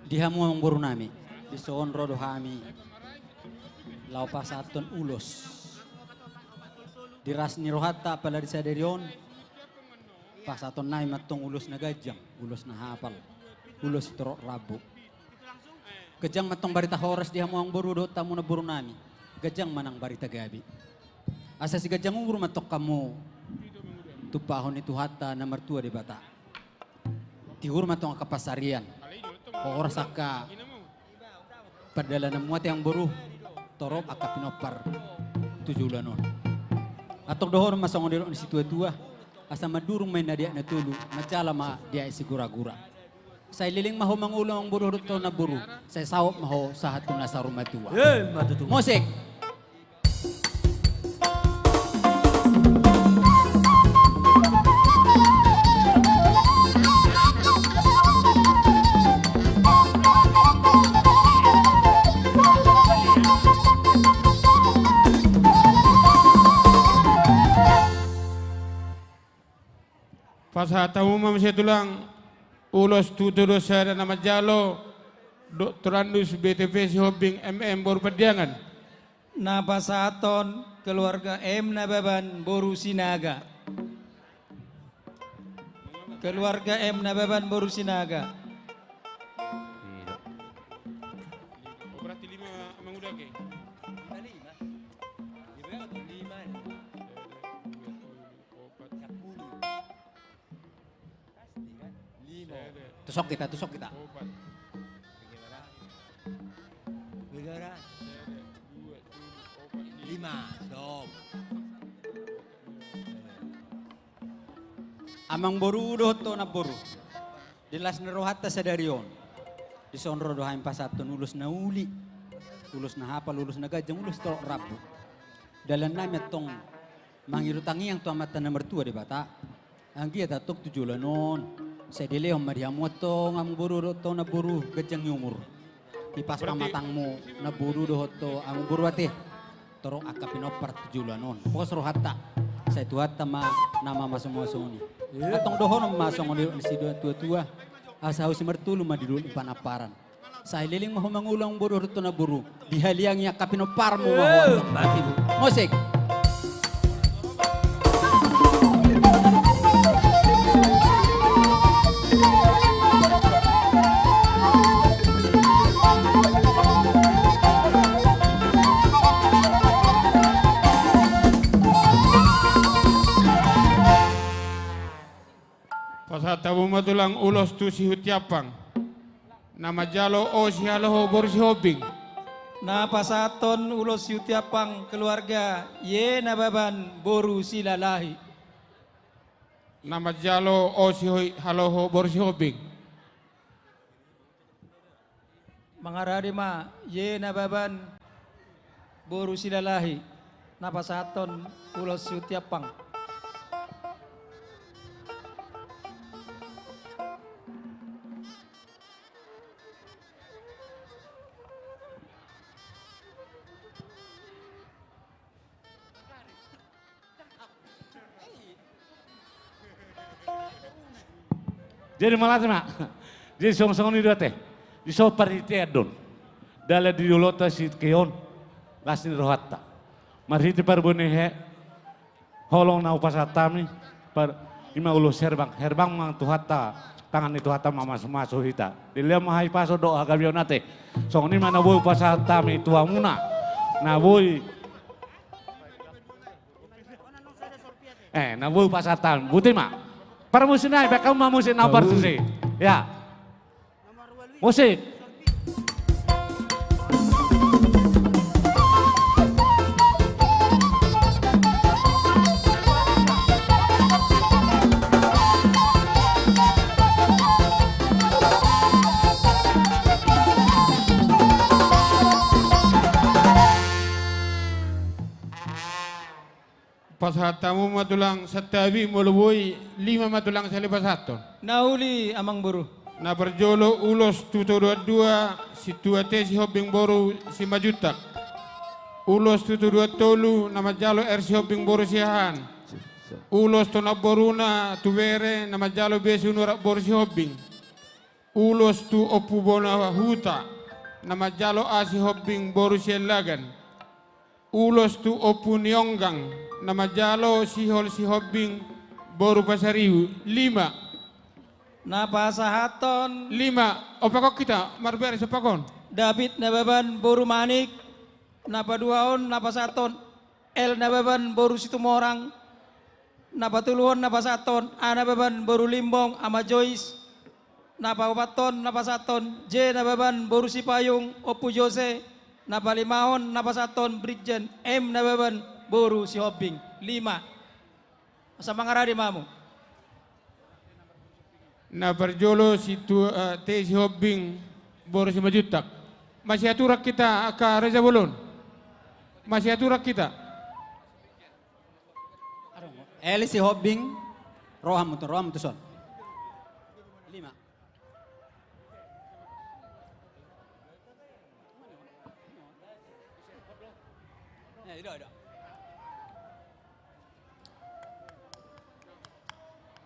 Di hamu amangboru nami, dison ro do hami laho pasahathon ulos. Di las ni rohanta apala di sadari on, pasahaton nami mantong ulos na ganjang, ulos na hapal, ulos sitorop rambu. Ganjang mantong barita horas di hamu amangboru dohot hamu namboru nami. Ganjang ma nang barita gabe. Asa siganjang umur mantong hamu tumpahon ni Tuhanta na martua Debata. Tihur mantong angka pansarian. Horas angka pardalananmu ate amangboru, torop angka pinompar tu joloan on. Antong dohonon ma songon nidok ni situatua, asa mandurung ma inna di aek na tolu, manjala ma di aek siguragura. Sai leleng ma ho mangolu amangboru dohot ho namboru, sai saut ma ho sahat tu nasa rumah tua. Eh, ma tutu. Musik. Pasahat hamu ma muse tulang ulos tu tudos sada na manjalo, Doktorandus B T P Sihombing M M boru Pandiangan. Na pasahathon keluarga M Nababan boru Sinaga. Keluarga M Nababan boru Sinaga. Iya. Oh, berarti lima, Amang, udah, oke. Lima, lima. Lima, lima. Opat. Sepuluh. Pasti kan? Lima. Tusuk kita, tusuk kita. Opat. Bagaimana? Bagaimana? Dua, tiga, empat, lima. Lima, stop. Amangboru dohot ho namboru. Di las ni rohanta sadari on. Dison ro do hami pasahathon ulos na uli. Ulos na hapal, ulos na ganjang, ulos torop rambu. Dalan nami antong mangido tangiang tu Amanta na martua Debata. Anggiat antong tu joloan on, sai dilehon ma di hamu antong amangboru dohot ho namboru ganjang ni umur. Di pas pamatangmu namboru dohot ho amangboru ate. Torop angka pinompar tu joloan on. Pos rohanta. Sai Tuhanta ma na mamasumasu i. Antong dohonon ma songon nidok ni situatua. Asa hau simartolu ma di dolok ni panamparan. Sai leleng ma ho mangolu amangboru dohot ho namboru. Dihaliangi angka pinomparmu ma ho. Eh, antong. Mati. Musik. Pasahat hamu ma tulang ulos tu Sihutiampang. Na manjalo O Sihaloho boru Sihombing. Na pasahathon ulos Sihutiampang keluarga Y Nababan boru Silalahi. Na manjalo O Sihaloho boru Sihombing. Mangarade ma Y Nababan boru Silalahi, na pasahathon ulos Sihutiampang. Jadi mauliate ma. Jadi songon, songon i do ate. Dison parhitean do on. Dalan di dolok ta sian on. Las ni rohanta. Marhite parbue ni he. Holong na hupasahat hami. Par, ima ulos herbang. Herbang ma Tuhanta. Tangan ni Tuhanta mamasumasu hita. Dilehon ma hahipason dohot hagabeon ate. Songon i ma na boi hupasahat hami tu hamuna. Na boi Eh, na boi pasahat hami. Boti ma. Parmusik nai, baen hamu ma musik na partusi. Ya. Musik. Pasahat hamu ma tulang santabi, molo boi lima ma tulang sahali pasahathon. Na uli amang boru. Na parjolo ulos tu Todoan dua, Sintua T Sihombing boru Simanjuntak. Ulos tu Todoan tolu, na manjalo R Sihombing boru Siahaan. Ulos tu namboruna tu bere, na manjalo B Sinurat boru Sihombing. Ulos tu Ompu Bona Huta, na manjalo A Sihombing boru Siallagan. Ulos tu Ompu ni Onggang, na manjalo Sihol Sihombing boru Pasaribu. Lima. Na pasahathon. Lima. Ompakon hita, marberes ompakon. David Nababan boru Manik. Na paduahon na pasahathon L Nababan boru Situmorang. Na patoluhon na pasahathon A Nababan boru Limbong, Ama Jois. Na paopathon na pasahathon J Nababan boru Sipayung, Ompu Jose. Na palimahon na pasahathon Brigjen M Nababan boru Sihombing. Lima. Asa mangarade ma hamu. Na parjolo Sintua, eh, T Sihombing boru Simanjuntak. Masiaturan hita angka raja bolon. Masiaturan hita. Eli Sihombing, ro hamu tu, ro hamu tuson. Lima. Eh, ido, ido.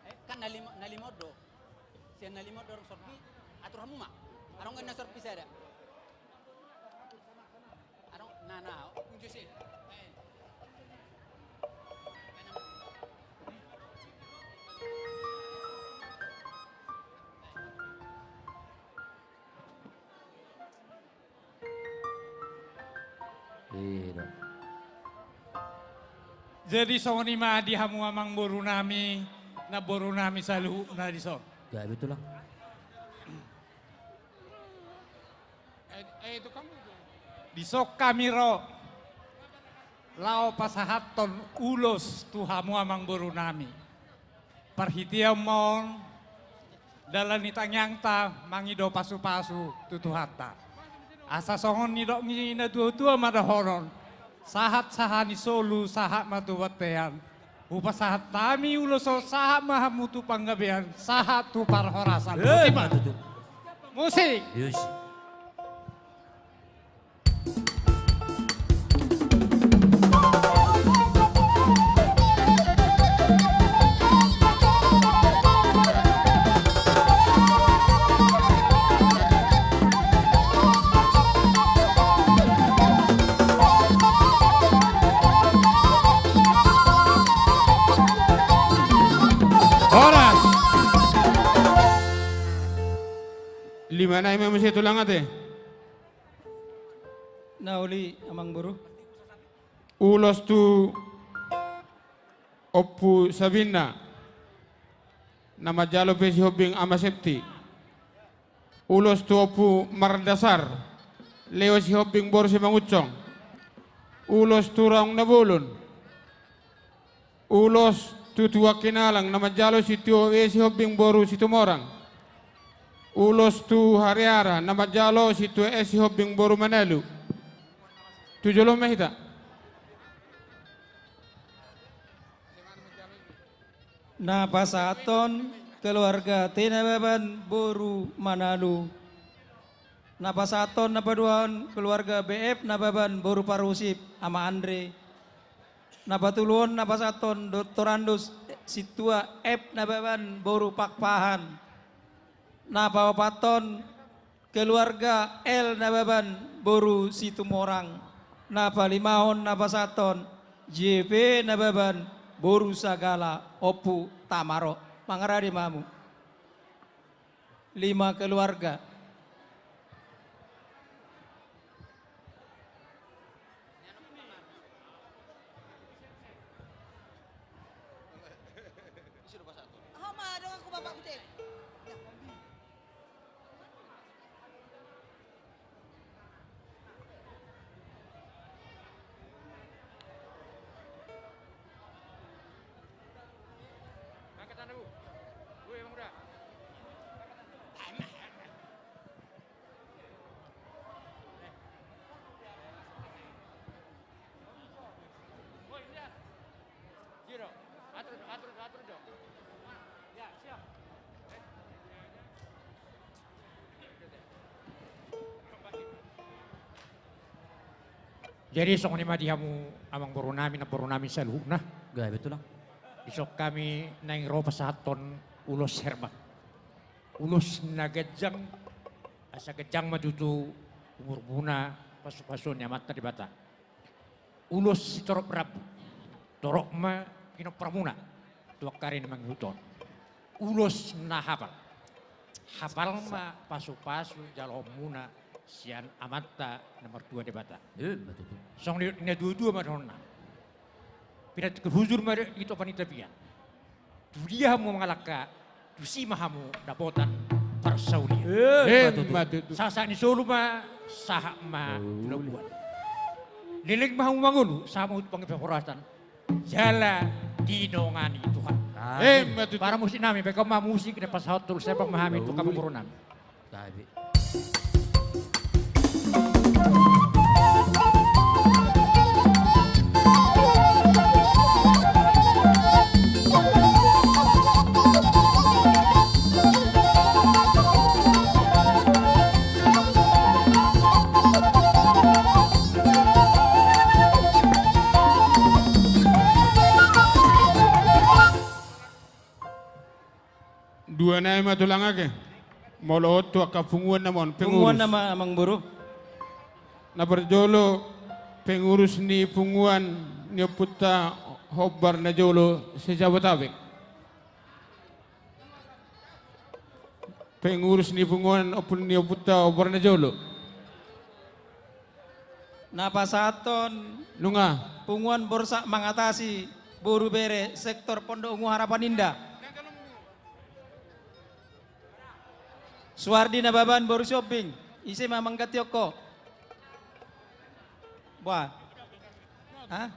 Eh, kan na lima, na lima do. Sian na lima do adong sorpi, atur hamu ma. Adong na sorpi sada. Adong, na, na, unjuk sih. Eh. Iya. Jadi songon i ma di hamu amang boru nami, namboru nami saluhutna dison. Gabe tulang. Eh, eh, itu kamu itu. Dison hami ro. Laho pasahathon ulos tu hamu amang boru nami. Parhitean ma on, dalan ni tangiangta mangido pasupasu tu Tuhanta. Asa songon nidok ni natuatua ma dohonon, sahat sahat ni solu, sahat ma tu bontean. Hupasahat hami ulos on, sahat ma hamu tu panggabean, sahat tu parhorasan. Eh, boti ma. Musik. Yes. Horas. Lima nai ma muse tulang ate. Na uli amang boru. Ulos tu Ompu Sabinna, na manjalo pe Sihombing Ama Septi. Ulos tu Ompu Mardasar, Leo Sihombing boru Simangunsong. Ulos tu Raung Nabolon. Ulos tu Tuan Kinalang, na manjalo Sintua E Sihombing boru Situmorang. Ulos tu Hariara, na manjalo Sintua E Sihombing boru Manalu. Tu jolo ma hita. Na pasahathon keluarga T Nababan boru Manalu. Na pasahathon na paduahon keluarga B F Nababan boru Parusip, Ama Andre. Na patoluhon na pasahathon Doktorandus Sintua F Nababan boru Pakpahan. Na paopathon keluarga L Nababan boru Situmorang. Na palimahon na pasahathon J P Nababan boru Sagala, Ompu Tamaro. Mangarade ma hamu. Lima keluarga. Aha ma dong aku bapak putih. Ya. Jadi songon i ma di hamu amangboru nami, namboru nami saluhutna. Gabe, Tulang. Dison hami naeng ro pasahathon ulos herbang. Ulos na ganjang, asa ganjang ma tutu umurmuna, pasupasuon ni Amanta Debata. Ulos sitorop rambu, torop ma pinomparmuna tu angka ari na mangihut on. Ulos na hapal, hapal ma pasupasu jaloonmuna sian Amanta na martua Debata. Emma tutu. Songon na didok ni natuatua ma dohononna. Pinantikhon hujur ma di topan ni tapian. Tudia hamu mangalangka, tusi ma hamu dapotan parsaulian. Emma tutu. Emma tutu. Sahat-sahat ni solu ma, sahat ma tu labuan. Leleng ma hamu mangolu, sahat ma hamu tu panggabean parhorasan. Jala dinongani Tuhan. Amin. Emma tutu. Parmusik nami, bahen hamu ma musik, na pasahat tu ulos herbang ma hami tu amangboru nami. Gabe. Dua nai ma, Tulang, ake. Molo on tu angka punguan nama on, pengurus. Punguan nama, amangboru. Na parjolo, pengurus ni punguan ni ompunta hombar na jolo se-Jabodetabek. Pengurus ni punguan ompun ni ompunta hombar na jolo. Na pasahathon. Nunga. Punguan Borsak Mangatasi, boru bere, sektor Pondok Ungu, Harapan Indah. Suardi Nababan, boru Sihombing, ise ma manggantian ho? Boha? Hah?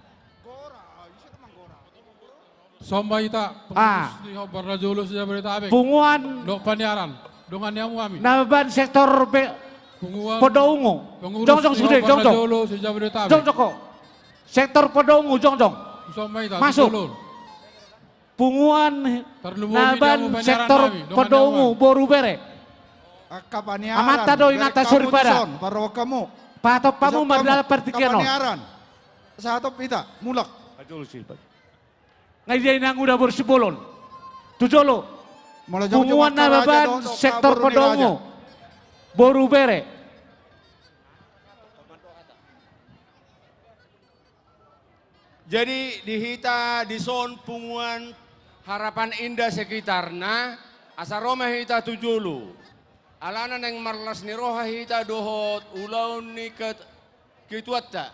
Songon i ma hita, pengurus ni hombar na jolo se-Jabodetabek. Punguan. Dohot paniaran. Dongan ni hamu hami. Nababan sektor be-, Pondok Ungu. Jongjong sude, jongjong. Jongjong ho. Sektor Pondok Ungu, jongjong. Masuk. Punguan Nababan sektor Pondok Ungu, boru bere. Amanta do inanta soripada. Pahatop hamu mardalan partingkian on. Sahatop hita, mulak. Nga dia inanguda boru Simbolon. Tu jolo. Punguan Nababan sektor Pondok Ungu, boru bere. Jadi di hita dison punguan Harapan Indah sekitarna, asa ro ma hita tu jolo. Alana naeng marlas ni roha hita dohot ulaon ni ket-, ketuanta.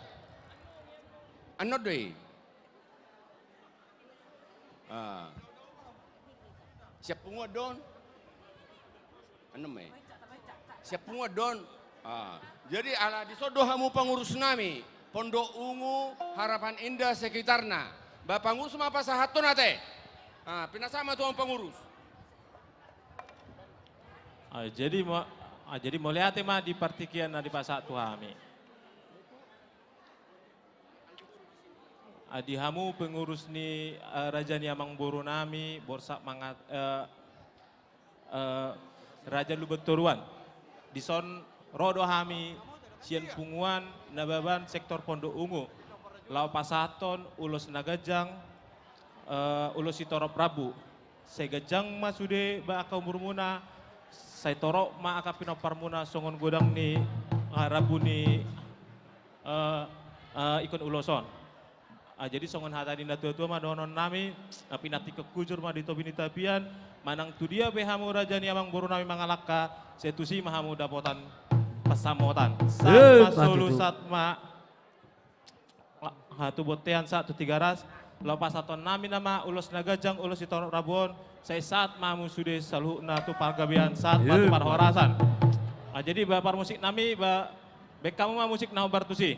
Annon do i. Ah. Siap punguan do on? Annon ma i. Siap punguan do on? Ah. Jadi ala dison do hamu pangurus nami, Pondok Ungu, Harapan Indah sekitarna. Ba pangurus ma pasahathon ate. Ah, pinasahat ma tu hamu pangurus. Ah, jadi ma, ah, jadi mauliate ma di partingkian na dipasahat tu hami. Ah, di hamu pengurus ni, eh, raja ni amangboru nami, Borsak Mangat-, eh, eh, Raja Lumban Toruan. Dison ro do hami sian punguan Nababan sektor Pondok Ungu. Laho pasahathon ulos na ganjang, eh, ulos sitorop rambu. Sai ganjang ma sude ba angka umurmuna, sai torop ma angka pinomparmuna songon godang ni, ah, rambu ni, eh, eh, ingkon ulos on. Ah, jadi songon hata ni natuatua ma dohonon nami, ah, pinantikhon hujur ma di topi ni tapian, manang tudia pe hamu raja ni amangboru nami mangalangka, sai tusi ma hamu dapotan pansamotan. Sahat ma solu, sahat ma. Ha, tu bontean sahat tu Tigaras, laho pasahaton nami nama ulos na ganjang, ulos sitorop rambu on, sai sahat ma hamu sude saluhutna tu pargabean, sahat ma tu parhorasan. Ah, jadi ba parmusik nami, ba, bahen hamu ma musik na hombar tusi.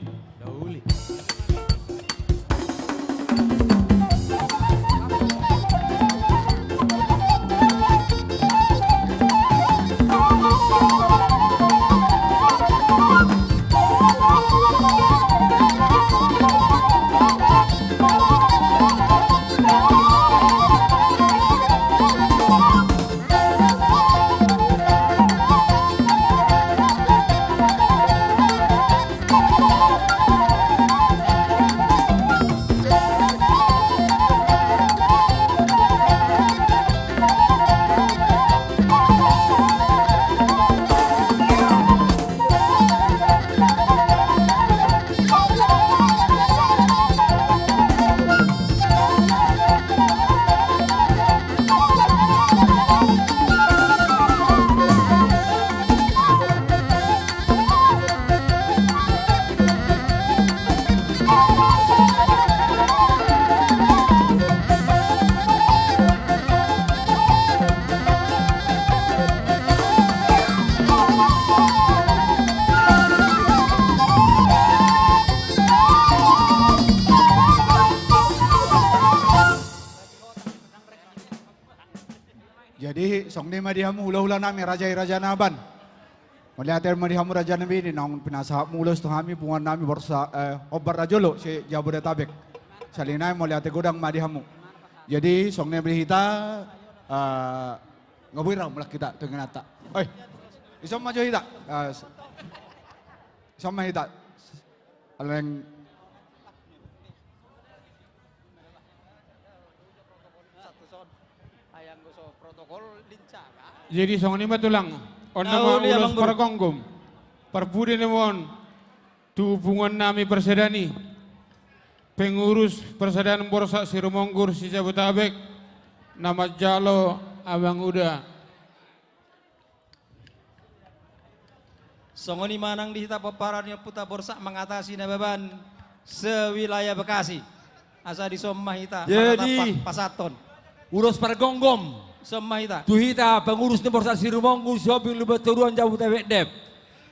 Songon i ma di hamu hulahula nami, raja i Raja Naban. Mauliate ma di hamu raja nami, naung pinasahatmu ulos tu hami, punguan nami Borsak, eh, Hombar Rajolo se-Jabodetabek. Sahali nai mauliate godang ma di hamu. Jadi songon i ma di hita, eh, nga boi ra mulak hita tu ingananta. Oi. Dison ma jo hita. Eh, s-, dison ma hita. Aleng. Jadi songon i ma tulang, on nama ulos pargomgom, parpudi ni on, tu punguan nami parsadaan i, pengurus parsadaan Borsak Sirumonggur se-Jabodetabek, na manjalo amang uda. Songon i ma nang di hita pomparan ni ompunta Borsak Mangatasi Nababan se-wilayah Bekasi. Asa dison ma hita. Jadi, pasahathon ulos pargomgom. Dison ma hita. Tu hita pengurus ni Borsak Sirumonggur, Sihombing, Lumban Toruan, Jabodetabek Dep.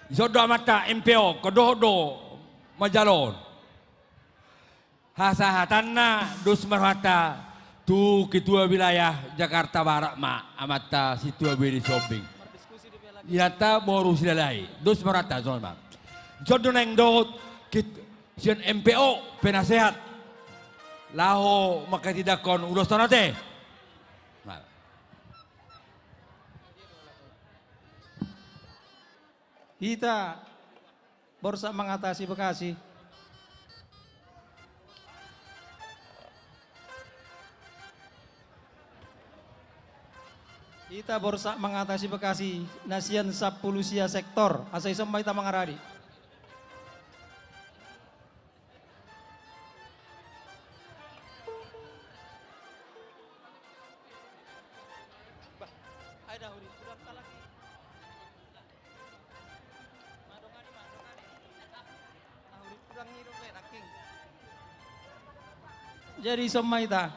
Dison do amanta M P O, dohot do manjalo on. Hasahatanna dos ma rohanta tu ketua wilayah Jakarta Barat ma amanta Sintua Bedi Sihombing. Inanta boru Silalahi, dos ma rohanta, songon ma. Dison do naeng dohot ket-, sian M P O penasehat laho manghatindanghon ulos on ate. Hita Borsak Mangatasi Bekasi. Hita Borsak Mangatasi Bekasi, na sian sampulu sia sektor, asa dison ma hita mangaradi. Jadi dison ma hita.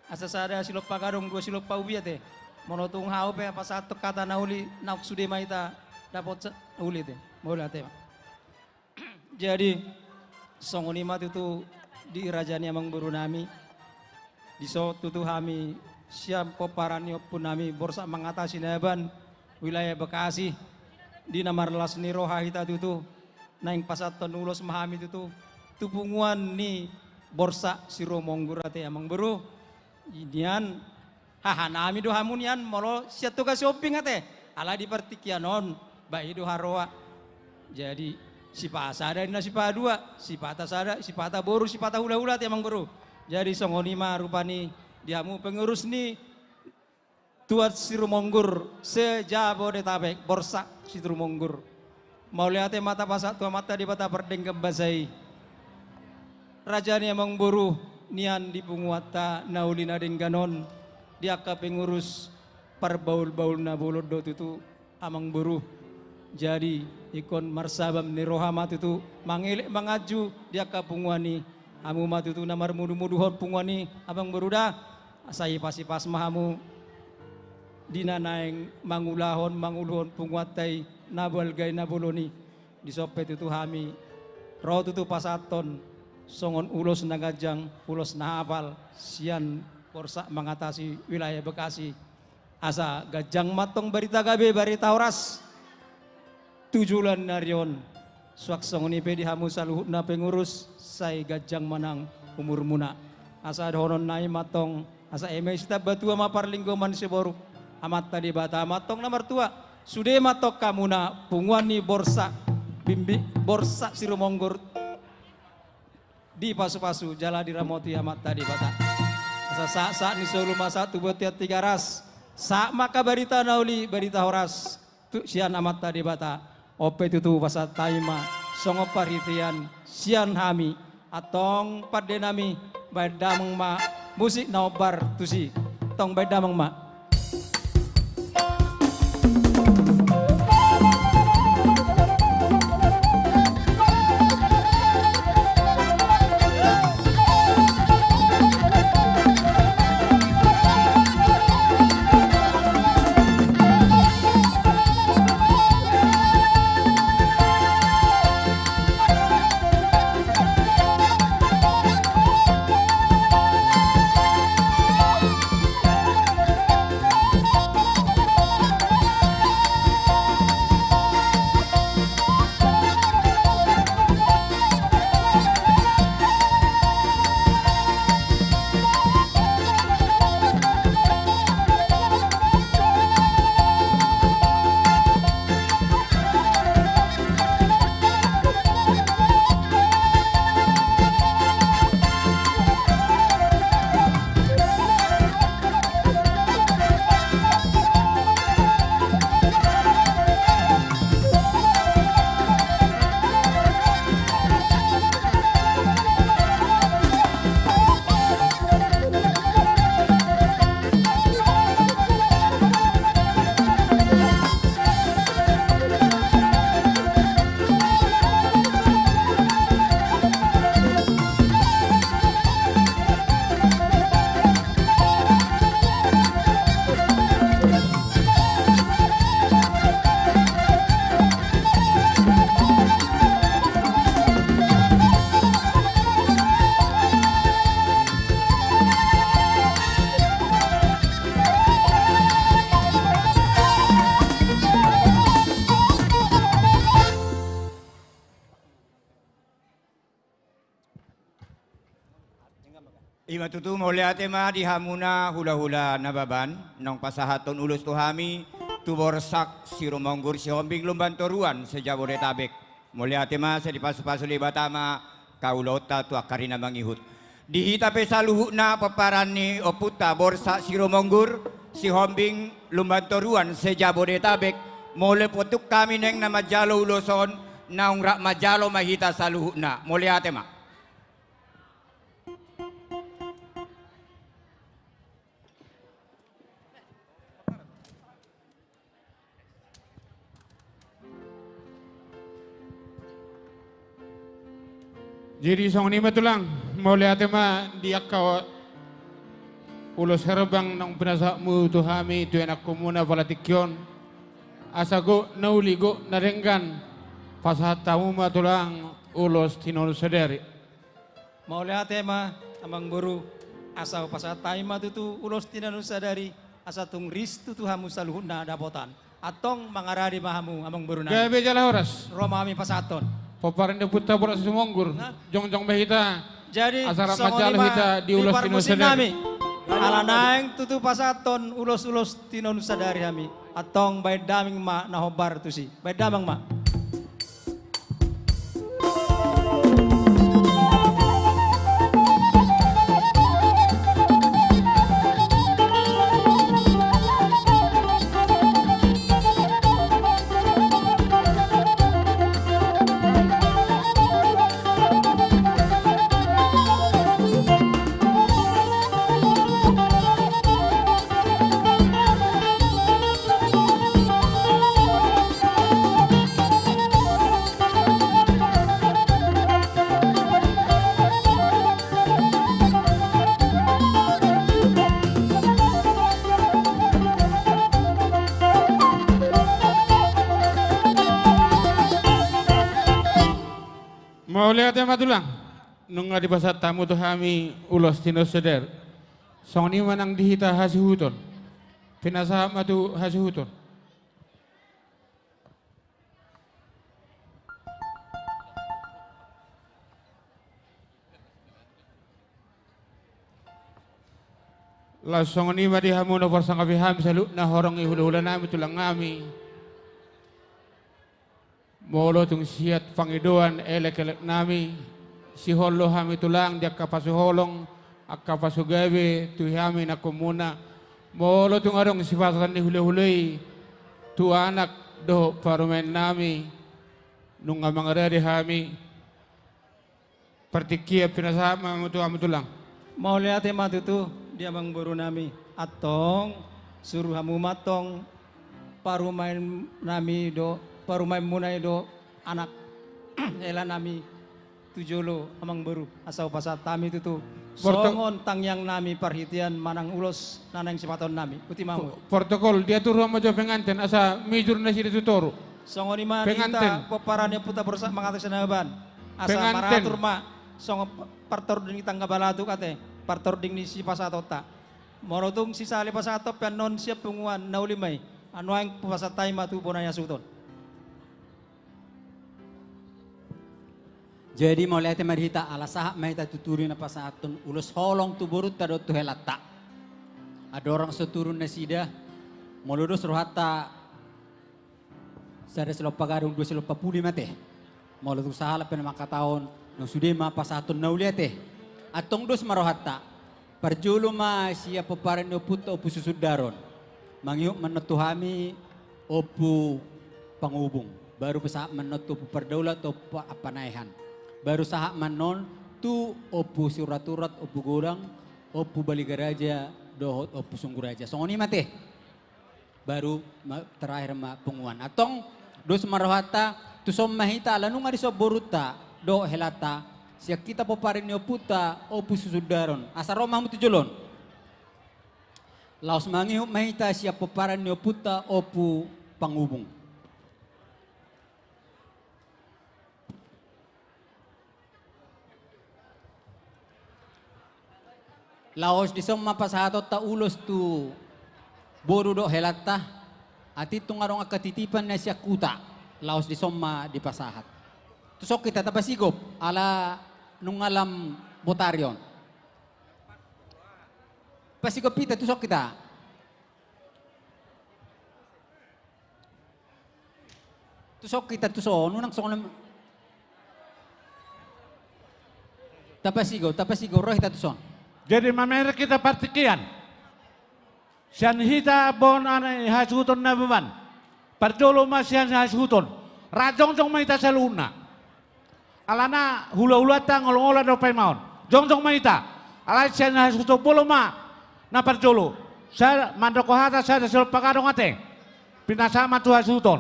Asa sada silompa gadong, dua silompa ubi ate. Molo tung hau pe pasahathon hata na uli, naung sude ma hita dapot sa-, uli ate. Mauliate ma. Jadi songon i ma tutu di raja ni amangboru nami. Dison tutu hami sian pomparan ni ompu nami Borsak Mangatasi Nababan, wilayah Bekasi, di na marlas ni roha hita tutu, naeng pasahathon ulos ma hami tutu tu punguan ni Borsak Sirumonggur ate amangboru. Nian hahanami do hamu nian molo sian Toga Sihombing ate. Alai di partingkian on, bahen do haroa. Jadi sipata sada ninna sipata dua, sipata sada, sipata boru, sipata hulahula ate amangboru. Jadi songon i ma rupani di hamu pengurus ni Tuan Sirumonggur se-Jabodetabek, Borsak Sirumonggur. Mauliate ma tapasahat tu Amanta Debata pardenggan basa i. Raja ni amangboru nian di punguanta na uli na denggan on, di angka pengurus parbaulbaul na bolon do tutu amangboru. Jadi ingkon marsabam ni roha ma tutu mangelek manganju di angka punguan i. Hamu ma tutu na marmudumuduhon punguan i amangboru da. Asa ipasipas ma hamu di na naeng mangulahon, manguluhon punguanta i na balga i na bolon i. Dison pe tutu hami ro tutu pasahathon songon ulos na ganjang, ulos na hapal sian Borsak Mangatasi wilayah Bekasi. Asa ganjang ma antong barita gabe, barita horas tu joloan ni ari on. Suang songon i pe di hamu saluhutna pengurus, sai ganjang ma nang umurmuna. Asa dohonon nami ma antong, asa eme sitamba tua ma parlinggoman siboru. Amanta Debata ma antong na martua. Sude ma antong hamuna punguan ni Borsak, Bimbi-, Borsak Sirumonggur, dipasupasu jala diramoti Amanta Debata. Asa sahat-sahat ni solu ma sahat tu bontean Tigaras. Sahat ma angka barita na uli, barita horas tu sian Amanta Debata. On pe tutu pasahat hami ma songon parhitean sian hami. Antong pande nami, bahen damang ma musik na hombar tusi. Antong bahen damang ma. Ima tutu, mauliate ma di hamuna hulahula Nababan, naung pasahathon ulos tu hami, tu Borsak Sirumonggur Sihombing Lumban Toruan se-Jabodetabek. Mauliate ma, sai dipasupasu Debata ma haulaonta tu angka ari na mangihut. Di hita pe saluhutna pomparan ni ompunta Borsak Sirumonggur Sihombing Lumban Toruan se-Jabodetabek, molo pe tung hami naeng na manjalo ulos on, naung rap manjalo ma hita saluhutna. Mauliate ma. Jadi songon i ma tulang, mauliate ma di angka ulos herbang naung pinasahatmu tu hami, tu ianakkonmuna pala tingki on. Asa gok na uli, gok na denggan, pasahat hamu ma tulang ulos tinonun sadari. Mauliate ma, amangboru, asa hupasahat hami ma tutu ulos tinonun sadari, asa tung ris tutu hamu saluhutna dapotan. Antong mangarade ma hamu, amangboru nami. Gabe jala horas. Ro ma hami pasahathon. Pomparan ni ompunta Borsak Sirumonggur. Nah. Jongjong ma hita. Jadi, asa rap songon i manjalo ma hita di ulos tinonun sadari. Ala naeng tutu pasahathon ulos-ulos tinonun sadari hami. Antong baen damang ma na hombar tusi. Baen damang ma. Mauliate ma tulang. Nunga dipasahat hamu tu hami ulos tinonun sadari. Songon i ma nang di hita hasuhuton. Pinasahat ma tu hasuhuton. Laos songon i ma di hamu na huparsangapi hami saluhutna horong ni hulahulanami, tulangnami. Molo tung siat pangidoan elekeleknami, sihol do hami tulang di angka pasuholong, angka pasugabe tu hami ianakkonmuna. Molo tung adong sipasatan ni hulahula i tu anak dohot parumaennami, nunga mangarade hami. Partingkian pinasahat ma hamu tu hamu tulang. Mauliate ma tutu di amangborunami. Antong suru hamu ma antong parumaennami do, parumaenmuna i do anak helanami tu jolo, amangboru, asa hupasahat hami tutu songon tangiangnami parhitean manang ulos na naeng sipasahatonnami. Botima hamu. Protokol, diatur hamu jo penganten asa mijur nasida tu toru. Songon i ma di hita pomparan ni ompunta Borsak Mangatai Sinababan. Asa maratur ma songon partording ni tangga balatuk ate, partording ni sipasahatonta. Molo tung sisahali pasahaton pe annon sian punguan na uli ma i, annon hupasahat hami ma tu bona ni hasuhuton. Jadi mauliate ma di hita ala sahat ma hita tu turi na pasahathon ulos holong tu borunta dohot tu helanta. Andorang so turun nasida, molo dos rohanta sada silompa gadong dua silompa pudi ma ate. Molo tung sahalak pe na mangkatahon, na sude ma pasahathon na uli ate. Antong dos ma rohanta. Parjolo ma sian pomparan ni ompunta Ompu Susundaron. Mangihut ma annon tu hami Ompu Pangubung. Baru pasahat ma annon tu Ompu Pardaulat, Ompu Ampanaehan. Baru sahat ma annon tu Ompu Siuraturat, Ompu Godang, Ompu Baligaraja dohot Ompu Sungguraja. Songon i ma ate. Baru ma, terakhir ma punguan. Antong dos ma rohanta, tuson ma hita ala nunga dison borunta dohot helanta, sian hita pomparan ni ompunta Ompu Susundaron. Asa ro ma hamu tu jolo on. Laos mangihut ma hita sian pomparan ni ompunta Ompu Pangubung. Laos dison ma pasahatonta ulos tu boru dohot helanta, atik tung adong angka titipan na sian huta, laos dison ma dipasahat. Tuson hita tapasigop, ala nunga lam botari on. Pasigop hita, tuson hita. Tuson hita, tuson, unang songon. Tapasigop, tapasigop, ro hita tuson. Jadi mamereng hita partingkian. Sian hita bona ni hasuhuton Nababan. Parjolo ma sian hasuhuton. Ra jongjong ma hita saluhutna. Alana hulahulaan ta ngolungolung do paimaon. Jongjong ma hita. Alai sian hasuhuton bolon ma na parjolo. Sa mandok hata sada sian pagadong ate. Pinasahat ma tu hasuhuton.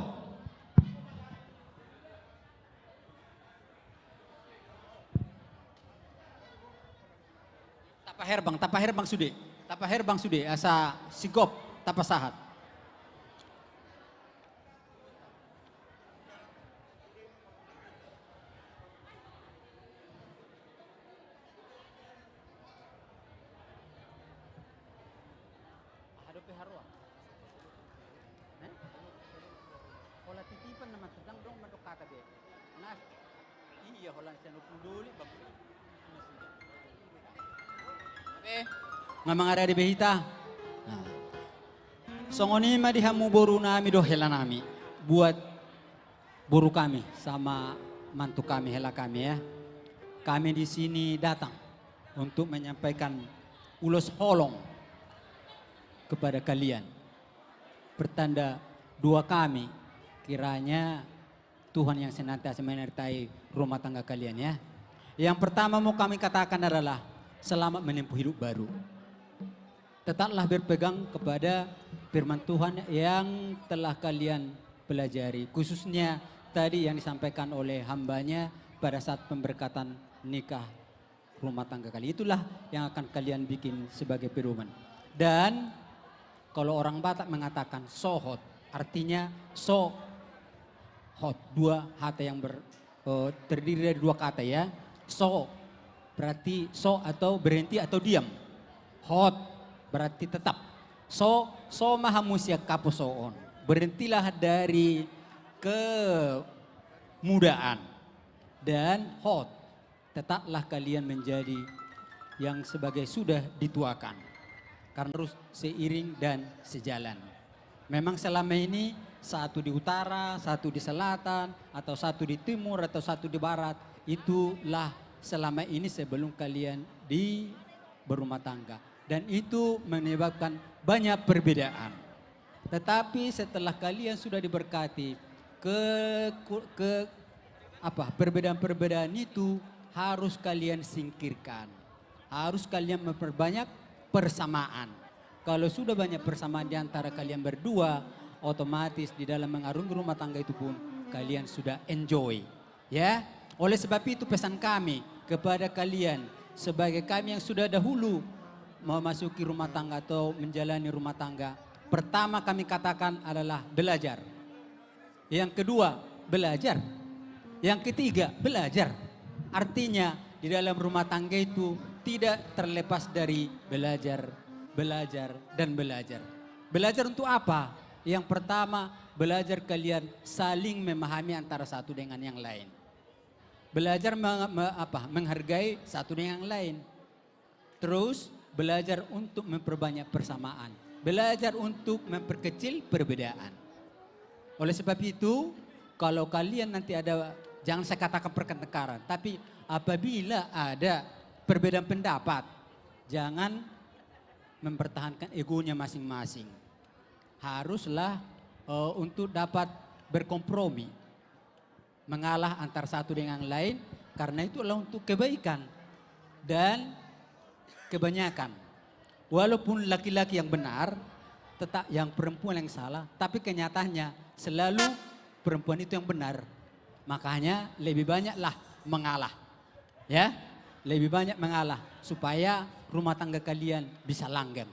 Tapaherbang, tapaherbang sude. Tapaherbang sude, asa sigop tapasahat. Aha dope haroa? Eh? Holan titipan nama sedang dong mandok hata be. Nah, iya, holan sian Ompung Doli, Bang. Oke. Nga mangarade be hita. Nah. Songon i ma di hamu boru nami dohot hela nami. Buat boru kami, sama mantu kami, hela kami ya. Kami di sini datang untuk menyampaikan ulos holong kepada kalian. Pertanda doa kami, kiranya Tuhan yang senantiasa menyertai rumah tangga kalian ya. Yang pertama mau kami katakan adalah selamat menempuh hidup baru. Tetaplah berpegang kepada firman Tuhan yang telah kalian pelajari, khususnya tadi yang disampaikan oleh hambanya pada saat pemberkatan nikah rumah tangga kalian. Itulah yang akan kalian bikin sebagai pedoman. Dan kalau orang Batak mengatakan sohot, artinya so hot, dua hata yang ber, eh, terdiri dari dua kata ya. So berarti so atau berhenti atau diam. Hot berarti tetap. So, so ma hamu sian haposoon. Berhentilah dari kemudaan. Dan hot, tetaplah kalian menjadi yang sebagai sudah dituakan. Karena harus seiring dan sejalan. Memang selama ini satu di utara, satu di selatan, atau satu di timur, atau satu di barat, itulah selama ini sebelum kalian di berumah tangga. Dan itu menyebabkan banyak perbedaan. Tetapi setelah kalian sudah diberkati, ke, ke apa, perbedaan-perbedaan itu harus kalian singkirkan. Harus kalian memperbanyak persamaan. Kalau sudah banyak persamaan di antara kalian berdua, otomatis di dalam mengarungi rumah tangga itu pun kalian sudah enjoy. Ya, oleh sebab itu pesan kami kepada kalian, sebagai kami yang sudah dahulu memasuki rumah tangga atau menjalani rumah tangga, pertama kami katakan adalah belajar. Yang kedua, belajar. Yang ketiga, belajar. Artinya, di dalam rumah tangga itu tidak terlepas dari belajar, belajar, dan belajar. Belajar untuk apa? Yang pertama, belajar kalian saling memahami antara satu dengan yang lain. Belajar me-, me-, apa, menghargai satu dengan yang lain. Terus, belajar untuk memperbanyak persamaan. Belajar untuk memperkecil perbedaan. Oleh sebab itu, kalau kalian nanti ada, jangan saya katakan pertengkaran, tapi apabila ada perbedaan pendapat, jangan mempertahankan egonya masing-masing. Haruslah, eh, untuk dapat berkompromi, mengalah antar satu dengan lain, karena itu adalah untuk kebaikan dan kebanyakan. Walaupun laki-laki yang benar, tetap yang perempuan yang salah, tapi kenyataannya selalu perempuan itu yang benar. Makanya lebih banyaklah mengalah. Ya, lebih banyak mengalah supaya rumah tangga kalian bisa langgeng.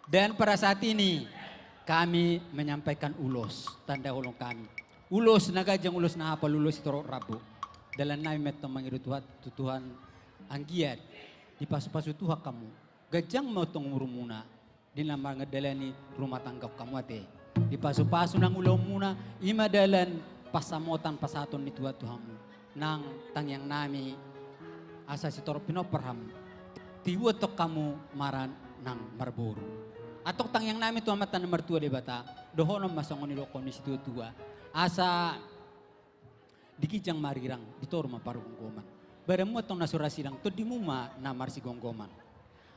Dan pada saat ini kami menyampaikan ulos, tanda holong kami. Ulos na ganjang, ulos na hapal, ulos sitorop rambu. Dalan nami ma antong mangido tu Tuhan, tu Tuhan, anggiat dipasupasu Tuhan hamu. Ganjang ma antong umurmuna di na mangalangka rumah tangga hamu ate. Dipasupasu nang ulaonmuna, i ma dalan pansamotan pasahaton ni Tuhan tu hamu. Nang tangiang nami, asa sitorop pinompar hamu. Tibu antong hamu marana, nang marboru. Antong tangiang nami tu Amanta na martua Debata, dohonon ma songon nidok ni situatua. Asa di ginjang marirang, di toru ma pargomgoman. Badanmu antong na so ra sidang, tondimu ma na marsigomgoman.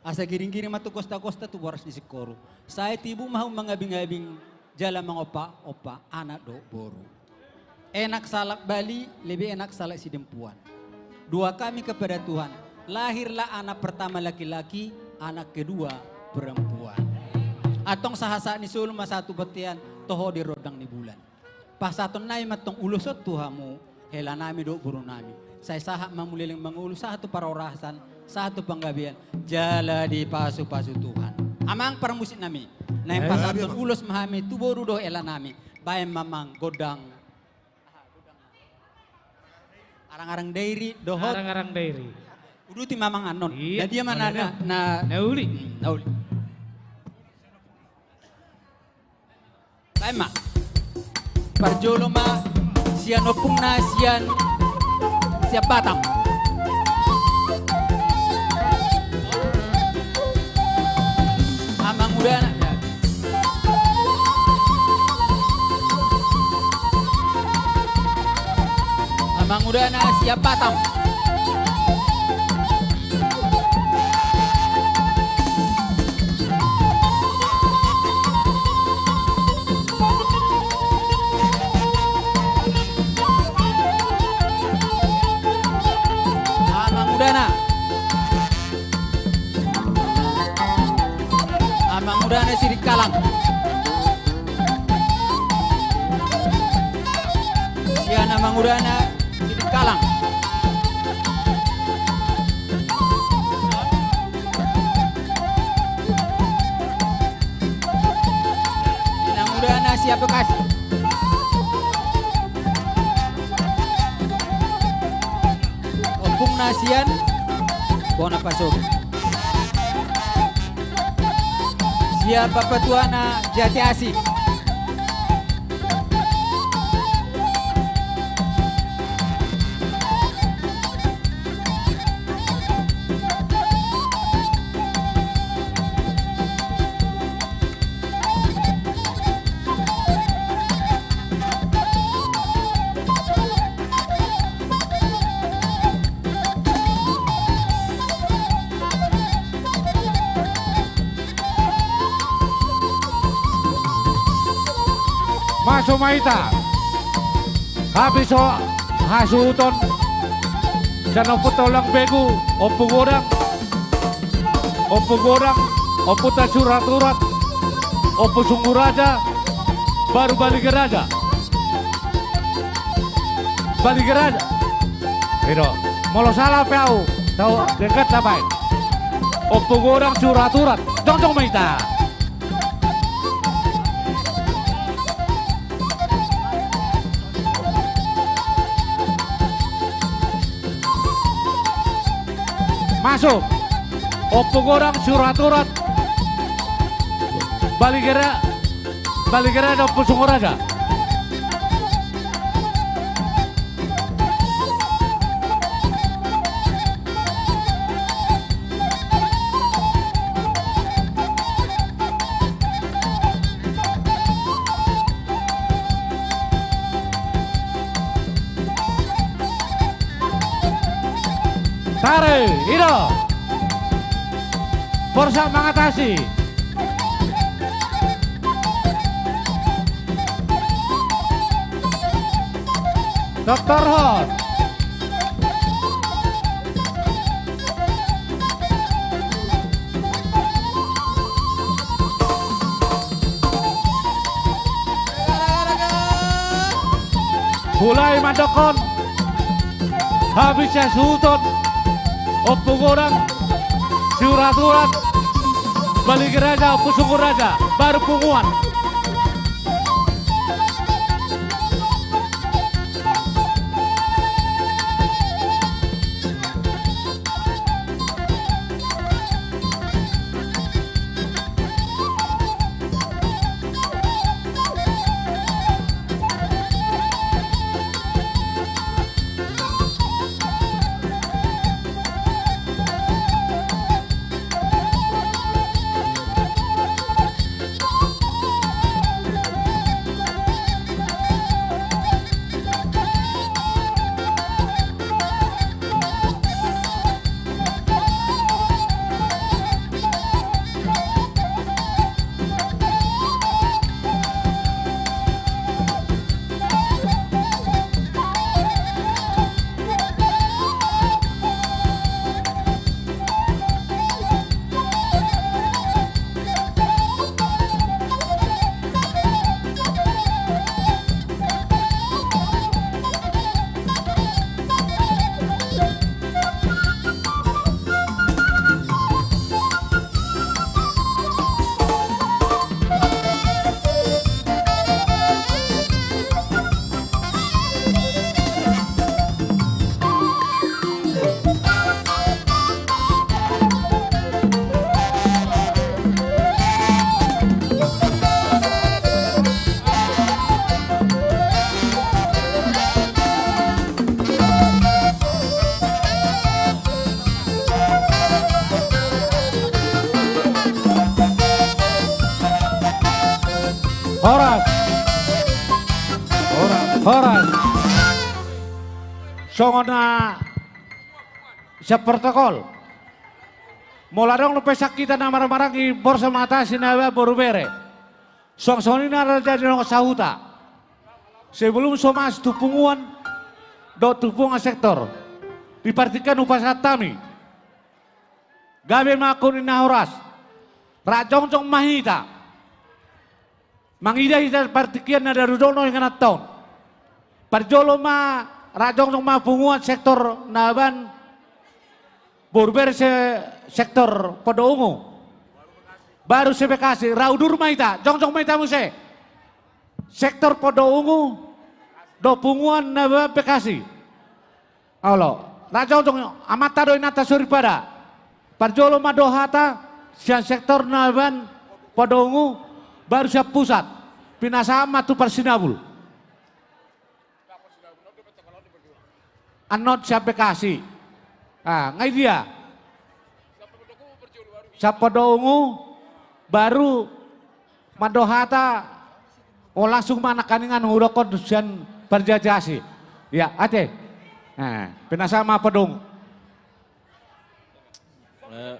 Asa giringgiring ma tu gostagosta tu boras ni singkoru. Sai tibu ma hamu mangabingabing jala mangompaompa anak dohot boru. Enak salak bali, lebih enak salak sidempuan. Doa kami kepada Tuhan, lahirlah anak pertama laki-laki, anak kedua perempuan. Antong sahatsahat ni solu ma sahat tu bontean, toho di rondang ni bulan. Pasahaton nami ma antong ulos on tu hamu, hela nami dohot boru nami. Sai sahat ma hamu leleng mangolu, sahat tu parhorasan, sahat tu panggabean, jala dipasupasu Tuhan. Amang parmusik nami, naeng pasahaton ulos ma hami tu boru dohot hela nami. Baen ma amang gondang. Arangarang Dairi dohot. Arangarang Dairi. Uduti ma amang annon. Iya, na dia ma na, na, na uli. Hmm, na uli. Baen ma. Parjolo ma sian ompungna sian, sian Batam. Amangudana. Amangudana sian Batam. Amangudana. Amangudana Sirikalang. Sian amangudana Sirikalang. Inangudana sian Bekasi. Ompungna sian bona pasobi. Sian bapatuana Jati Asih. Masuk ma hita. Habis hasuhuton sian Ompu Tolang Begu, Ompu Godang, Ompu Godang, Ompu Tasurat-urat, Ompu Sunguraja, baru Baligeraja. Baligeraja. Ido, molo sala pe au, tau denggan tabaen. Ompu Godang Surat-urat, jongjong ma hita. Masuk. Ompu Godang Surat-urat. Baligera, Baligera dan Ompu Sunguraja. Tare, ido. Borsak mangatasi. Tortorhon. Mulai mandokkon habis hasuhuton, Ompu Godang Siurat-urat, Baligeraja, Ompu Sunguraja, baru punguan. Horas. Songon na sian protokol. Molo adong dope sangkita na marhahamaranggi Borsak Mangatasi na baen boru bere. Suang songon i na raja ni dongan sahuta. Sebelum so masuk tu punguan dohot tu punguan sektor, di partingkian hupasahat hami. Gabe ma angka na horas. Rap jongjong ma hita. Mangida hita partingkian na daru dohot na inganan taon. Parjolo ma rap jongjong ma punguan sektor na baen boru bere se-, sektor Pondok Ungu. Baru se Bekasi, rap udur ma hita, jongjong ma hita muse. Sektor Pondok Ungu, dohot punguan na baen Bekasi. Olo, rap jongjong, amanta dohot inanta soripada. Parjolo ma do hata, sian sektor na baen Pondok Ungu, baru sian pusat. Pinasahat ma tu parsinabul. Annon sian Bekasi. Ah, nga i dia. Sian Pondok Ungu, baru mandok hata, o langsung ma nangkiningan hudokkon sian parjajahan i. Ya, ate. Ah, pinasahat ma Pondok Ungu. Eh,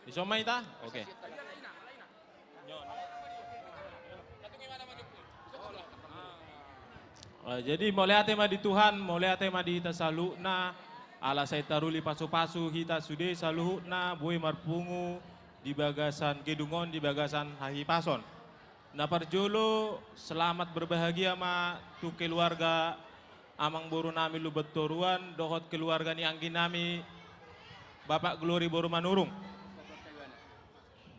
dison ma hita? Oke. Eh, jadi mauliate ma di Tuhan, mauliate ma di hita saluhutna, ala sai taruli pasupasu hita sude saluhutna, boi marpungu di bagasan gedung on, di bagasan hahipason. Na parjolo, selamat berbahagia ma tu keluarga amangboru nami Lumban Toruan, dohot keluarga ni anggi nami, Bapak Glory boru Manurung.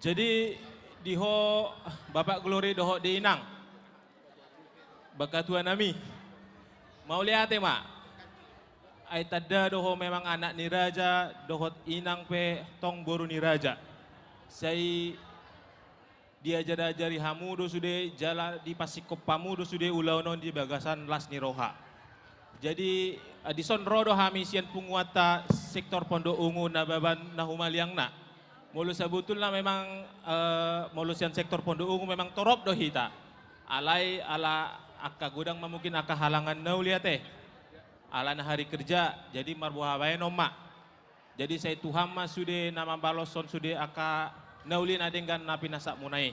Jadi, di ho Bapak Glory dohot di inang, bakatua nami, mauliate ma. Ai tanda do ho memang anak ni raja, dohot inang pe tong boru ni raja. Sai diajar-ajari hamu do sude, jala dipasingkop hamu do sude ulaon on di bagasan las ni roha. Jadi, eh, dison ro do hami sian punguanta sektor Pondok Ungu na baen na humaliangna. Molo sabotulna memang, eh, molo sian sektor Pondok Ungu memang torop do hita. Alai ala angka godang ma mungkin angka halangan na uli ate. Ala na hari kerja, jadi marboha baenon ma. Jadi sai Tuhan ma sude na mambaloshon sude angka na uli na denggan na pinasahatmuna i.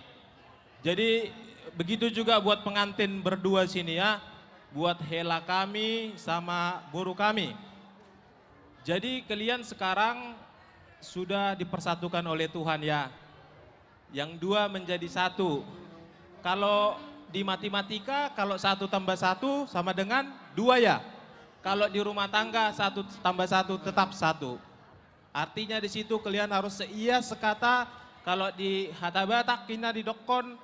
Jadi begitu juga buat pengantin berdua sini ya, buat hela kami sama boru kami. Jadi kalian sekarang sudah dipersatukan oleh Tuhan ya. Yang dua menjadi satu. Kalau di matematika, kalau satu tambah satu sama dengan dua ya. Kalau di rumah tangga, satu tambah satu tetap satu. Artinya di situ kalian harus seia sekata, kalau di hata Batak kina didokkon,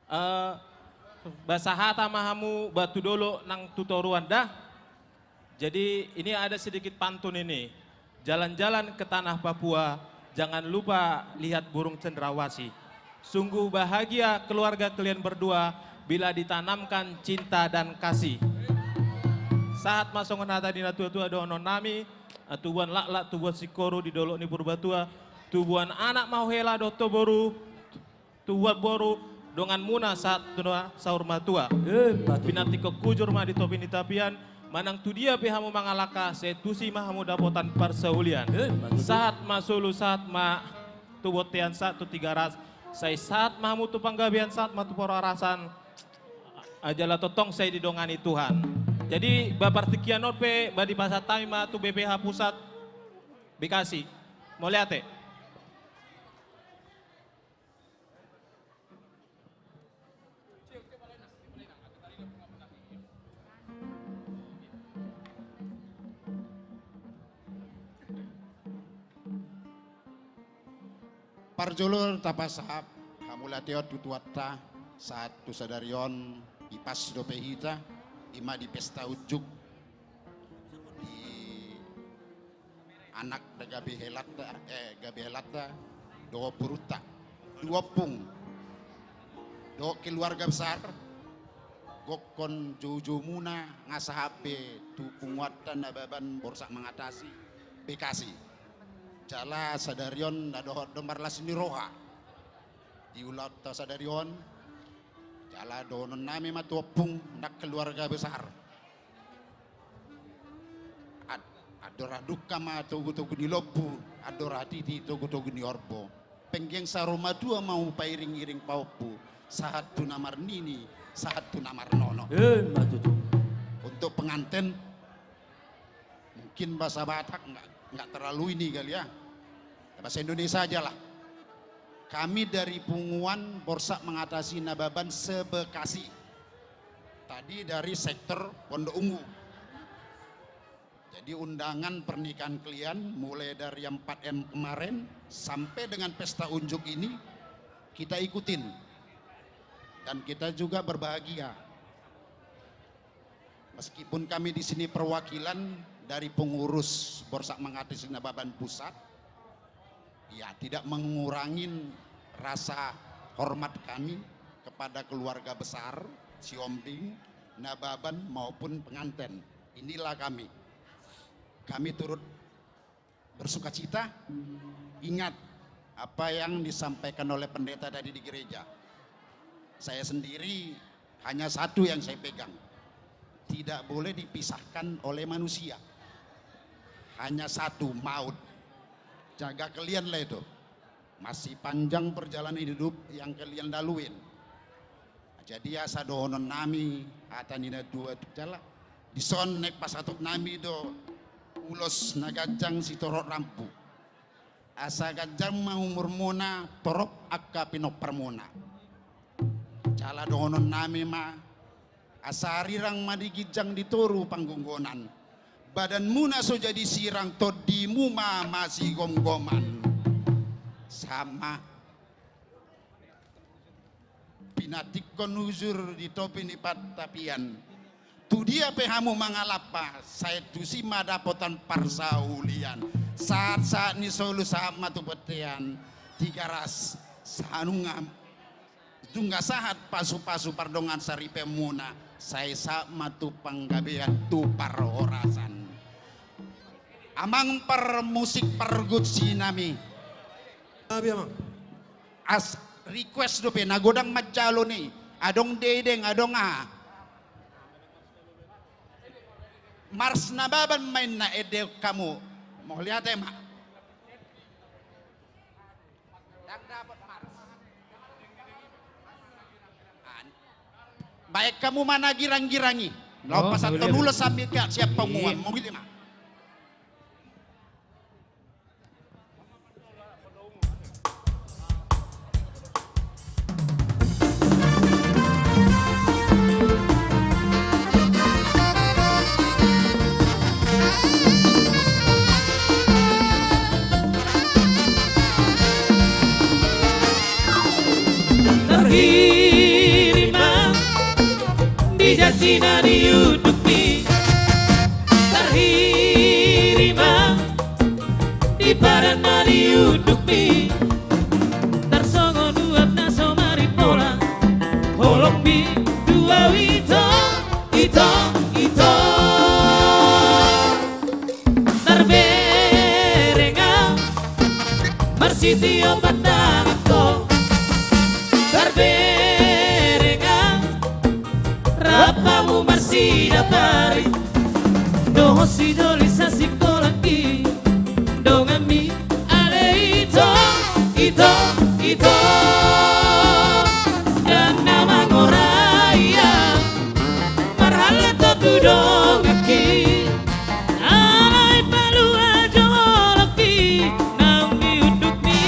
eh, basahata ma hamu batu dolok nang tu toruan da. Jadi ini ada sedikit pantun ini. Jalan-jalan ke tanah Papua, jangan lupa lihat burung cendrawasih. Sungguh bahagia keluarga kalian berdua bila ditanamkan cinta dan kasih. Sahat ma songon hata ni natua-tua dohonon nami, tubuan laklak, tubuan singkoru di dolok ni Purbatua, tubuan anak ma ho hela dohot ho boru, tubuan boru, donganmuna sahat tu na saur matua. Emma tutu. Pinantikhon hujur ma di topi ni tapian, manang tu dia pe hamu mangalangka, sai tusi ma hamu dapotan parsaulian. Emma tutu. Sahat ma solu, sahat ma tu bontean, sahat tu Tigaras, sai sahat ma hamu tu Panggabean, sahat ma tu parhorasan. Jala tongtong sai didongani Tuhan. Jadi, ba partingkian on pe, ba dipasahat hami ma tu B P H Pusat Bekasi. Mauliate. Parjolo tapasahat hamauliateon tu Tuhanta, sahat tu sadari on, ipas dope hita, i ma di pesta unjuk, di anak da gabe helanta, eh, gabe helanta, dohot borunta. Dua ompung. Dohot keluarga besar, gokkon joujoumuna nga sahat be tu punguanta na baen Borsak Mangatasi, Bekasi. Jala sadari on na dohot do marlas ni roha. Di ulaonta sadari on, Ala dohonon nami ma tu ompung nang keluarga besar. Ad-, andor adungka ma togu-togu ni lombu, andor atiti togu-togu ni horbo. Penggeng saur matua ma hupairing-iring pahompu, sahat tu na marnini, sahat tu na marnono. Eh, ma tutu. Untuk penganten, mungkin bahasa Batak nggak, nggak terlalu ini kali ya. Bahasa Indonesia aja lah. Kami dari Punguan Borsak Mengatasi Nababan se-Bekasi. Tadi dari sektor Pondok Ungu. Jadi undangan pernikahan kalian mulai dari empat M kemarin sampai dengan pesta unjuk ini kita ikutin. Dan kita juga berbahagia. Meskipun kami di sini perwakilan dari pengurus Borsak Mengatasi Nababan Pusat, ya, tidak mengurangi rasa hormat kami kepada keluarga besar Sihombing, Nababan maupun penganten. Inilah kami. Kami turut bersukacita. Ingat apa yang disampaikan oleh pendeta tadi di gereja. Saya sendiri hanya satu yang saya pegang. Tidak boleh dipisahkan oleh manusia. Hanya satu, maut. Jaga kalian lah itu. Masih panjang perjalanan hidup yang kalian laluin. Jadi asa dohonon nami, hata ni na tua tu jala. Dison naeng pasahat nami do ulos na ganjang sitorop rambu. Asa ganjang ma umurmuna torop angka pinomparmuna. Jala dohonon nami ma, asa arirang ma di ginjang di toru panggonggonan. Badanmuna so jadi sirang, tondimu ma masigomgoman. Sama. Pinantikhon hujur di topi ni pantapian. Tu dia pe hamu mangalapa, sai tusi ma dapotan parsaulian. Sahat-sahat ni solu sahat ma tu bontean. Tigaras sanunga, nunga sahat pasu-pasu pardongan saripeonmuna, sai sahat ma tu panggabean tu parhorasan. Amang parmusik pargonsi nami. Abi, Amang. As request dope, na godang manjalo ni. Adong dendeng, adong aha. Mars Nababan ma inna, ende hamu. Mauliate ma. Ndang dapot mars. An-, baen hamu ma na girang-girang i. Laho pasahathon ulos hami sian Punguan. Mauliate ma. Tarhirim ma di janji na niundukmi. Tarhirim ma di padan na niundukmi. Tarsongon uap na so marimbola, holongmi tu ahu ito, ito, ito. Tarbereng ahu marsitio pandanganko. Tarbereng ahu rap hamu marsidaparit. Dohot sidoli sasingkolangki, donganmi ale ito, ito, ito. Ndang na mangorai ahu marhalto tu donganki. Alai palua jo holongki naung niundukmi.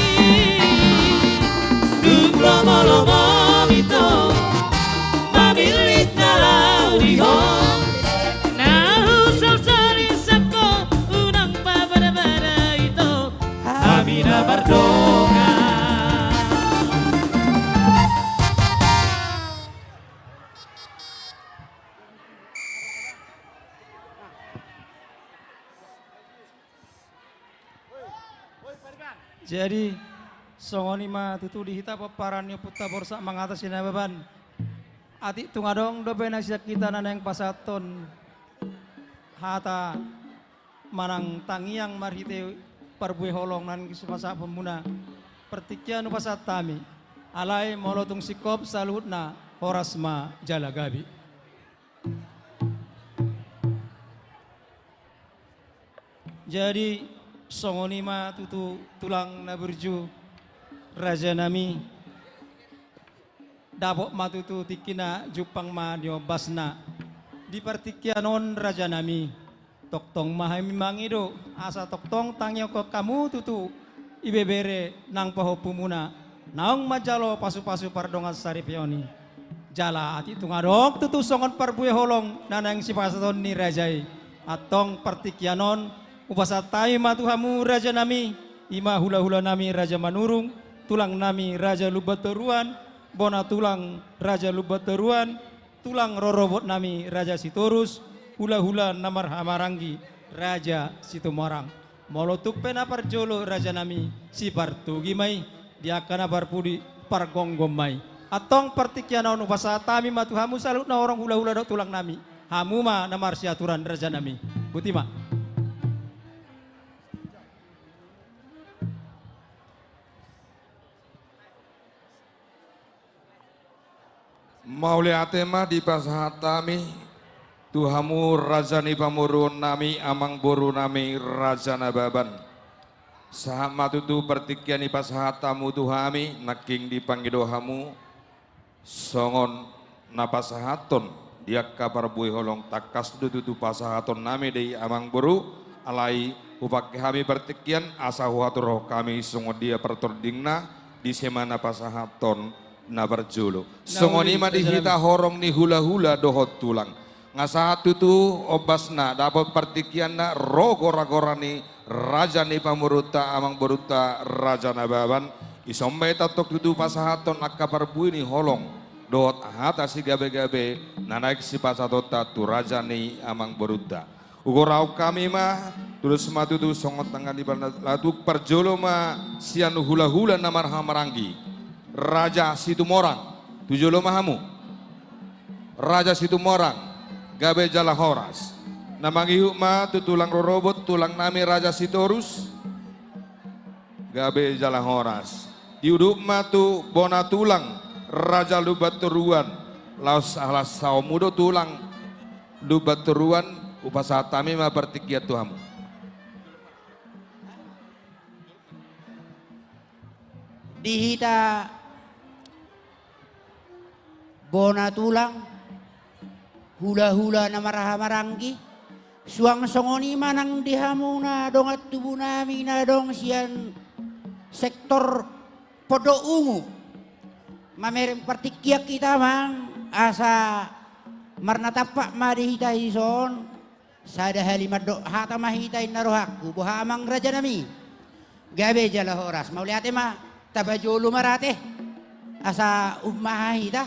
Dung lomo-lomo ito mamillit na laho di ho. Na husalsal i sangko unang pabada-bada ito hami na mardongan. Jadi, songon i ma tutu di hita pomparan ni Ompunta Borsak Mangatasi Nababan. Atik tung adong dope na sian hita na naeng pasahathon hata manang tangiang marhite parbue holong na naeng sipasahathonmuna. Partingkian hupasahat hami. Alai molo tung singkop saluhutna, horas ma jala gabe. Jadi, songon i ma tutu tulang na burju, rajanami. Dapot ma tutu tingkina, jumpang ma di ombasna. Di partingkian on, rajanami, tongtong ma hami mangido, asa tongtong tangiangkon hamu tutu ibebere nang pahompumuna, naung manjalo pasupasu pardongan saripeon i. Jala atik tung adong tutu songon parbue holong na naeng sipasahaton ni raja i. Antong partingkian on, hupasahat hami ma tu hamu, rajanami, i ma hulahulanami Raja Manurung, tulangnami Raja Lumbantoruan, bona tulang Raja Lumbantoruan, tulang rorobotnami Raja Sitorus, hulahula na marhahamaranggi Raja Situmorang. Molo tung pe na parjolo, rajanami, sipartogi ma i, di angka na parpudi pargomgom ma i. Antong partingkian on, hupasahat hami ma tu hamu saluhutna horong, hulahula dohot tulangnami. Hamu ma na marsiaturan, rajanami. Boti ma. Mauliate ma dipasahat hami tu hamu, raja ni pamoruonnami, amangborunami Raja Nababan. Sahat ma tutu partingkian i pasahat hamu tu hami, nangkin dipangido hamu songon na pasahathon di angka parbue holong. Tangkas do tutu pasahatonnami do i, amangboru, alai hupangke hami partingkian asa huaturhon hami songon dia partordingna, di ise ma na pasahathon na parjolo. Songon i ma di hita horong ni hulahula dohot tulang. Nga sahat tutu ombasna, dapot partingkianna ro goragora ni raja ni pamoruonta, amangborunta Raja Nababan. Dison ma hita antong tutu pasahathon angka parbue ni holong dohot hata sigabegabe na naeng sipasahatonta tu raja ni amangborunta. Hugorahon hami ma, tudos ma tutu songon tangan ni balga na tung, parjolo ma sian hulahula na marhahamaranggi, Raja Situmorang. Tu jolo ma hamu, Raja Situmorang, gabe jala horas. Na mangihut ma tu tulang rorobot, tulangnami Raja Sitorus, gabe jala horas. Diudup ma tu bona tulang Raja Lumbantoruan, laos alas saomu do tulang Lumbantoruan, hupasahat hami ma partingkian tu hamu. Di hita bona tulang, hulahula na marhahamaranggi, suang songon i ma nang di hamu na dongan tubunami na adong sian sektor Pondok Ungu. Mamereng partingkian hita, amang, asa marnatampak ma di hita dison. Sada hali mandok hata ma hita, inna rohangku, boha, amang rajanami? Gabe jala horas. Mauliate ma, tapajolo ma rade, asa ummaha hita.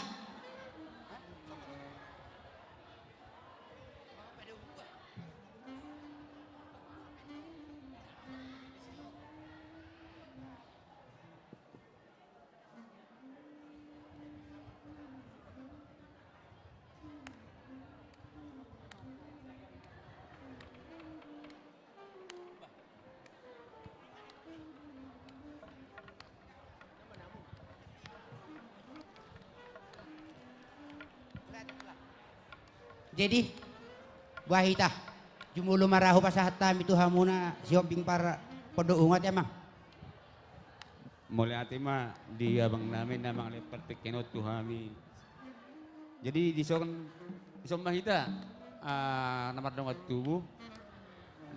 Jadi, boha hita, jumolo ma ra hupasahat hami tu hamuna sihombing par Pondok Ungu, ate, amang. Mauliate ma di abangnami na mangalehon partingkian on tu hami. Jadi dison, dison ma hita, ah, na mardongan tubu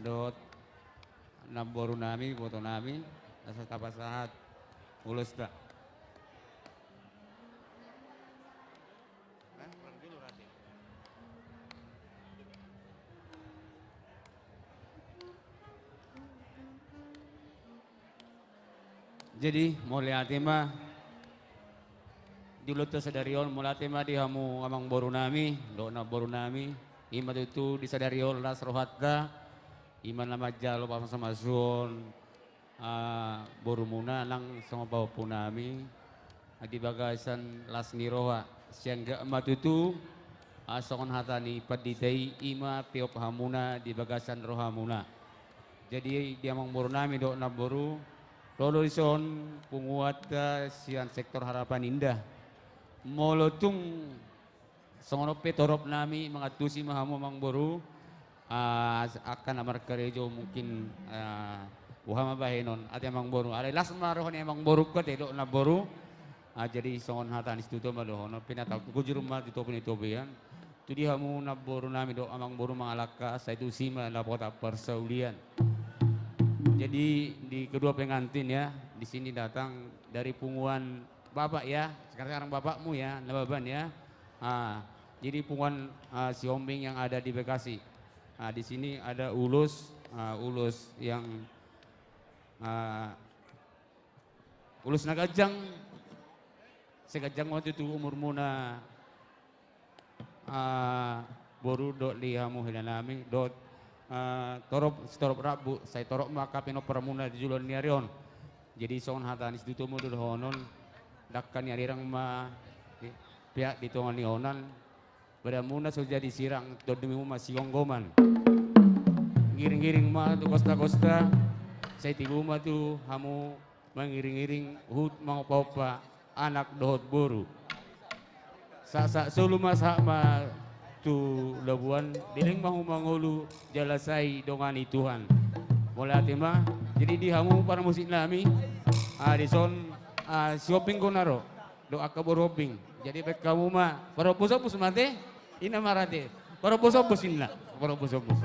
dohot namborunami, ibotonami, asa tapasahat ulosta. Jadi, mauliate ma di ulaonta sadari on, mauliate ma di hamu amangborunami dohot namborunami, i ma tutu di sadari on las rohanta, i ma na manjalo pamasumasuon, ah, borumuna nang songon pahompunami, ah, di bagasan las ni roha, sai anggiat ma tutu, ah, songon hata ni pandita i, i ma peop hamuna di bagasan rohamuna. Jadi, di amangborunami dohot namboru, ro do dison punguanta sian sektor Harapan Indah. Molo tung songon on pe torop nami mangantusi ma hamu amangboru, ah, angka na markarejo mungkin, ah, boha ma bahenon ate amangboru. Alai las ma roha ni amangboru, ate dohot namboru. Ah, jadi songon hata ni situtu ma dohonon, pinatahon gojur ma di topi ni topian. Tu di hamu namboru nami dohot amangboru mangalangka, sai tusi ma dapotan parsaulian. Jadi di kedua pengantin ya, di sini datang dari punguan bapak ya, sekarang bapakmu ya, Nababan ya. Ah, jadi punguan, ah, Sihombing yang ada di Bekasi. Ah, di sini ada ulos, ah, ulos yang, ah, ulos na ganjang, sai ganjang ma tutu umurmuna, ah, boru dohot di hamu hela nami, dohot, ah, torop, sitorop rambu, sai torop ma angka pinomparmuna di joloan ni ari on. Jadi songon hata ni situtu ma dohonon, dangka ni arirang ma, eh, peak di tonga ni onan, badanmuna so jadi sirang, tondimuna sigomgoman. Ngiring-ngiring ma tu kosta-kosta, sai tibu ma tu hamu mangiring-iring huhut mangompa-ompa anak dohot boru. Sahat-sahat solu ma sahat ma tu Labuan, leleng ma hamu mangolu jala sai dongani Tuhan. Mauliate ma. Jadi di hamu parmusik nami, ah, dison, ah, Sihombing do na ro dohot angka boru Hombing. Jadi baen hamu ma, parombus-ombus ma ate. Inna ma ate. Parombus-ombus inna. Parombus-ombus.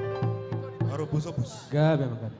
Parombus-ombus. Gabe ma gabe.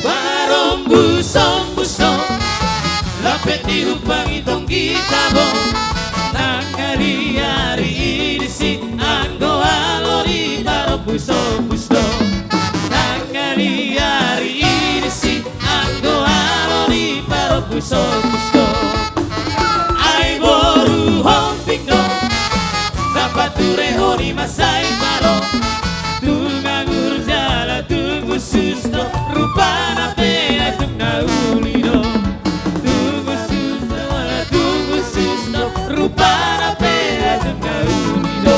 Parombus-ombus do, lape dirumbangi tonggi tabo. Nangaliari i disi, anggo alo diparombus-ombus do. Nangaliari i disi, anggo alo diparombus-ombus do. Ai boru Hombing do, na paturehon i ma sai malo. Tung anggur jala tung usus do, rupana pe ai tung na uli do. Tung usus do, tung usus do, rupana pe ai tung na uli do.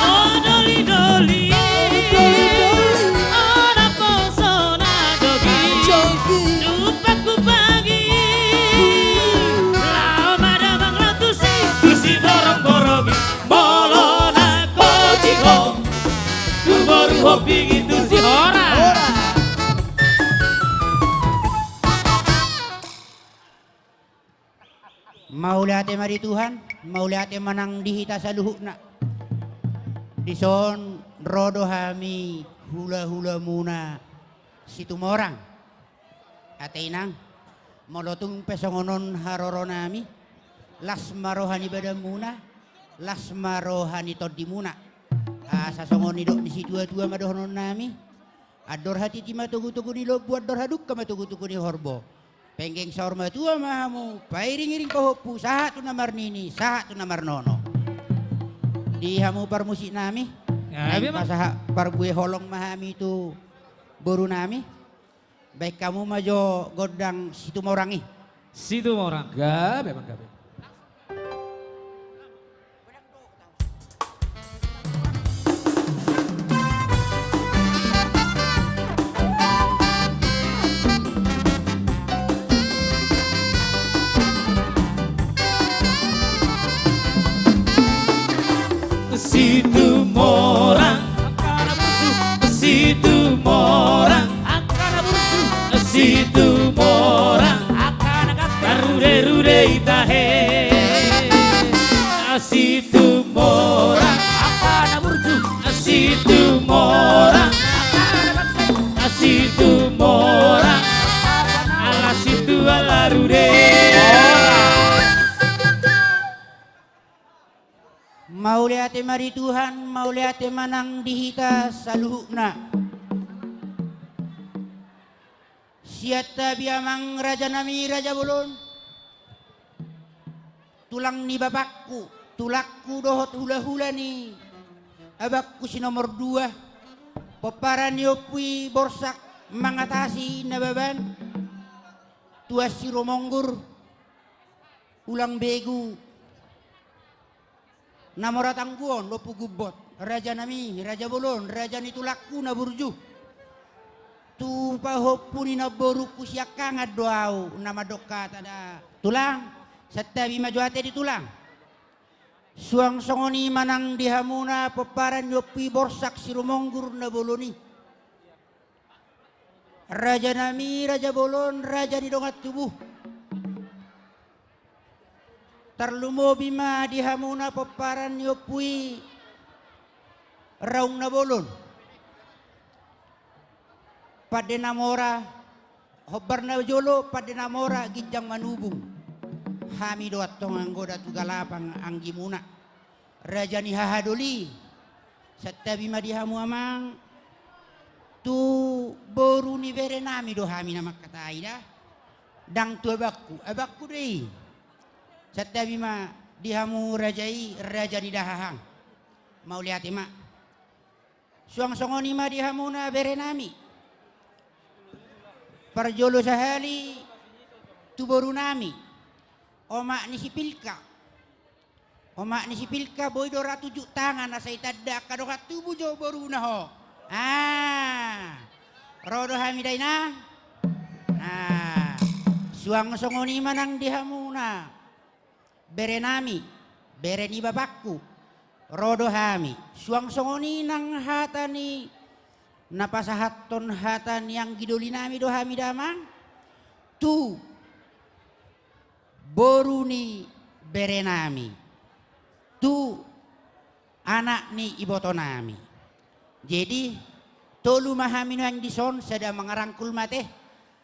O doli-doli, o naposo na jogi, jogi. Dumpak-dumpak i, laho ma damang laho tusi, tusi borong-borong i. Molo na koci ho, tu boru Hombing i tusi hora. Hora. Mauliate ma di Tuhan, mauliate ma nang di hita saluhutna. Dison ro do hami hula-hulamuna Situmorang. Ate inang, molo tung pe songon on haroronami, las ma roha ni badanmuna, las ma roha ni tondimuna. Asa songon nidok ni situa-tua ma dohononnami, andor hatiti ma togu-togu ni lombu, andor hadungka ma togu-togu ni horbo. Penggeng saur matua ma hamu, pairing-iring pahompu, sahat tu na marnini, sahat tu na marnono. Di hamu parmusiknami, ya, naeng pasahat parbue holong ma hami tu borunami. Baen hamu ma jo gondang Situmorang i. Situmorang. Gabe ma gabe. Situmorang, Situmorang, Situmorang, rude-rude i tahe. Situmorang, Situmorang, Situmorang, ala situ ala rude. Mauliate ma di Tuhan, mauliate ma nang di hita saluhutna. Sian tabi amang rajanami Raja Bolon. Tulang ni bapakku, tulangku dohot hulahula ni abangku si nomor dua, pomparan ni Ompu i Borsak Mangatasi Nababan, Tuan Sirumonggur, Ulang Begu, na mora tangguon, Ompu Gumbot, raja nami, raja bolon, raja ni tulangku na burju. Tu pahompu ni namborungku siangkangan do ahu na mandok hata da, Tulang, santabi ma jo ate di Tulang. Suang songon i ma nang di hamuna pomparan ni Ompu i Borsak Sirumonggur na bolon i. Raja nami, raja bolon, raja ni dongan tubu. Tarlumobi ma di hamuna pomparan ni Ompu i Raung na Bolon. Pande na mora, hombar na jolo, pande na mora, ginjang manubung. Hami do antong anggo da tu galapang anggimuna. Raja ni hahadoli. Santabi ma di hamu amang. Tu boru ni bere nami do hami na mangkatai da. Ndang tu abangku, abangku do i. Santabi ma di hamu raja i, raja ni dahahang. Mauliate ma. Suang songon i ma di hamuna bere nami. Parjolo sahali tu boru nami, omak ni si Pilka. Omak ni si Pilka boi do ra tunjuk tangan asa itanda angka dongan tubu jo boruna ho. Ah, ro do hami da inang. Ah, suang songon i ma nang di hamuna. Bere nami, bere ni bapakku, ro do hami. Suang songon i nang hata ni na pasahathon hata ni anggi doli nami do hami damang. Tu boru ni bere nami. Tu anak ni iboto nami. Jadi, tolu ma hami nuaeng dison, sada mangarangkul ma ate,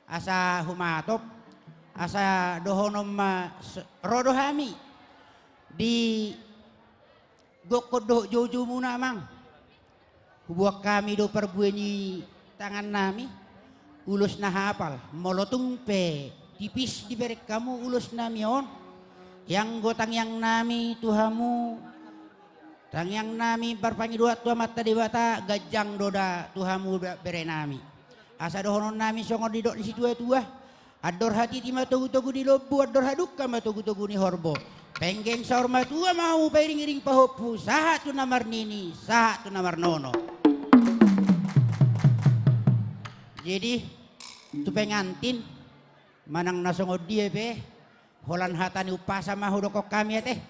asa humatop, asa dohonon ma s-, ro do hami di gokkon dohot joujoumuna amang. Huboan hami do parbue ni tangan nami, ulos na hapal, molo tung pe tipis dibereng hamu ulos nami on, ianggo tangiang nami tu hamu, tangiang nami marpangidoan tu Amanta Debata, ganjang do da tu hamu da bere nami. Asa dohonon nami songon didok ni situatua, andor hatiti ma togutogu ni lombu, andor hadungka ma togutogu ni horbo. Penggeng saur matua ma hamu pairingiring pahompu, sahat tu na marnini, sahat tu na marnono. Jadi, tu pengantin, manang na songon dia pe, holan hata ni umpasa ma hudokkon hami ate.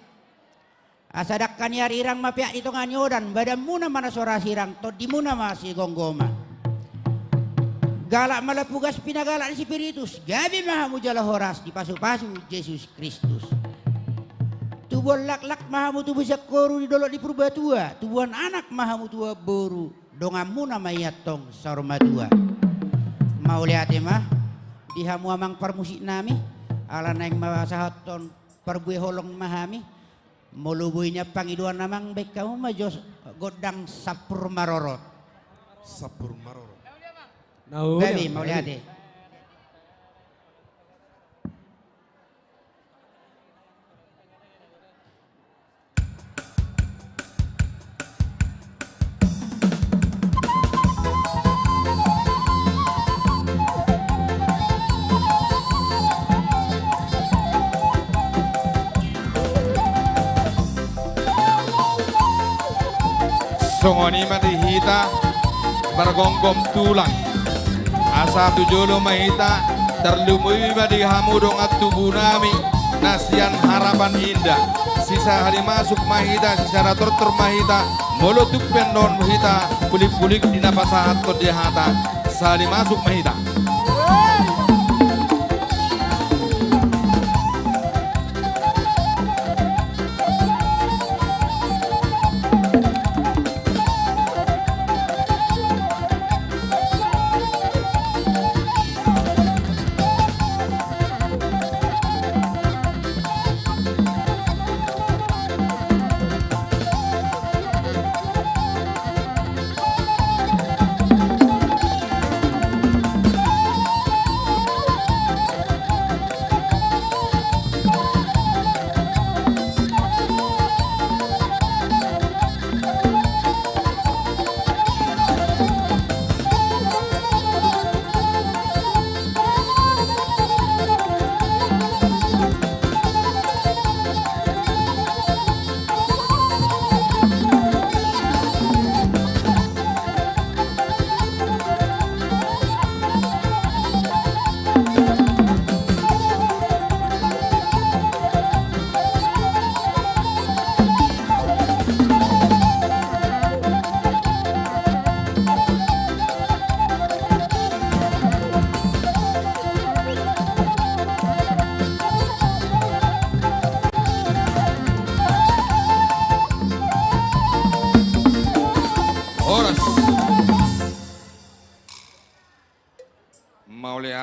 Asa dangka ni arirang ma peak di tonga ni odan, badanmuna ma na so ra sirang, tondimuna ma sigomgoman. Galak ma lampu gas pinagalak ni Spiritus, gabe ma hamu jala horas dipasupasu Jesus Kristus. Tubuan laklak ma hamu tubu sian horu di dolok ni Purbatua, tubuan anak ma hamu tubuan boru, donganmuna ma i antong saur matua. Mauliate ma di hamu amang parmusik nami, ala naeng pasahathon parbue holong ma hami. Molo boi nian pangidoan amang, baen hamu ma jo gondang Sampur Marorot. Sampur Marorot. Gabe, mauliate. Songon i ma di hita margomgom tulang. Asa tu jolo ma hita, tarlumobi ma di hamu dongan tubu nami na sian Harapan Indah. Sisada halimasuk ma hita, sisada tortor ma hita, molo tung pe annon hita pulikpulik di na pasahathon di hata, sahalimasuk ma hita.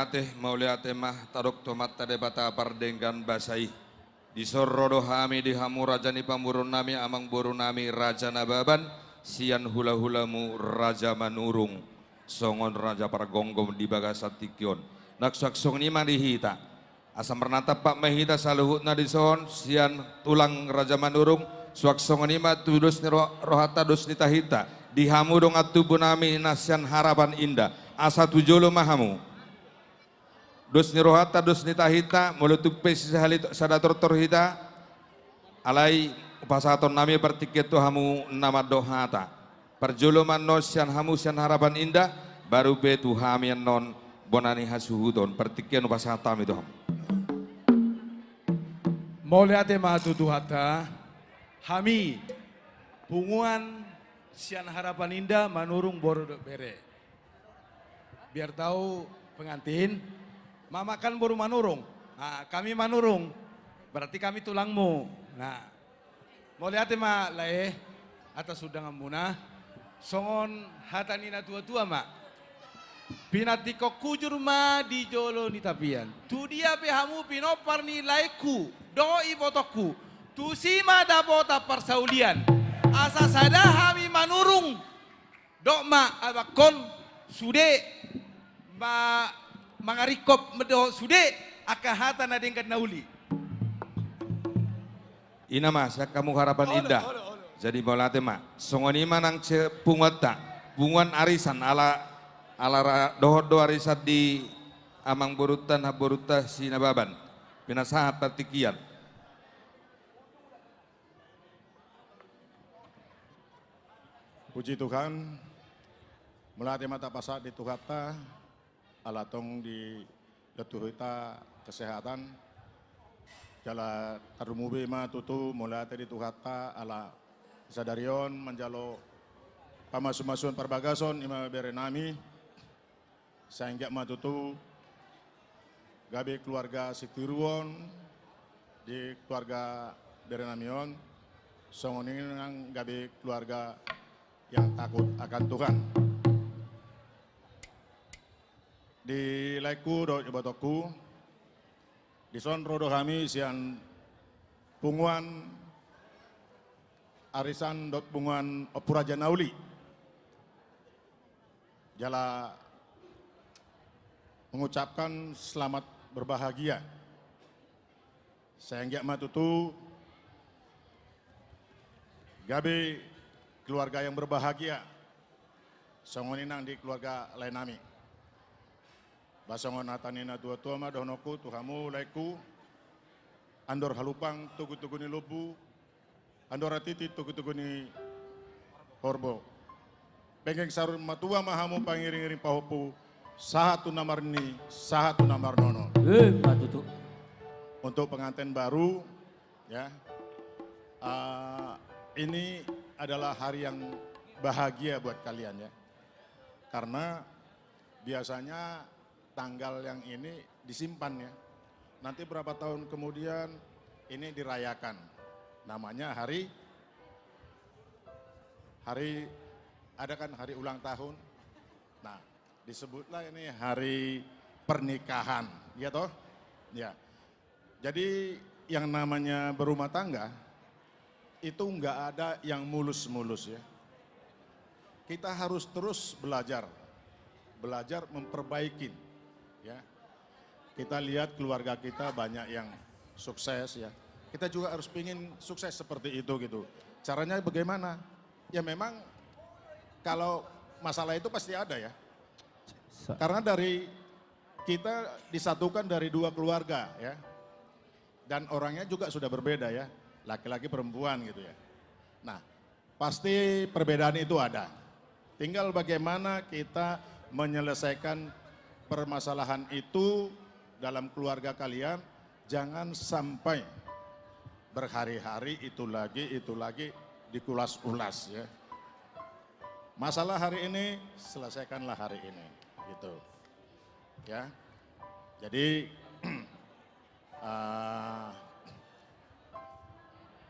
Mauliate, mauliate ma tadok tu Amanta Debata pardenggan basa i. Dison ro do hami di hamu raja ni pamoruon nami, amangboru nami Raja Nababan, sian hulahulamu Raja Manurung, songon raja pargomgom di bagasan tingki on. Nang suang songon i ma di hita. Asa marnatampak ma hita saluhutna dison sian tulang Raja Manurung, suang songon i ma tu dos ni ro-, rohanta, dos ni tahinta, di hamu dongan tubu nami na sian Harapan Indah, asa tu jolo ma hamu. Dos ni rohanta, dos ni tahinta, molo tung pe sisahali sada tortor hita, alai hupasahaton nami partingkian tu hamu na mandok hata. Parjolo ma annon sian hamu sian Harapan Indah, baru pe tu hami annon bona ni hasuhuton, partingkian hupasahat hami tu hamu. Mauliate ma tu Tuhanta, hami punguan sian Harapan Indah, Manurung, boru dohot bere. Biar tahu pengantin, Mama kan boru Manurung. Nah, kami Manurung, berarti kami tulangmu. Nah, mauliate ma lae atas undanganmuna. Songon hata ni na tuatua ma: Pinantikhon hujur ma di jolo ni tapian. Tu dia pe hamu pinompar ni laengku dohot ibotongku, tusi ma dapotan parsaulian. Asa sada hami Manurung, dok ma abanghon sude ma-, mangaringkop dohot sude angka hata na denggan na uli. I ma sian hamu Harapan Indah. Jadi mauliate ma. Songon i ma nang sian punguanta, punguan arisan, ala, ala ra-, dohot do arisan di amangborunta, namborunta si Nababan. Pinasahat partingkian. Puji Tuhan, mauliate ma tapasahat di Tuhanta, ala tong didok tu hita kesehatan. Jala tarlumobi ma tutu mauliate di Tuhanta ala sadari on manjalo pamasumasuon parbagason i ma bere nami. Sai anggiat ma tutu gabe keluarga sitiruon di keluarga bere nami on, songon i nang gabe keluarga yang takut akan Tuhan. Di laengku dohot ibotongku, dison ro do hami sian punguan arisan dohot punguan Ompu Raja na uli. Jala mengucapkan selamat berbahagia. Sai anggiat ma tutu gabe keluarga yang berbahagia, songon i nang di keluarga lae nami. Ba songon hata ni na tuatua ma dohononku tu hamu laengku: Andor halumpang togutogu ni lombu, andor hatiti togutogu ni horbo. Penggeng saur matua ma hamu pangiringiring pahompu, sahat tu na marnini, sahat tu na marnono. Emma tutu. Untuk pengantin baru, ya, eh, ini adalah hari yang bahagia buat kalian, ya. Karena biasanya tanggal yang ini disimpan, ya. Nanti berapa tahun kemudian ini dirayakan. Namanya hari, hari, ada kan hari ulang tahun. Nah, disebutlah ini hari pernikahan, ya toh? Ya. Jadi yang namanya berumah tangga itu nggak ada yang mulus-mulus, ya. Kita harus terus belajar, belajar memperbaiki, ya. Kita lihat keluarga kita banyak yang sukses, ya. Kita juga harus pingin sukses seperti itu gitu. Caranya bagaimana? Ya memang kalau masalah itu pasti ada, ya. Sa- Karena dari kita disatukan dari dua keluarga, ya. Dan orangnya juga sudah berbeda, ya. Laki-laki perempuan gitu, ya. Nah, pasti perbedaan itu ada. Tinggal bagaimana kita menyelesaikan permasalahan itu dalam keluarga kalian. Jangan sampai berhari-hari itu lagi, itu lagi dikulas-ulas, ya. Masalah hari ini, selesaikanlah hari ini, gitu. Ya. Jadi, eh,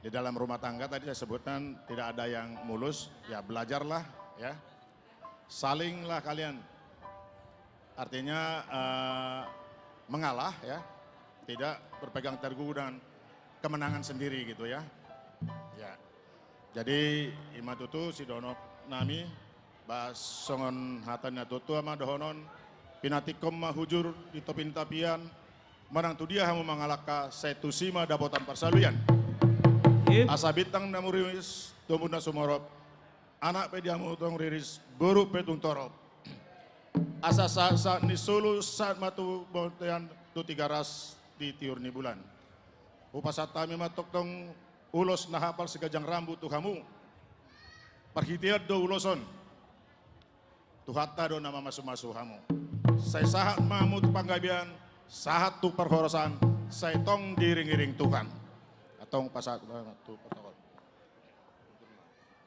di dalam rumah tangga tadi saya sebutkan tidak ada yang mulus, ya, belajarlah, ya. Salinglah kalian, Artinya, eh, mengalah, ya. Tidak berpegang teguh dengan kemenangan sendiri gitu, ya. Ya. Jadi, i ma tutu sidohononnami, ba songon hata ni na tuatua ma dohonon, pinantikhon ma hujur di topi ni tapian, manang tu dia hamu mangalangka, sai tusi ma dapotan parsaulian. Asa bintang na merimis, tumbuhan na sumorop, anak pe di hamu tung riris, boru pe tung torop. Asa sahat, sahat ni solu, sahat ma tu bontean, tu Tigaras di tiur ni bulan. Hupasahat hami ma tongtong ulos na hapal siganjang rambu tu hamu. Parhitean do ulos on. Tuhanta do na mamasumasu hamu. Sai sahat ma hamu tu panggabean, sahat tu parhorasan, sai tong diiringiring Tuhan. Antong pasahat ma tu protokol.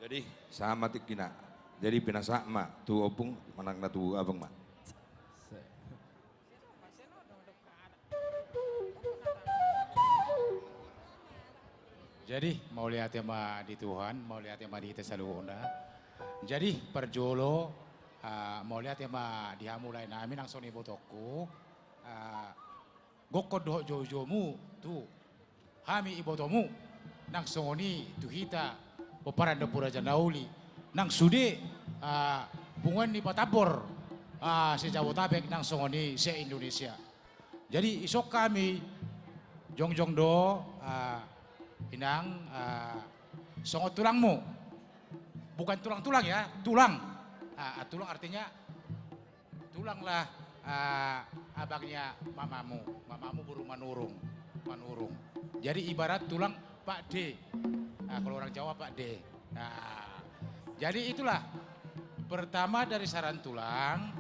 Jadi, sahat ma tingkina. Jadi, pinasahat ma tu ompung, manang na tu abang ma. Jadi, mauliate ma di Tuhan, mauliate ma di hita saluhutna. Jadi, parjolo, ah, mauliate ma di hamu laenami nang songon i ibotongku, ah, gokhon dohot joujoumu tu hami ibotomu, nang songon i tu hita pomparan ni Ompu Raja Nauli, nang sude, ah, punguan ni Batambor, ah, se-Jabotabek, nang songon i se-Indonesia. Jadi, dison hami jongjong do, ah, inang, ah, songon tulangmu. Bukan tulang-tulang ya, tulang. Ah, tulang artinya tulanglah, ah, abangnya mamamu, mamamu boru Manurung, Manurung. Jadi ibarat tulang pakde. Ah, kalau orang Jawa pakde. Nah, jadi itulah pertama dari saran tulang,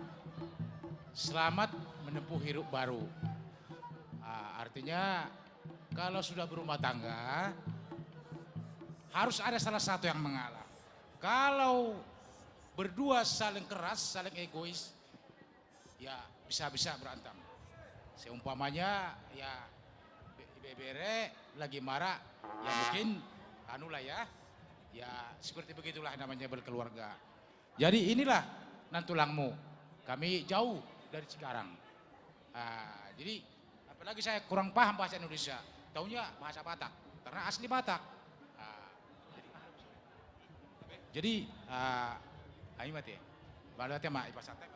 selamat menempuh hidup baru. Ah, artinya kalau sudah berumah tangga, harus ada salah satu yang mengalah. Kalau berdua saling keras, saling egois, ya bisa-bisa berantem. Seumpamanya, ya, be-, ibebere lagi marah, ya mungkin, anu lah ya, ya seperti begitulah namanya berkeluarga. Jadi inilah nang tulangmu, kami jauh dari Cikarang. Ah, jadi apalagi saya kurang paham bahasa Indonesia, taunya bahasa Batak, karena asli Batak. Ah, jadi, jadi, ah, ai mate. Mauliate ma, ipasahat ma.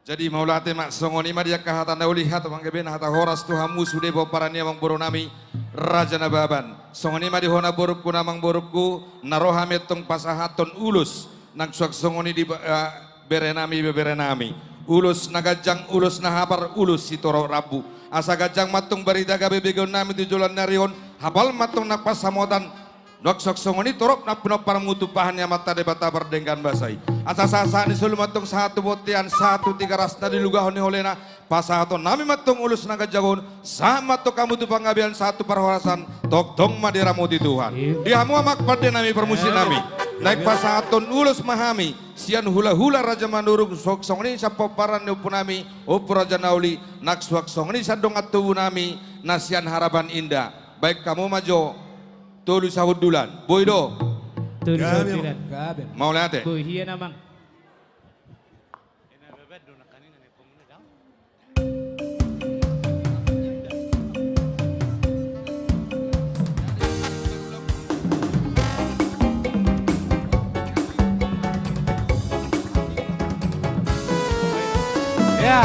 Jadi mauliate ma, songon i ma di angka hata na uli, hata panggabean, hata horas tu hamu sude pomparan ni amang boru nami Raja Nababan. Songon i ma di hona borungku, na amang borungku, na ro hami antong pasahathon ulos nang suang songon i di, eh, bere nami, ibebere nami. Ulos na ganjang, ulos na hapal, ulos sitorop rambu. Asa ganjang ma antong barita gabe begeon nami tu joloan ni ari on, hapal ma antong nang pansamotan. Nang suang songon i torop nang pinomparmu tumpahan ni Amanta Debata pardenggan basa i. Asa sahat-sahat ni solu ma antong sahat tu bontean, sahat tu Tigaras na dilugahon ni holena. Pasahaton nami ma antong ulos na ganjang on, sahat ma antong hamu tu panggabean, sahat tu parhorasan, tongtong ma diramoti Tuhan. Iya. Di hamu amang pande nami, parmusik nami. Naeng pasahathon ulos ma hami sian hula-hula Raja Manurung, suang songon i sian pomparan ni ompu nami, Ompu Raja Nauli, nang suang songon i sian dongan tubu nami na sian Harapan Indah. Baen hamu ma jo tolu sahundulan. Boi do? Tolu sahundulan. Gabe. Mauliate. Boi hian amang. Ya.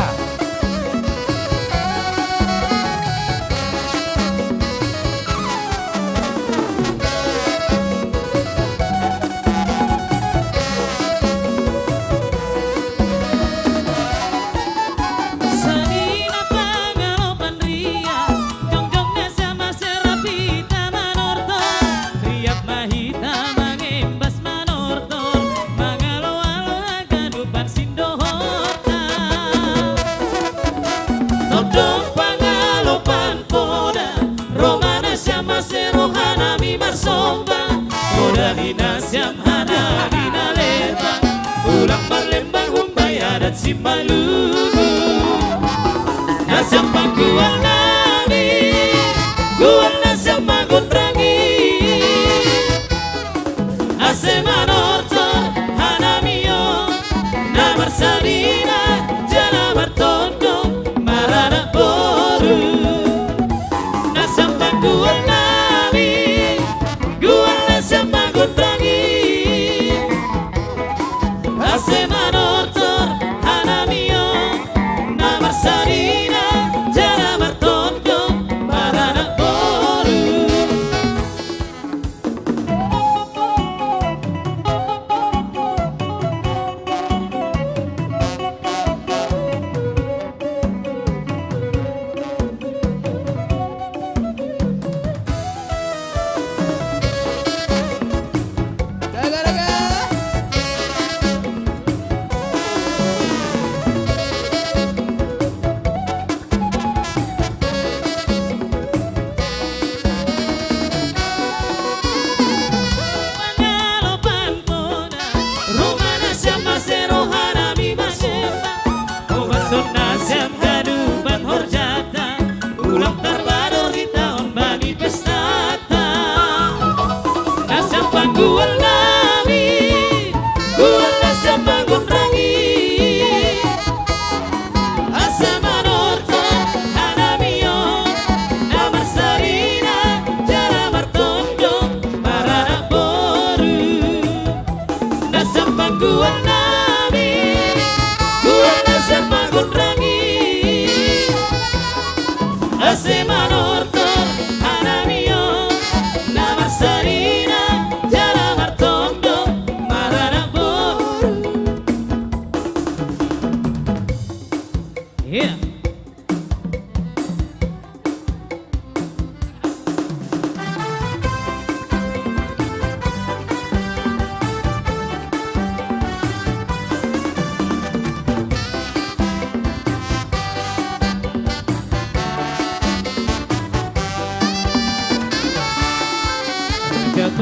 Sanina pangalopan rian, jongjongna sian marserapi hita manortor, riap ma hita mangembas manortor, mangaloalo haganupan sindohorta. Tondong pangalopan poda, ro ma na sian marserapi roha nami marsomba, poda ni na sian hana ni na lembang, ulang marlembang umbai adat Simalungun. Na sian panggual nami, gual na sian mangondrangi. Asa manortor hanami on, na marsanina jala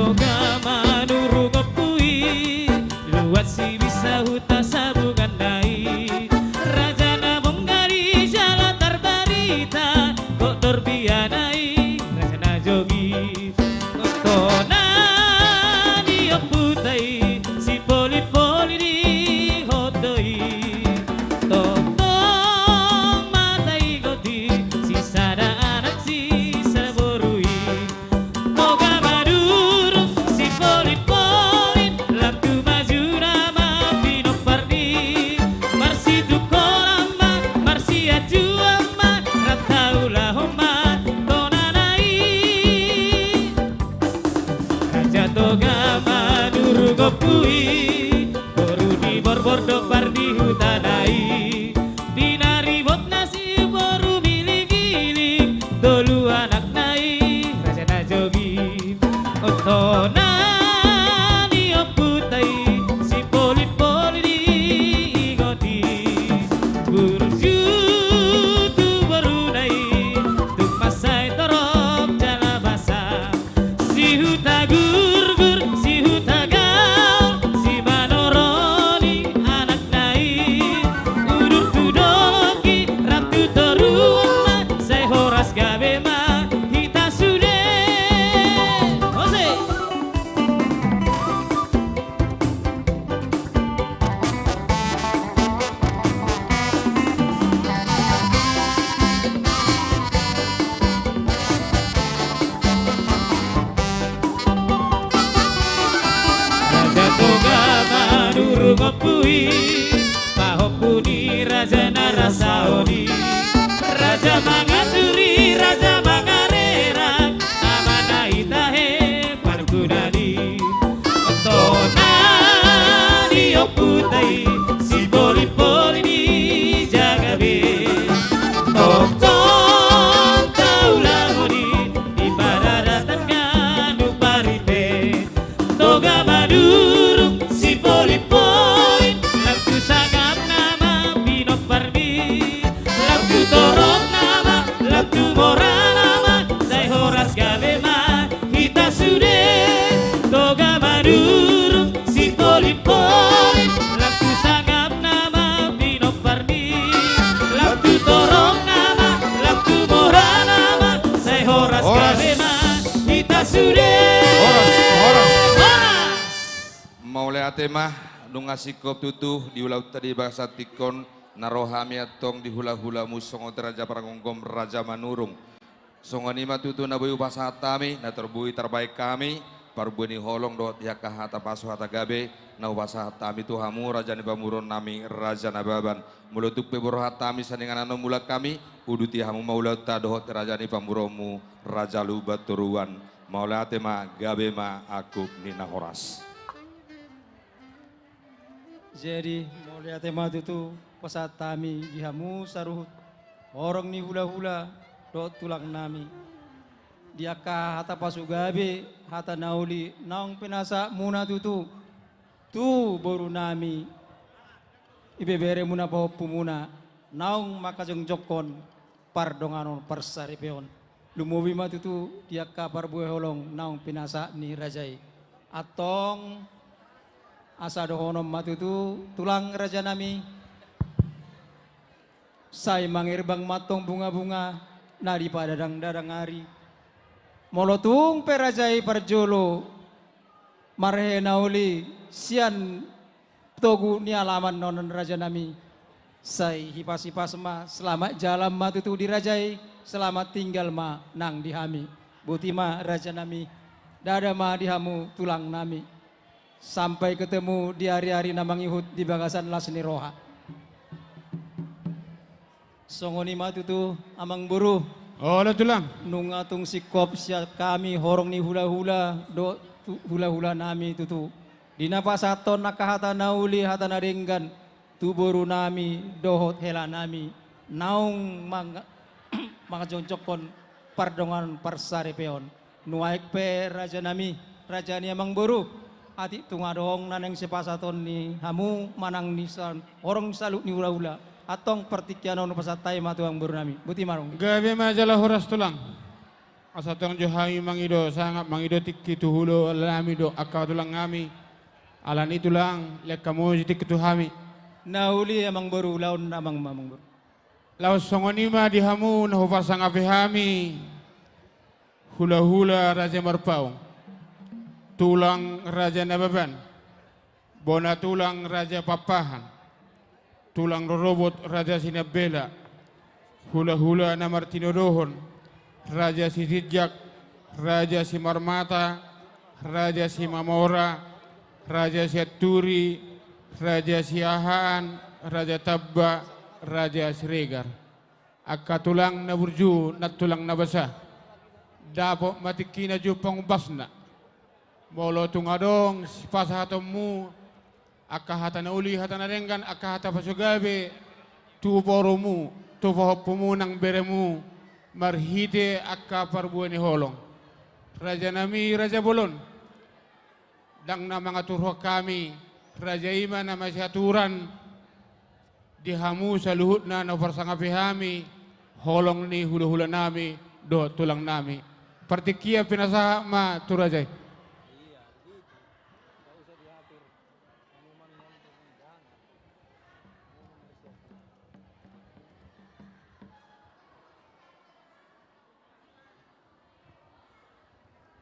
Toga Manurung Ompu i, luat Sibisa Huta Sabungan na i. Raja na bonggal i jala tarbarita, gok Norbiana i raja na jogit. Tona ni omputa i, sipolin-polin ihot do i. Tongtong ma taingot i, sisada anak sisada boru i. Toga Manurung sipolin-polin, lam tu maju nama pinompar ni. Marsitungkolan ma, marsiajuan ma, rap taulahon ma tona na i. Raja Toga Manurung Ompu i, boru ni Borbor do pardihuta na i. Pinaribot na si boru Miling-iling, tolu anakna i raja na jogit. Tona ni omputa i, sipolin-polin iingot i. Burju tu boruna i, tung mansai torop jala basa. Si Hutagurgur, si Hutagaol, si Manoroni anakna i. Udur tu dolok i, rap tu toruan ma, sai horas gabe ma hita sude. Ose. Raja Toga Manurung Ompu i, pahompu ni raja na rasaon i. Raja mangaturi, raja mangarerak, amana i tahe parguna ni. Tona ni omputa i, sipolin-polin i jaga be. Tongtong taulahon i, di paradaton ganup ari pe. Toga Manurung sipolin-polin, lam tu sangap nama pinompar ni. Lam tu toruan nama, lam tu mora nama, sai horas gabe ma hita sude. Toga Manurung sipolin-polin, lam tu sangap nama pinompar ni. Lam tu toruan nama, lam tu mora nama, sai horas, horas, gabe ma hita sude. Horas, horas. Horas. Mauliate ma, nunga singkop tutu di ulaonta di bagasan tingki on, na ro hami antong di hula-hulamu songon i Raja Pargomgom, Raja Manurung. Songon i ma tutu na boi hupasahat hami, na tor boi tarbahen hami, parbue ni holong dohot di angka hata pasu hata gabe, na hupasahat hami tu hamu, raja ni pamoruon nami, Raja Nababan. Molo tung pe borhat hami sian inganan on mulak hami, uduti hamu ma ulaonta dohot raja ni pamoruonmu, Raja Lumban Toruan. Mauliate ma, gabe ma angkup ni na horas. Jadi, mauliate ma tutu pasahat hami di hamu saluhut horong ni hula-hula dohot tulang nami. Di angka hata pasu gabe, hata na uli naung pinasahatmuna tutu tu boru nami, ibeberemuna, pahompumuna, naung mangkajongjongkon pardonganon parsaripeon. Lumobi ma tutu di angka parbue holong naung pinasahat ni raja i. Antong asa dohonon ma tutu, tulang raja nami, sai mangerbang ma antong bunga-bunga na dipadadang-dadang ari. Molo tung pe raja i parjolo marhite na uli sian togu ni alaman on, raja nami, sai hipas-hipas ma, selamat jalan ma tutu di raja i, selamat tinggal ma nang di hami. Boti ma, raja nami, ndada ma di hamu, tulang nami. Sampai ketemu di ari-ari na mangihut di bagasan las ni roha. Songon i ma tutu, amangboru. Olo, tulang. Nunga tung singkop sian hami horong ni hula-hula dohot tu hula-hula nami tutu, di na pasahathon angka hata na uli, hata na denggan tu boru nami dohot hela nami naung mang-, mangajongjongkon pardonganon parsaripeon. Nuaeng pe, raja nami, raja ni amangboru, atik tung adong na naeng sipasahaton ni hamu manang ni sa-, horong saluhut ni hula-hula, antong partingkian on hupasahat hami ma tu amangboru nami. Boti ma, adong. Gabe ma jala horas, tulang. Asa tong jo hami mangido sangap, mangido tingki tu hulahulanami dohot angka tulangnami. Alani i tulang, lehon hamu jo tingki tu hami. Na uli amangboru, ulaon amang, amangboru. Laos songon i ma di hamu na huparsangapi hami, hulahula Raja Marpaung, tulang Raja Nababan, bona tulang Raja Pakpahan, tulang rorobot Raja Sinambela, hulahula na martinodohon, Raja Sitinjak, Raja Simarmata, Raja Simamora, Raja Sianturi, Raja Siahaan, Raja Tamba, Raja Siregar. Angka tulang na burju, nantulang na basa, dapot ma tingkina jumpang umbasna. Molo tung adong sipasahatonmu angka hata na uli, hata na denggan, angka hata pasugabe tu borumu, tu pahompumu nang beremu, marhite angka parbue ni holong. Rajanami Raja Bolon, ndang na mangaturhon hami, raja i ma na masiaturan. Di hamu saluhutna na huparsangapi hami, holong ni hulahulanami dohot tulangnami, partingkian pinasahat ma tu raja i.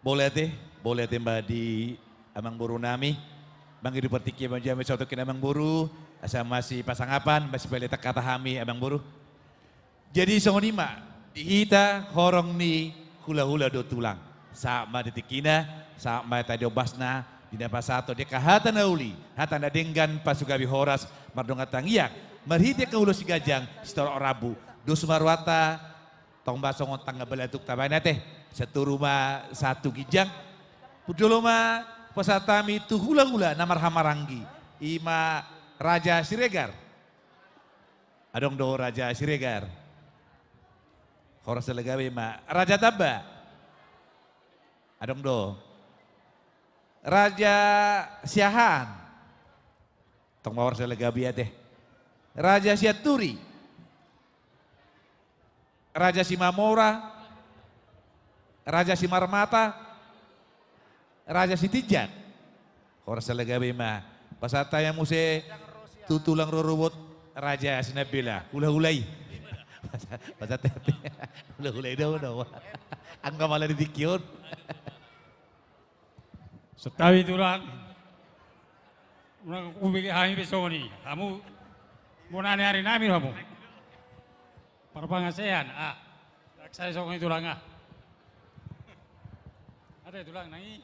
Mauliate, mauliate ma di amangborunami. Mangido partingkian ma jo hami saotik ni amangboru, asa masipasangapan, masipalehononhon hata hami amangboru. Jadi songon i ma di hita horong ni hulahula dohot tulang. Sahat ma di tingkina, sahat ma hita di ombasna, di na pasahaton di angka hata na uli, hata na denggan, pasugabe horas, mardongan tangiang, marhite angka ulos siganjang, sitorop rambu, dos ma rohanta, tong ma songon tangga balatuk tabaen ate, sian toru ma sahat tu ginjang. Parjolo ma pasahat hami tu hulahula na marhahamaranggi, i ma Raja Siregar. Adong do Raja Siregar? Horas na gabe ma. Raja Tamba? Adong do. Raja Siahaan? Tong ma horas na gabe ate. Raja Sianturi? Raja Simamora? Raja Simarmata? Raja Sitinjak? Horas na gabe ma. Pasahat hami muse tu tulang rorobot Raja Sinambela, hulahula i. Pasahat hami. Hulahula i do, do. Anggo mala di tingki on. Santabi tulang. Unang hubege hami pe songon i. Hamu bona ni arinami do hamu. Parpangasean, ah. Ndang sai songon i tulang, ah. Ate tulang, nang i.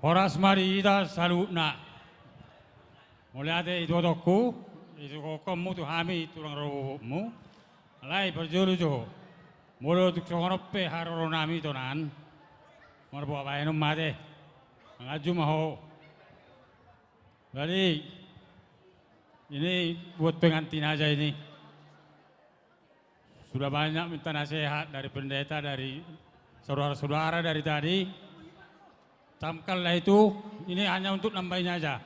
Horas ma di hita saluhutna. Mauliate ituatukku, ituatukku tu hami tulang rorobotmu. Alai parjolo jo, molo tung songon on pe haroronami tonan, marboa bahenon ma ate. Manganju ma ho. Jadi, ini buat pengantin aja ini. Sudah banyak minta nasihat dari pendeta, dari saudara-saudara dari tadi. Camkanlah itu, ini hanya untuk nambahin aja.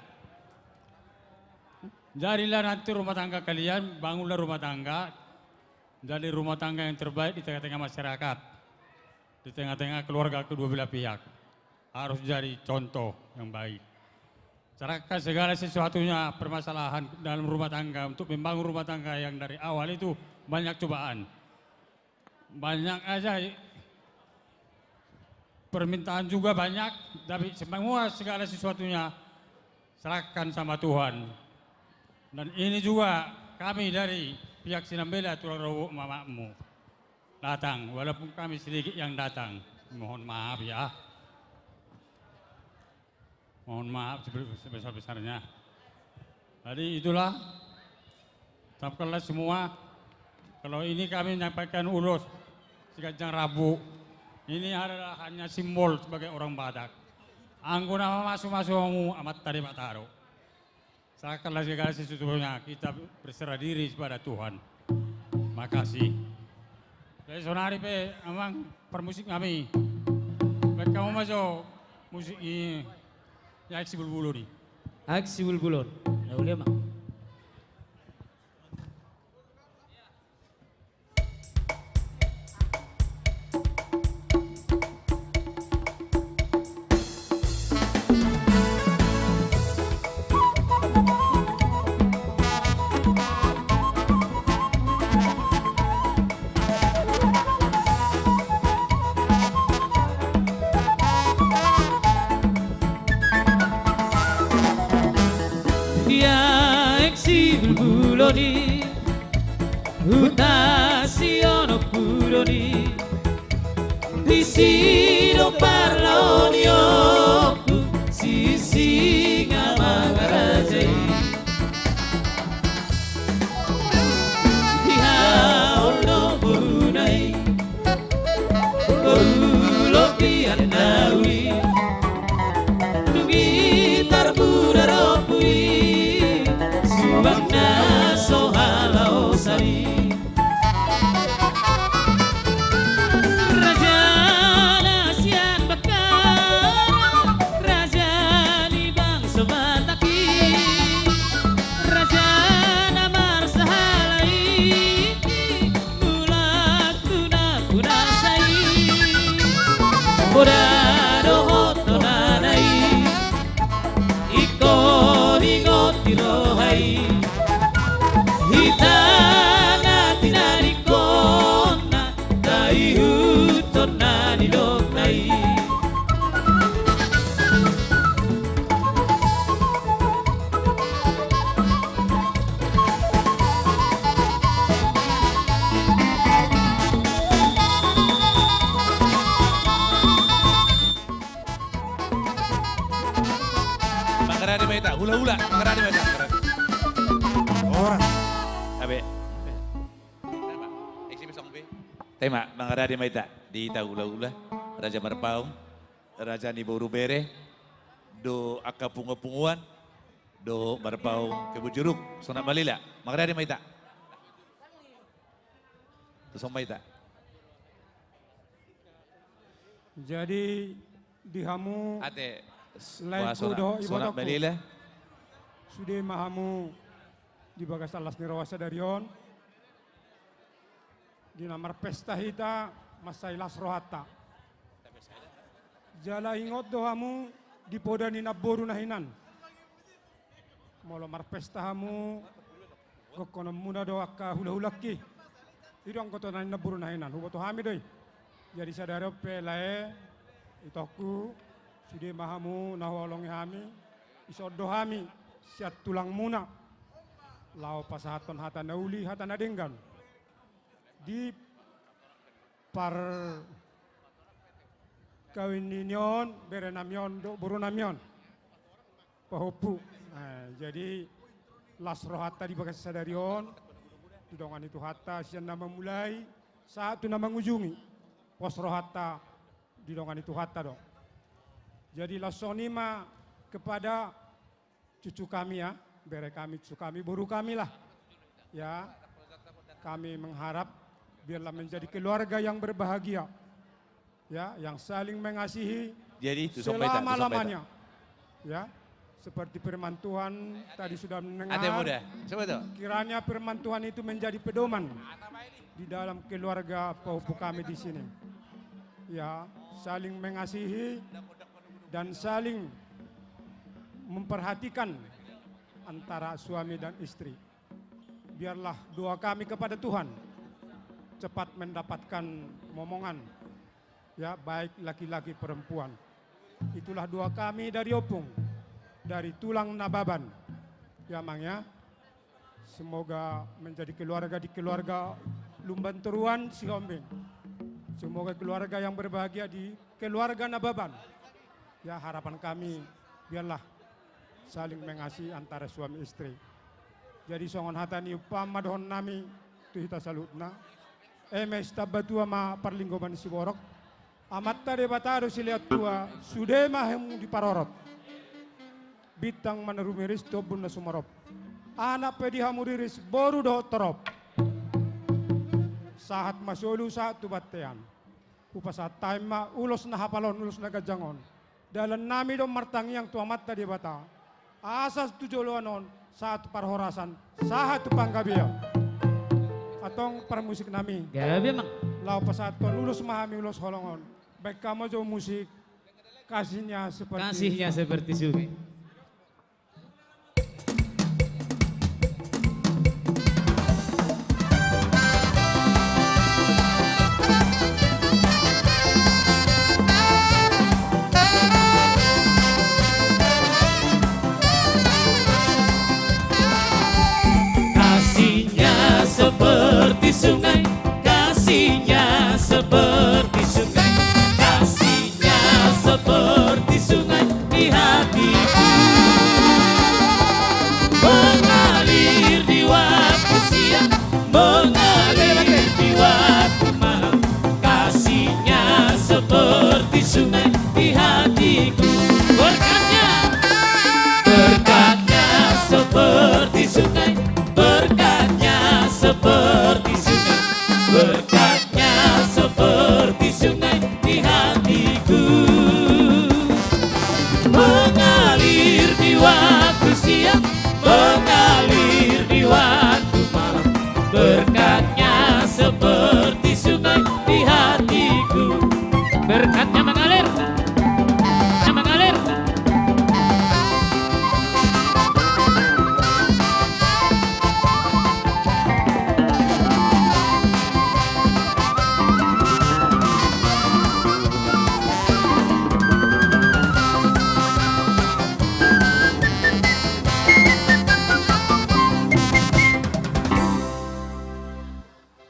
Jadilah nanti rumah tangga kalian, bangunlah rumah tangga, jadi rumah tangga yang terbaik di tengah-tengah masyarakat, di tengah-tengah keluarga kedua belah pihak. Harus jadi contoh yang baik. Serahkan segala sesuatunya, permasalahan dalam rumah tangga, untuk membangun rumah tangga yang dari awal itu banyak cobaan. Banyak aja, permintaan juga banyak, tapi semua segala sesuatunya serahkan sama Tuhan. Dan ini juga kami dari pihak Sinambela, tulang rorobot mamakmu datang, walaupun kami sedikit yang datang. Mohon maaf ya. Mohon maaf sebe-, sebesar-besarnya. Jadi itulah, tetapkanlah semua. Kalau ini kami menyampaikan ulos si ganjang rambu, ini adalah hanya simbol sebagai orang Batak. Anggo na mamasu-masu hamu, Amanta Debata do. Serahkanlah segala sesuatunya, kita berserah diri kepada Tuhan. Makasih. Jadi sonari pe amang parmusik nami. Baen hamu ma jo musik i, Aek Sibulbulon i. Aek Sibulbulon. Na uli ma. Di Aek Sibulbulon i, huta si onopudon i, disi do parlaonionku, si Singamangaraja i. Di haoldo boruna i, boru lobian na uli, dung i tarbuda rompu i, subang na so halaosan i. Raja na sian Bakkara, raja ni bangso Batak i, raja na marsahala i, mulak tu nampuna sa i. Poda dohot tonana i, ingkon ingot di roha i, hita nga tinadingkonna, taihuthon na nidokna i. Mangarade ma hita, hula-hula, mangarade ma hita, mangarade. Ora. Abe. Tema, mangarade ma hita, di hita hula-hula, Raja Marpaung, raja ni boru bere, do angka punguan-punguan, do Marpaung Kebun Jeruk, Sonak Malila, mangarade ma hita. Tuson ma hita. Jadi di hamu, ate, laengku dohot ibotongku, Sonak Malila, sude ma hamu di bagasan las ni roha sadari on. Di na marpesta hita, mansai las rohanta. Jala ingot do hamu di poda ni namboru na hinan. Molo marpesta hamu, gokhononmuna do angka hula-hulangki. I do angka poda ni namboru na hinan, huboto hami do i. Jadi sadari on pe lae, itongku, sude ma hamu na huolongi hami, dison do hami sian tulangmuna, laho pasahathon hata na uli, hata na denggan. Di parkawin ni on, berenami on dohot borunami on. Pahompu. Eh, jadi las rohanta di bagasan sadari on, didongani Tuhanta sian na mamulai sahat tu na mangujungi. Pos rohanta didongani Tuhanta do. Jadi laos songon i ma kepada cucu kami ya, bere kami, cucu kami, boru kami lah. Ya, kami mengharap biarlah menjadi keluarga yang berbahagia. Ya, yang saling mengasihi selama-lamanya. Ya, seperti firman Tuhan tadi sudah mendengar. Kiranya firman Tuhan itu menjadi pedoman di dalam keluarga pahompu kami di sini. Ya, saling mengasihi dan saling memperhatikan antara suami dan istri. Biarlah doa kami kepada Tuhan cepat mendapatkan momongan, ya, baik laki-laki perempuan. Itulah doa kami dari opung, dari tulang Nababan. Ya, Mang, ya. Semoga menjadi keluarga di keluarga Lumban Toruan Sihombing. Semoga keluarga yang berbahagia di keluarga Nababan. Ya, harapan kami, biarlah saling mengasihi antara suami istri. Jadi, songon hata ni umpama dohonon nami tu hita saluhutna. Eme sitambatua ma parlinggoman ni siborok. Amanta Debata do silehon tua, sude ma hamu diparorot. Bintang ma na rumiris, ombun na sumorop. Anak pe di hamu riris, boru dohot torop. Sahat ma solu, sahat tu bontean. Hupasahat hami ma ulos na hapal on, ulos na ganjang on. Dalan nami do martangiang tu Amanta Debata. Asa tu joloan on, sahat tu parhorasan, sahat tu panggabean. Antong parmusik nami. Gabe, Amang. Laho pasahathon ulos ma hami ulos holong on. Baen hamu jo musik. Kasihnya seperti Kasihnya seperti sungai. Kasihnya seperti sungai, kasihnya seperti sungai, kasihnya seperti sungai di hatiku. Mengalir di waktu siang, mengalir di waktu malam, kasihnya seperti sungai di hatiku. Berkatnya, berkatnya seperti sungai, berkatnya seperti sungai, berkatnya seperti sungai di hatiku. Mengalir di waktu siang, mengalir di waktu malam, berkatnya seperti sungai di hatiku. Berkatnya mengalir, mengalir.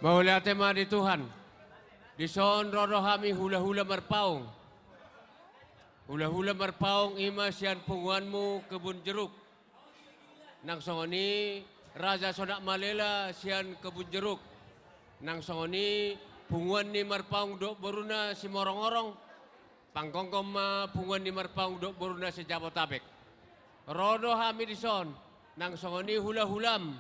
Mauliate ma di Tuhan. Dison ro do hami hulahula Marpaung. Hulahula Marpaung i ma sian punguanmu Kebun Jeruk. Nang songon i Raja Sonak Malela sian Kebun Jeruk. Nang songon i punguan ni Marpaung dohot boruna Simorongorong. Panggonggon ma punguan ni Marpaung dohot boruna se-Jabotabek. Ro do hami dison, nang songon i hulahulam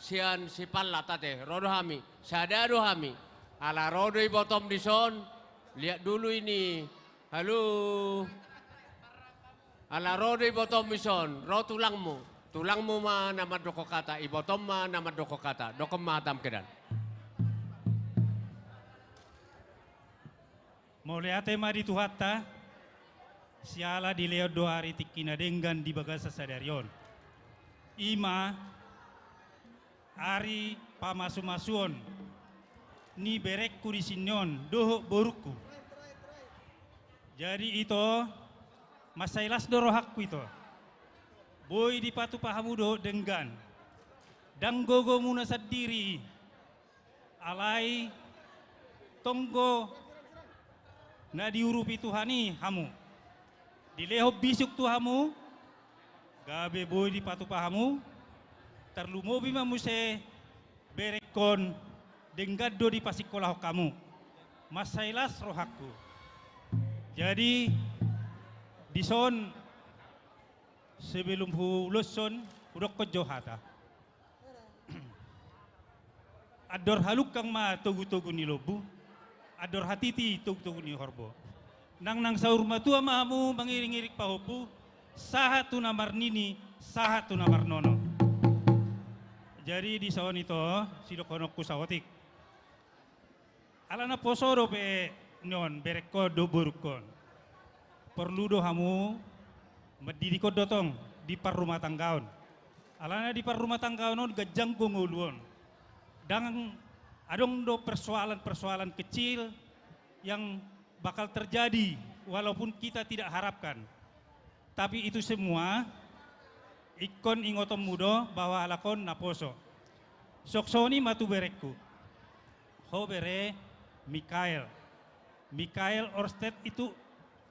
sian Sipallat ate, ro do hami, sada do hami. Ala ro do ibotom dison, lihat dulu ini. Halo. Ala ro do ibotom dison, ro tulangmu. Tulangmu ma na mandok hata, ibotom ma na mandok hata. Dokkon ma hatam kedan. Mauliate ma di Tuhanta, siala dilehon do ari tingki na denggan di bagasan sadari on. I ma ari pamasumasuon ni berengku di sini on dohot borungku. Jadi ito, mansai las do rohangku ito. Boi dipatupa hamu dohot denggan. Ndang gogomuna sandiri i. Alai tonggo na diurupi Tuhan i hamu. Dilehon bisuk tu hamu, gabe boi dipatupa hamu, tarlumobi ma muse berengkon denggan do dipasingkolahon hamu. Mansai las rohangku. Jadi, dison sebelum huloshon, hudokkon jo hata. Andor halungkang ma togutogu ni lombu, andor hatiti togutogu ni horbo. Nangnang saur matua ma hamu mangiringiring pahompu, sahat tu na marnini, sahat tu na marnono. Jadi dison ito, sidokhononku saotik. Ala naposo dope nion berengkon dohot borungkon. Porlu do hamu mandidikon do tong di parrumatanggaon. Alana di parrumatanggaon on ganjang do ngolu on. Ndang adong do persoalan-persoalan kecil yang bakal terjadi walaupun kita tidak harapkan. Tapi itu semua ingkon ingotonmu do bahwa halak on naposo. Songon i ma tu berengku. Ho bere Mikael. Mikael Orsted itu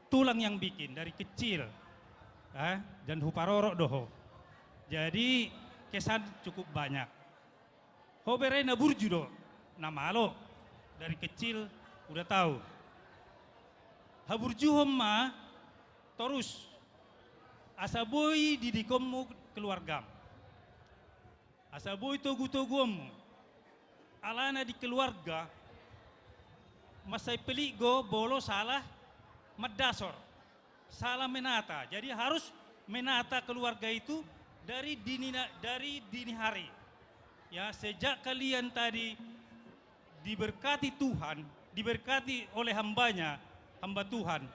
tulang yang bikin dari kecil. Eh, dan huparorot do ho. Jadi kesan cukup banyak. Ho bere na burju do, na malo, dari kecil udah tahu. Haburjuhon ma torus, asa boi didikonmu keluargam. Asa boi togu-toguonmu. Alana di keluarga, mansai pelik do molo salah mandasor, salah menata. Jadi harus menata keluarga itu dari dini na-, dari dini hari. Ya, sejak kalian tadi diberkati Tuhan, diberkati oleh hambanya, hamba Tuhan.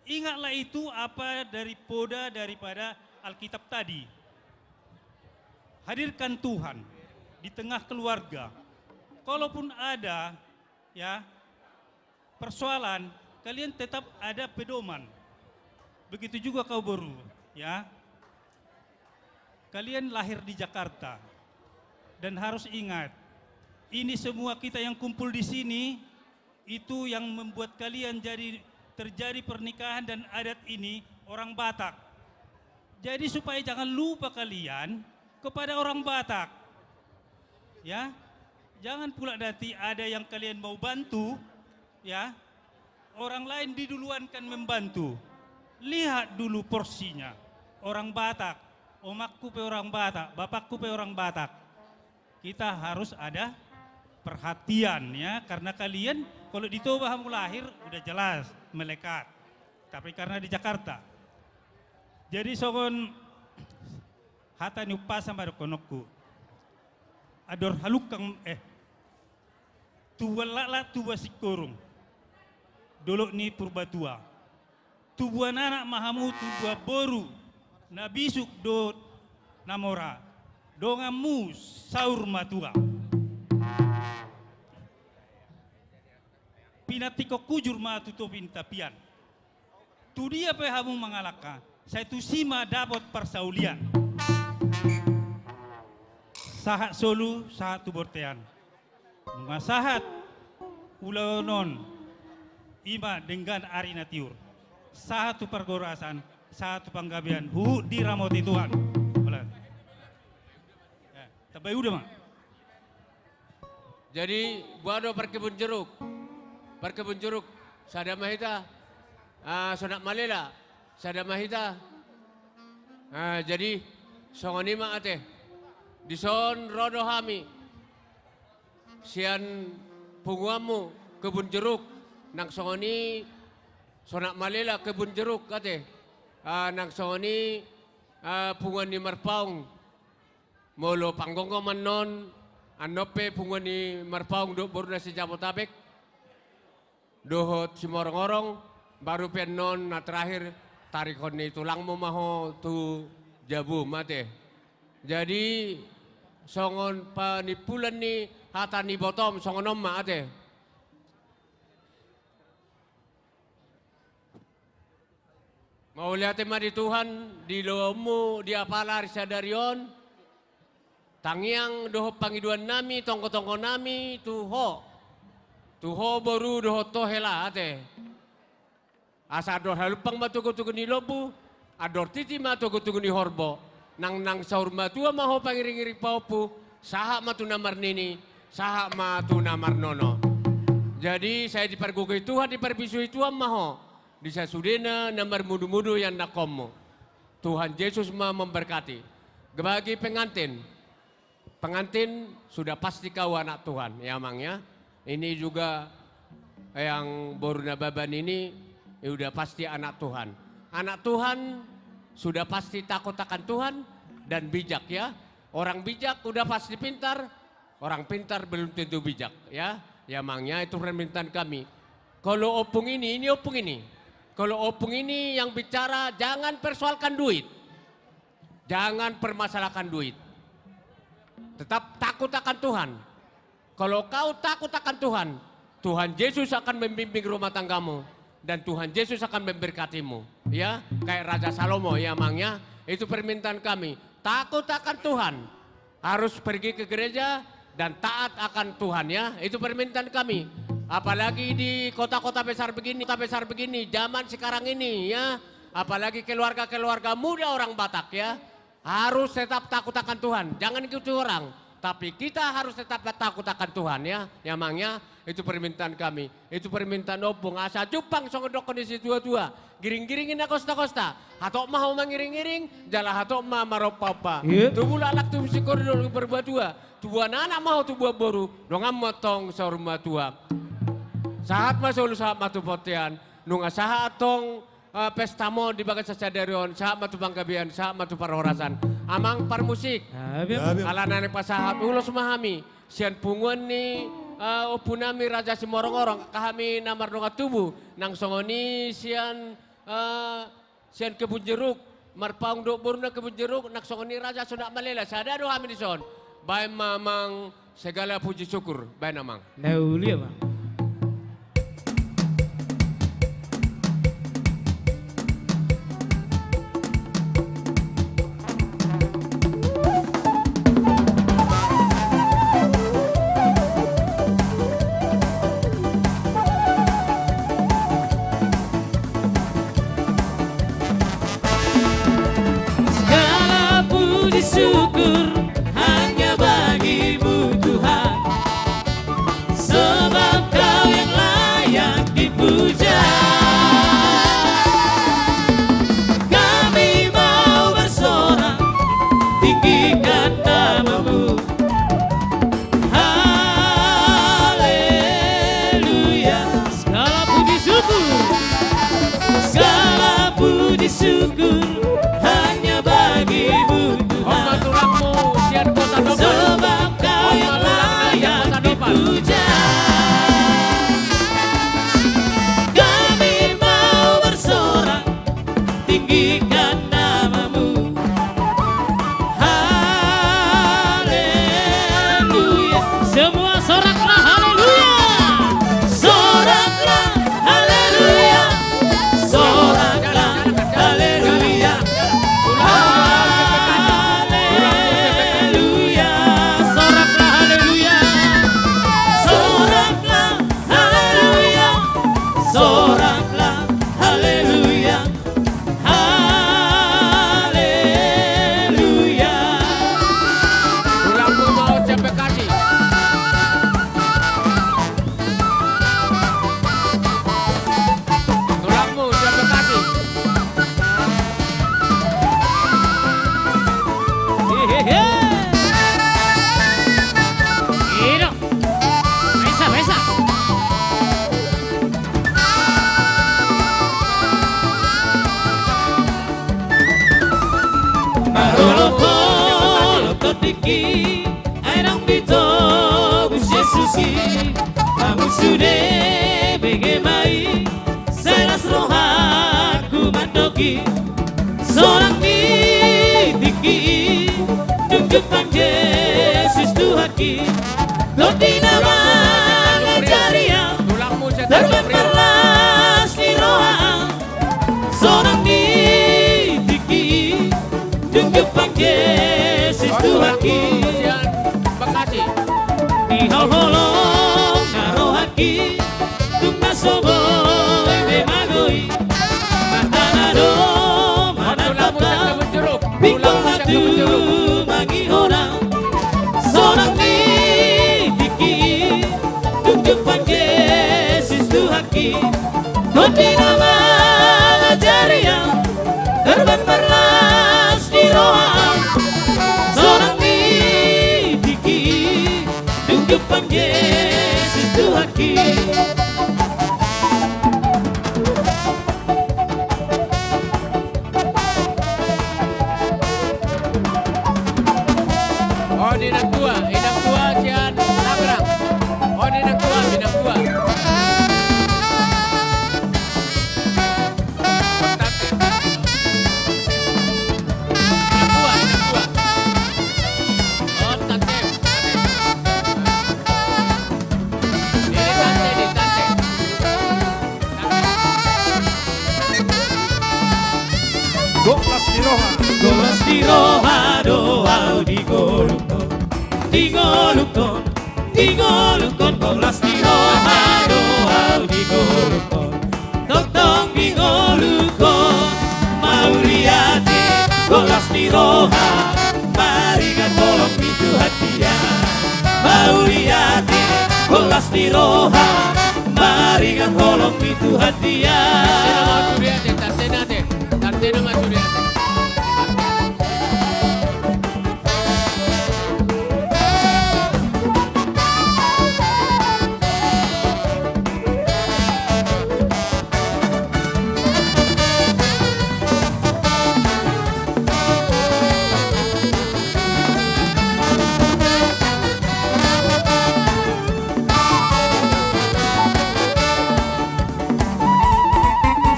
Ingatlah itu apa dari poda daripada Alkitab tadi. Hadirkan Tuhan di tengah keluarga. Kalaupun ada, ya, persoalan, kalian tetap ada pedoman. Begitu juga kau boru, ya. Kalian lahir di Jakarta. Dan harus ingat, ini semua kita yang kumpul di sini, itu yang membuat kalian jadi terjadi pernikahan dan adat ini orang Batak. Jadi supaya jangan lupa kalian kepada orang Batak. Ya, jangan pula nanti ada yang kalian mau bantu, ya, orang lain diduluankan membantu. Lihat dulu porsinya. Orang Batak, omakku pe orang Batak, bapakku pe orang Batak. Kita harus ada perhatian, ya, karena kalian kalau di Toba hamu lahir udah jelas melekat. Tapi karena di Jakarta. Jadi songon hata ni umpasa ma dohononku. Andor halungkang, eh, tubuan laklak tubuan singkoru, dolok ni Purbatua. Tubuan anak ma hamu, tubuan boru, na bisuk dohot na mora. Donganmu saur matua. Pinantikhon hujur ma tu topi ni tapian. Tudia pe hamu mangalangka, sai tusi ma dapot parsaulian. Sahat solu, sahat tu bontean. Nunga sahat ulaon on, i ma denggan ari na tiur. Sahat tu parhorasan, sahat tu panggabean, huhut diramoti Tuhan. Holan. Ya, tambai uda ma. Jadi, boha do parkebun jeruk? Parkebun jeruk, sada ma hita. Ah, Sonak Malela, sada ma hita. Ah, jadi, songon i ma ate. Dison ro do hami sian punguanmu, kebun jeruk. Nang songon i Sonak Malela, kebun jeruk ate. Ah, nang songon i, ah, punguan ni Marpaung. Molo panggonggoman on, annon pe punguan ni Marpaung dohot boruna si Jabotabek dohot Simorongorong, baru pe annon na terakhir tarikhon ni tulangmu ma ho tu jabu ma ate. Jadi songon panimpulan ni hata ni ibotom songon on ma ate. Mauliate ma di Tuhan, di lombu, di apala ari sadari on. Tangiang dohot pangidoan nami, tonggo-tonggo nami tu ho. Tu ho boru dohot ho hela ate. Asa andor halumpang ma togu-togu ni lombu, andor titi ma togu-togu ni horbo. Nang, nang saur matua ma ho pangiring-iring pahompu, sahat ma tu na marnini, sahat ma tu na marnono. Jadi, sai dipargogoi Tuhan, diparpisui Tuhan ma ho di sasudena na marmudu-mudu ianakhonmu. Tuhan Yesus ma memberkati. Bagi pengantin, pengantin sudah pasti kau anak Tuhan, ya Amang, ya. Ini juga yang boru Nababan ini, ya, udah pasti anak Tuhan. Anak Tuhan sudah pasti takut akan Tuhan dan bijak, ya. Orang bijak udah pasti pintar, orang pintar belum tentu bijak, ya. Ya, Amang, ya, itu permintaan kami. Kalau ompung ini, ini ompung ini. Kalau ompung ini yang bicara, jangan persoalkan duit. Jangan permasalahkan duit. Tetap takut akan Tuhan. Kalau kau takut akan Tuhan, Tuhan Yesus akan membimbing rumah tanggamu dan Tuhan Yesus akan memberkatimu. Ya, kayak Raja Salomo, ya, Amang, ya. Itu permintaan kami. Takut akan Tuhan. Harus pergi ke gereja dan taat akan Tuhan, ya. Itu permintaan kami. Apalagi di kota-kota besar begini, kota besar begini, zaman sekarang ini, ya. Apalagi keluarga-keluarga muda orang Batak, ya. Harus tetap takut akan Tuhan. Jangan ikuti orang. Tapi kita harus tetap takut akan Tuhan, ya. Ya, Amang, ya. Itu permintaan kami. Itu permintaan ompung. Asa jumpang songon dokkon ni situa-tua. Giring-giring inna kosta-kosta. Hatop ma ho mangiring-iring, jala hatop ma marompa-ompa. Iya. Tubu laklak tubu singkoru dohot tubu parbatua. Tubuan anak ma ho tubuan boru, donganmu antong saur matua. Sahat ma solu, sahat ma tu bontean. Nunga sahat antong, eh, pesta ma on di bagasan sadari on, sahat ma tu panggabean, sahat ma tu parhorasan. Amang parmusik. Amin. Amin. Ala naeng pasahat ulos ma hami sian punguan ni, eh, ompunami Raja Simorongorong, angka hami na mardongan tubu, nang songon i sian, eh, sian Kebun Jeruk, marpaung dohot boruna Kebun Jeruk, nang songon i Raja Sunat Malela, sada do hami dison. Baen ma, Amang, segala puji syukur, baen, Amang. Na uli, Amang. Segala puji syukur hanya bagi-Mu, Tuhan, sebab Kau yang layak dipuja. Kami mau bersorak, tinggikan nama-Mu. Haleluya. Segala puji syukur, segala puji syukur hanya bagi-Mu, Tuhan. Oma tulangmu sian Kota Topan. Sebab Kau yang layak dipuja. Kami mau bersorak, tinggikan nama-Mu. Haleluya. Semua soraklah haleluya. Soraklah haleluya. Soraklah haleluya. Haleluya. Soraklah haleluya. Soraklah haleluya. Soraklah haleluya. Haleluya. Tulangmu mau sian Bekasi. Tulangmu sian Bekasi. Hehehe. Ino. Bisa, bisa. Marolopolop tondingki, ai naung ditobus Jesus i. Ahu sude bege ma i, sai las rohangku mandok i. Sonang ni tingki i, dung jumpang Jesus Tuhanki. Tondi na mangajari au, tarban marlas ni roha au. Sonang ni tingki i, dung jumpang Jesus Tuhanki. Di holong-holong na rohangki, tung na so boi be magoi. Mata na do manatap au, pinggol na tumangihon au. Sonang ni tingki i, dung jumpang Jesus Tuhanki. Tondi na mangajari au, tarban marlas ni roha au. Sonang ni tingki i, dung jumpang Jesus Tuhanki. On inang tua, inang tua sian Tangerang. On inang tua, inang tua. Inang tua, inang tua. On tante. Ini tante, ini tante. Gok las ni roha. Gok las ni roha do au di ngolungkon. Di ngolungkon, di ngolungkon, gok las ni roha. Roha do ahu di ngolungkon, tongtong di ngolungkon. Mauliate, horas ni roha, maringan holong ni Tuhan dia. Mauliate, horas ni roha, maringan holong ni Tuhan dia.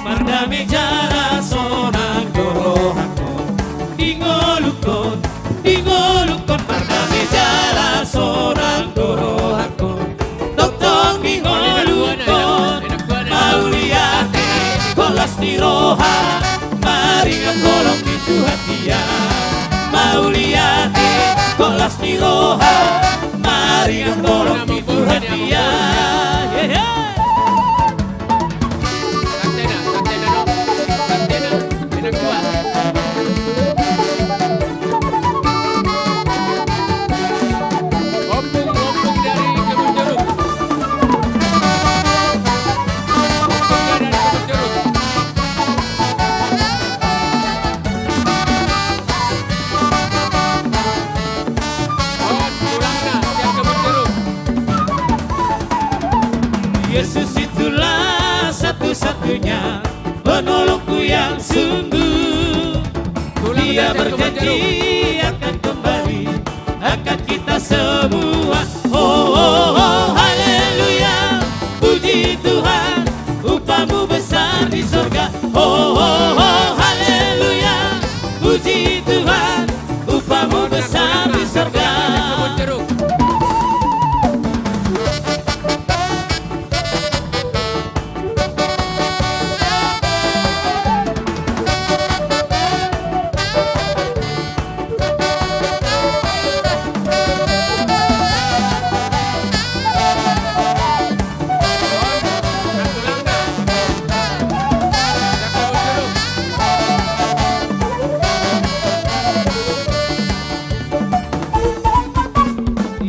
Mardame jala sonang do rohangkon, di ngolungkon, di ngolungkon. Mardame jala sonang do rohangkon, tongtong di ngolungkon. Mauliate, horas ni roha, maringan holong ni Tuhan dia. Mauliate, horas ni roha, maringan holong ni Tuhan dia. Hehe. Yesus itulah satu-satunya penolongku yang sungguh. Dia berjanji akan kembali, akan kita semua. Oh, oh, oh, haleluya, puji Tuhan, upamu besar di sorga. Oh, oh, oh, haleluya, puji Tuhan, upamu besar di sorga.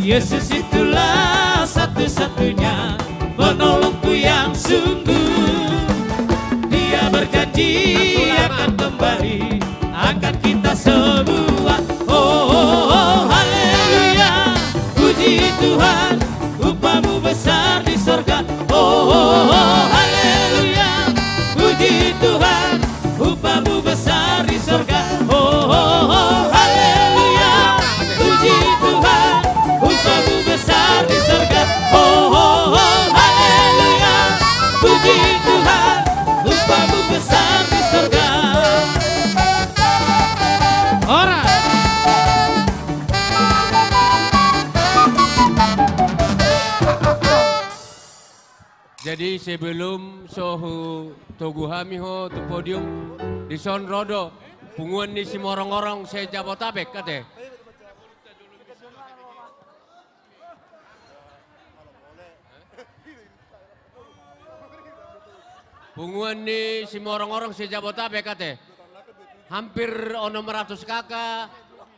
Yesus itulah satu-satunya penolongku yang sungguh. Dia berjanji akan kembali, akan kita semua. Oh, oh, oh, haleluya, puji Tuhan, upamu besar di sorga. Oh, oh, oh, haleluya, puji Tuhan, upamu besar di sorga. Oh, oh, oh, haleluya, puji Tuhan, upamu besar di sorga. Oh, oh, oh, haleluya, puji Tuhan, upamu besar di sorga. Ora. Jadi sebelum so hutogu hami ho tu podium, dison ro do punguan ni Simorongorong se-Jabotabek, ate. Punguan ni Simorongorong se-Jabotabek, ate. Hampir onom ratus K K,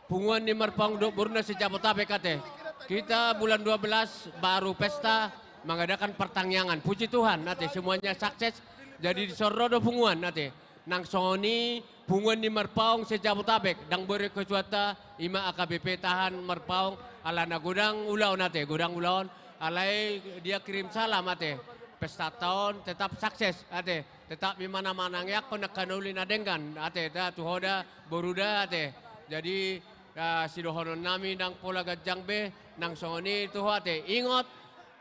punguan ni Marpaung dohot boruna se-Jabotabek, ate. Kita bulan dua belas baru pesta, mengadakan pertangiangan. Puji Tuhan, ate, semuanya sukses. Jadi dison ro do punguan, ate. Nang songon i punguan ni Marpaung se-Jabotabek, ndang boi ro kecuata, ima A K B P Tahan Marpaung, ala na godang ulaon, ate, godang ulaon, alai dia kirim salam, ate. Pestanta on tetap sukses, ate. Tetap ima na manangiangkon angka na uli na denggan, ate, da tu ho da, boru da, ate. Jadi, ah, sidohonon nami ndang pola ganjang be, nang songon i tu ho, ate. Ingot,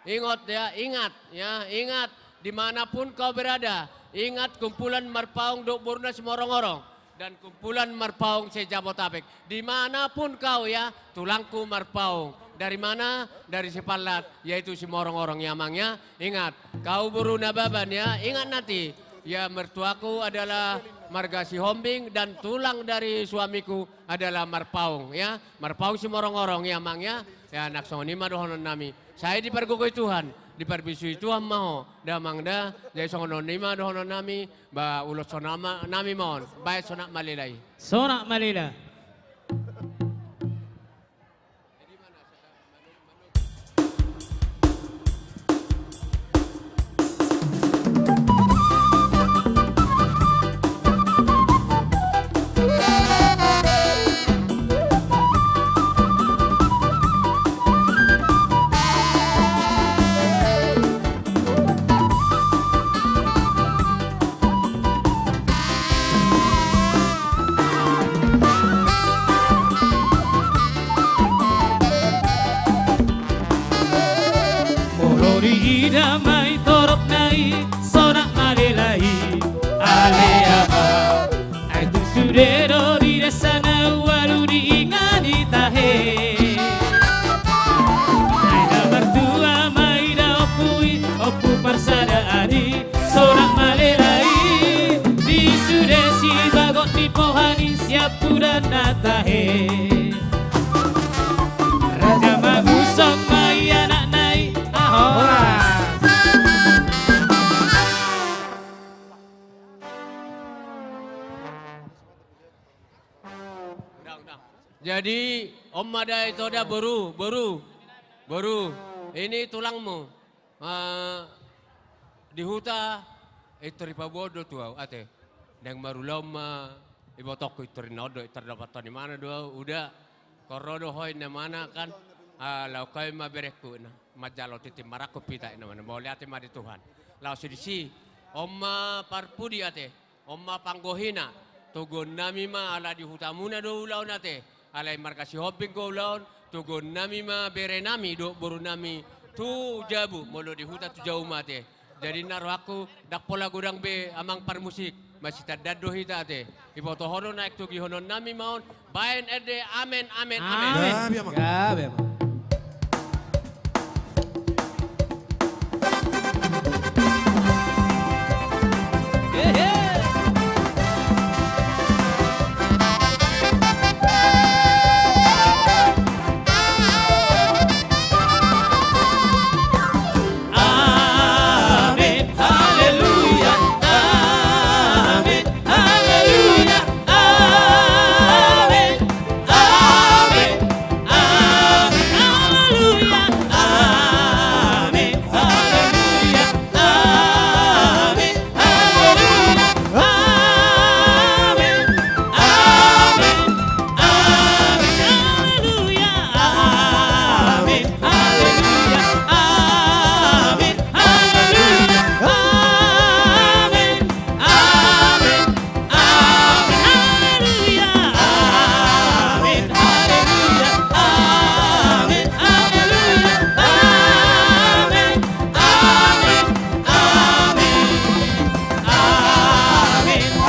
ingot ya, ingat, ya, ingat. Di mana pun kau berada, ingat kumpulan Marpaung dohot boruna Simorongorong dan kumpulan Marpaung se-Jabotabek. Di mana pun kau ya, tulangku Marpaung. Dari mana? Dari Sipallat, yaitu Simorongorong ya, Amang ya. Ingat, kau boru Nababan ya, ingat nanti. Ya, mertuaku adalah marga Sihombing dan tulang dari suamiku adalah Marpaung ya. Marpaung Simorongorong ya, Amang ya. Ya, nang songon i ma dohonon nami. Sai dipargogoi Tuhan, diparbisui Tuhan ma ho, damang da, jadi songon on i ma dohonon nami, ba ulos songon nami ma on, baen Sonak Malela i. Sonak Malela. Molo diida ma i torop nai Sonak Malela i, ale ama. Ai tung sude do di desa na ualu di inganan ni tahe. Ai na martua ma i da ompu i, ompu parsadaan i, Sonak Malela i, di sude sibagot ni poha ni siampudan na tahe. Raja Magusom ma i anakna i. Horas. Jadi, on ma da ito da, boru, boru, boru. Ini tulangmu. Eh, di huta, eh, tor dipaboa do tu au, ate. Naeng marulaon ma, ibotongku, i tor ninna on do, i tor dapotan imana do au, uda. Ro do ho, inna imana kan, ah, laho kawin ma berengku, na manjalo tintin marangkup hita, inna imana. Mauliate ma di Tuhan. Laos di si, on ma parpudi, ate. On ma panggohina, toguon nami ma ala di hutamuna do ulaon, ate. Alai marga Sihombing do ulaon, toguon nami ma bere nami dohot boru nami tu jabu, molo di huta tu jabu ma, ate. Jadi na rohangku, ndang pola godang be amang parmusik, masitandaan do hita, ate. Iboto ho do na naeng togihonon nami ma on, baen ende, amen, amen, amen. Amen. Gabe, amang. Gabe, amang. Amen. Haleluya. Amen. Haleluya. Amen. Amen. Amen. Haleluya. Amen. Haleluya. Amen. Haleluya. Amen. Amen. Amen. Haleluya. Amen. Haleluya. Amen. Haleluya. Amen. Amen. Amen. Haleluya. Amen. Haleluya. Amen. Haleluya. Amen. Amen. Amen. Amen. Amen. Amen.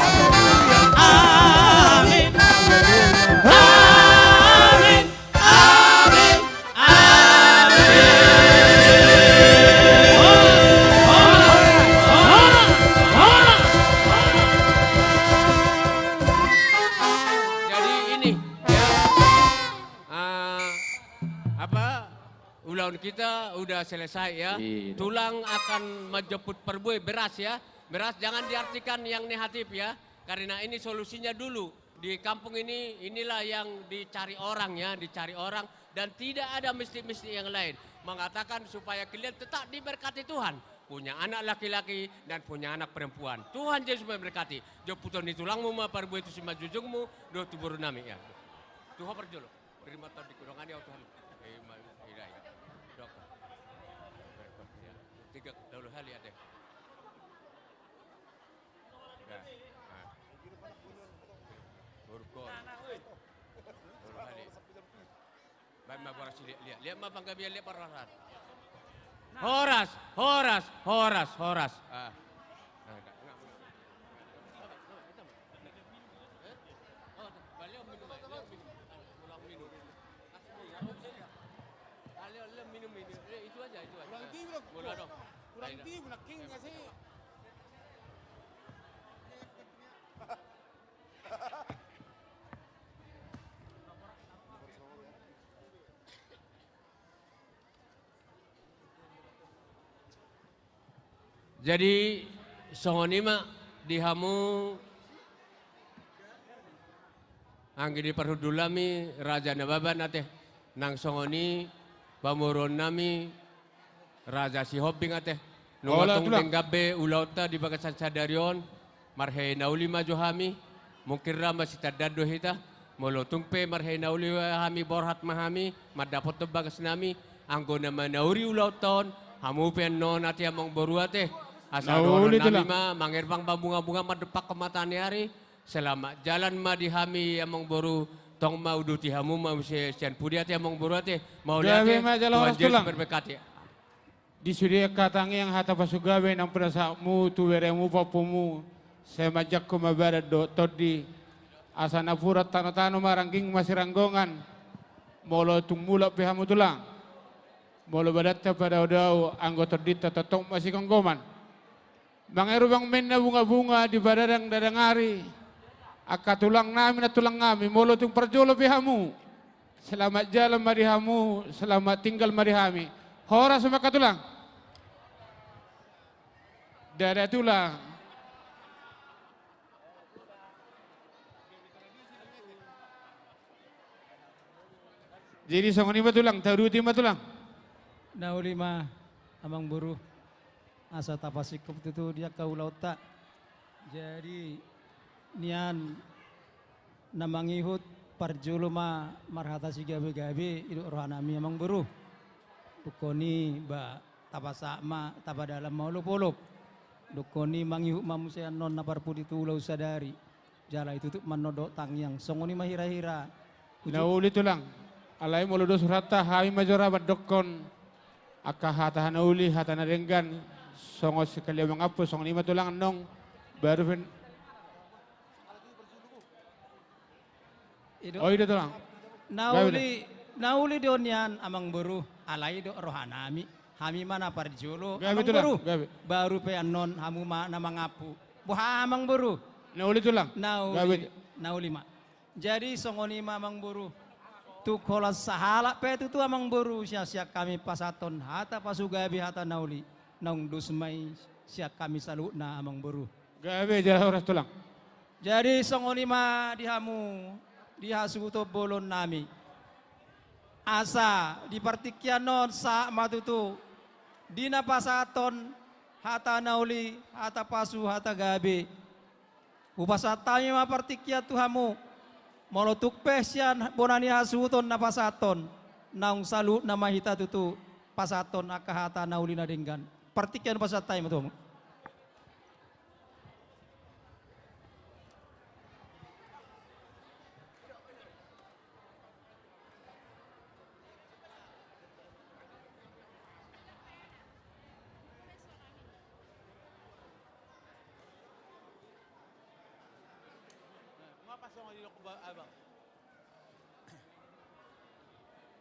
Amen. Amen. Jadi ini, ya, eh, apa, ulaon kita udah selesai, ya. Iya. Tulang akan menjemput perbue beras, ya. Beras jangan diartikan yang negatif, ya. Karena ini solusinya dulu. Di kampung ini, inilah yang dicari orang, ya, dicari orang, dan tidak ada mistik-mistik yang lain. Mengatakan supaya kalian tetap diberkati Tuhan, punya anak laki-laki dan punya anak perempuan. Tuhan Yesus memberkati. Jomputon ni tulangmu ma parbue tu simanjujungmu dohot tu boru nami, ya. Tu ho parjolo. Beri motor di kudongan, ya Tuhan. Eh, ma-, ira, ira. Dok. Berikut, ya. Tiga, dua hali ada. Nah. Urkon. Urkon. Baen ma boras i, liat, liat. Liat ma panggabean, liat parhorasan. Horas, horas, horas, horas. Ah. Nah, enggak, enggak. Oh, balik minum, minum. Pulang minum. Balik minum, minum. Eh, itu aja, itu aja. Kurang tinggi, Bro. Kurang tinggi, nak king nggak sih? Jadi, songon i ma di hamu anggi ni parhundul nami, Raja Nababan ate, nang songon i pamoruon nami, Raja Sihombing ate. Nunga tung denggan be ulaonta di bagasan sadari on, marhite na uli ma jo hami, mungkin ra masitandaan do hita, molo tung pe marhite na uli hami borhat ma hami, mandapothon bagas nami, anggo na manauri ulaonta on, hamu pe annon ate amangboru ate, asa dohonon nami ma, mangerbang ma bunga-bunga mandompakhon mata ni ari, selamat jalan ma di hami amangboru, tong ma uduti hamu ma muse sian pudi ate amangboru ate, mauliate, Tuhan Yesus memberkati. Di sude angka tangiang hata pasugabe naung pinasahatmu tu beremu pahompumu, sai manjangkon ma badan dohot tondi, asa napuran tano-tano ma rangging masiranggongan, molo tung mulak pe hamu tulang, molo badanta padao-dao anggo tondinta tongtong masigomgoman. Mangerbang ma inna bunga-bunga di padadang-dadang ari. Angka tulang nami nantulang nami, molo tung parjolo pe hamu, selamat jalan ma di hamu, selamat tinggal ma di hami. Horas ma angka tulang. Dada tulang. Jadi songon i ma tulang, tauduti ma tulang. Na uli ma amangboru, asa tapasingkop tutu di angka ulaonta. Jadi nian na mangihut, parjolo ma marhata sigabe-gabe, didok rohanami amangboru. Dungkon i ba tapasahat ma, tapadalan ma olop-olop. Dungkon i mangihut ma muse annon na parpudi tu ulaon sadari. Jala itutup ma annon dohot tangiang, songon i ma hira-hira. Na uli tulang. Alai molo dos rohanta, hami ma jo ra mandokkon angka hata na uli, hata na denggan, songon sekali mangampu, songon i ma tulang annon. Baru pe. Ido. Oh, ido tulang. Na uli, na uli do nian amangboru, alai didok rohanami, hami ma na parjolo amangboru. Baru pe annon hamu ma na mangampu. Boha amangboru? Na uli tulang. Na uli, na uli ma. Jadi songon i ma amangboru. Tung holan sahalak pe tutu amangboru, sian, sian hami pasahathon hata pasugabe, hata na uli, naung dos ma i sian hami saluhutna amangboru. Gabe jala horas tulang. Jadi songon i ma di hamu, di hasuhuton bolon nami. Asa di partingkian on sahat ma tutu di na pasahathon hata na uli, hata pasu, hata gabe. Hupasahat hami ma partingkian tu hamu. Molo tung pe sian bona ni hasuhuton na pasahathon, naung saluhutna ma hita tutu pasahathon angka hata na uli na denggan. Partingkian pasahat hami ma tu hamu.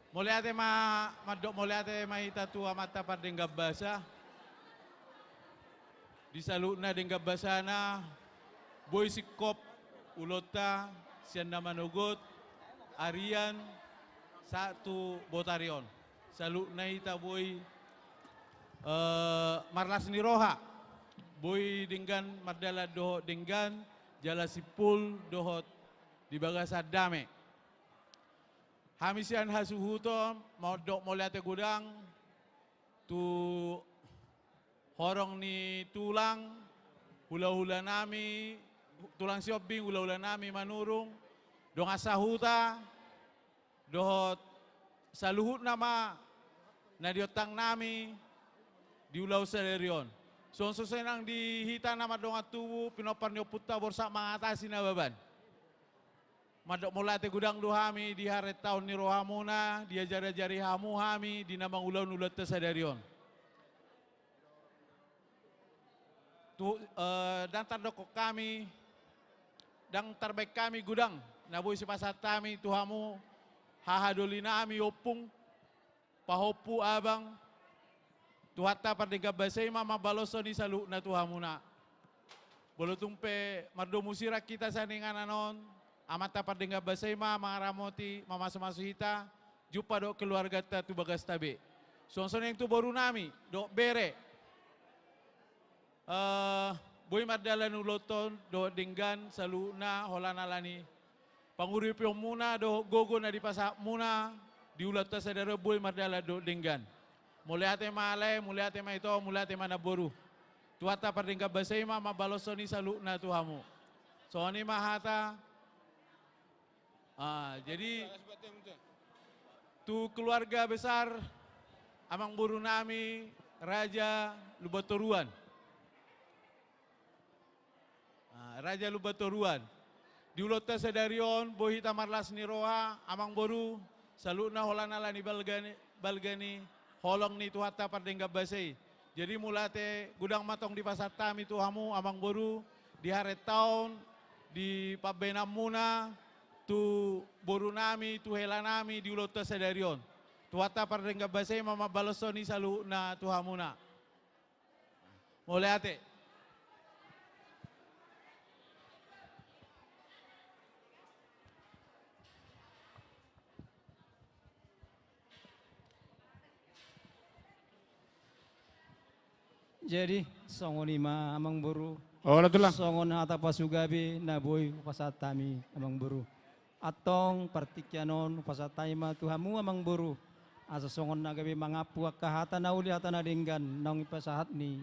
Mauliate ma, mandok mauliate ma hita tu Amanta Pardenggan Basa. Di saluhutna denggan basana, boi singkop ulaonta sian na manogot, arian, sahat tu botari on. Saluhutna hita boi, eh, marlas ni roha, boi denggan mardalan dohot denggan, jala simpul dohot di bagasan dame. Hami sian hasuhuton mandok mauliate godang tu horong ni tulang, hulahula nami, tulang Sihombing, hulahula nami Manurung, dongan sahuta, dohot saluhutna ma na diontang nami di ulaon sadari on. Songon so sonang di hita na mardongan tubu, pinompar ni ompunta Borsak Mangatasi Nababan. Mandok mauliate godang do hami di harentaon ni rohamuna, diajar-ajari hamu hami di na mangulahon ulaonta sadari on. Tu, eh, ndang tardokkon hami, ndang tarbaen hami godang na boi sipasahat hami tu hamu, haha doli nami ompung, pahompu, abang, Tuhanta Pardenggan Basa i ma mambaloshon i saluhutna tu hamuna. Molo tung pe mardomu sirang hita sian inganan on, Amanta Pardenggan Basa i ma mangaramoti, mamasumasu hita, jumpa dohot keluarganta tu bagasta be. Songon songon i tu boru nami dohot bere. Eh, boi mardalan ulaonta on dohot denggan saluhutna, holan ala ni panguripionmuna dohot gogo na dipasahatmuna di ulaonta sadari on, boi mardalan dohot denggan. Mauliate ma lae, mauliate ma ito, mauliate ma namboru. Tuhanta pardenggan basa i ma mambaloshon i saluhutna tu hamu. Songon i ma hata. Ah, jadi tu keluarga besar amangboru nami Raja Lumbantoruan. Ah, Raja Lumbantoruan. Di ulaonta sadari on, boi hita marlas ni roha, amangboru, saluhutna holan ala ni balga ni, balga ni holong ni Tuhanta pardenggan basa i. Jadi mauliate godang ma tong dipasahat hami tu hamu, amangboru, di harenta on, di pambahenanmuna, tu boru nami, tu hela nami, di ulaonta sadari on. Tuhanta pardenggan basa i ma mambaloshon i saluhutna tu hamuna. Mauliate. Jadi, songon i ma amangboru. Olo, Tulang. Songon hata pasugabe na boi hupasahat hami, amangboru. Antong partingkian on hupasahat hami ma tu hamu, amangboru, asa songon na gabe mangampu angka hata na uli, hata na denggan naung dipasahat ni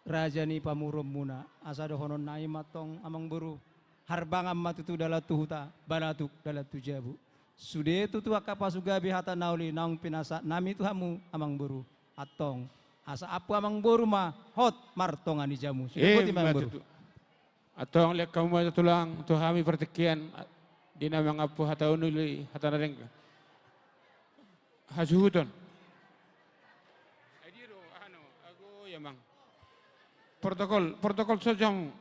raja ni pamoruonmuna. Asa dohonon nami ma antong, amangboru, harbangan ma tutu dalan tu huta, balatuk dalan tu jabu. Sude tutu angka pasugabe, hata na uli naung pinasahat nami tu hamu, amangboru. Antong, asa ampu amangboru ma hot martonga ni jamu. Sude. Eh, boti ma, amangboru. Antong, lehon hamu ma, Tulang, tu hami partingkian di na mangampu hata na uli, hata na denggan. Hasuhuton. Ai dia do, anu, ago, ya, Mang. Protokol, protokol saja, Mang.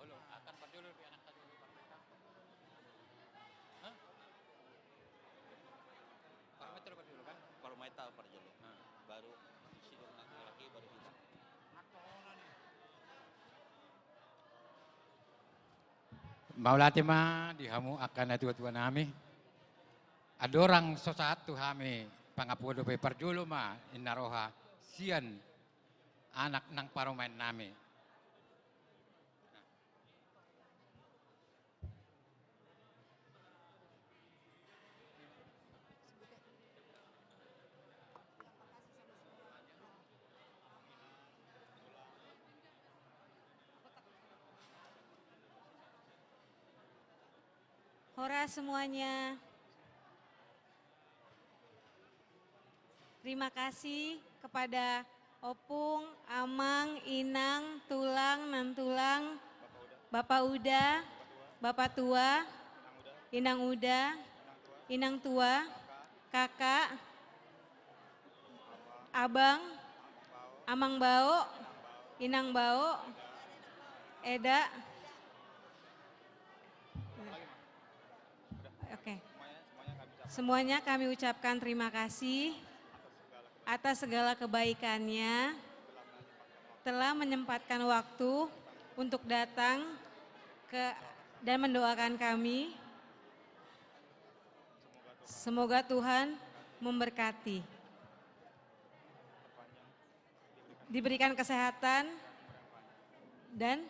Olo, akan parjolo pe anak tadi. Hah? Parmainta do parjolo kan? Parmainta parjolo. Nah. Baru si Dong nanti lagi, baru kita. Mauliate ma di hamu angka natuatua nami. Andorang so sahat tu hami pangampuon, dope parjolo ma ninna roha sian anak nang parumaen nami. Horas semuanya. Terima kasih kepada opung, amang, inang, tulang, nantulang, bapa uda, bapa tua, inang uda, inang tua, kakak, abang, amang bao, inang bao, eda. Oke. Semuanya kami ucapkan terima kasih atas segala kebaikannya, telah menyempatkan waktu untuk datang ke, dan mendoakan kami. Semoga Tuhan memberkati. Diberikan kesehatan dan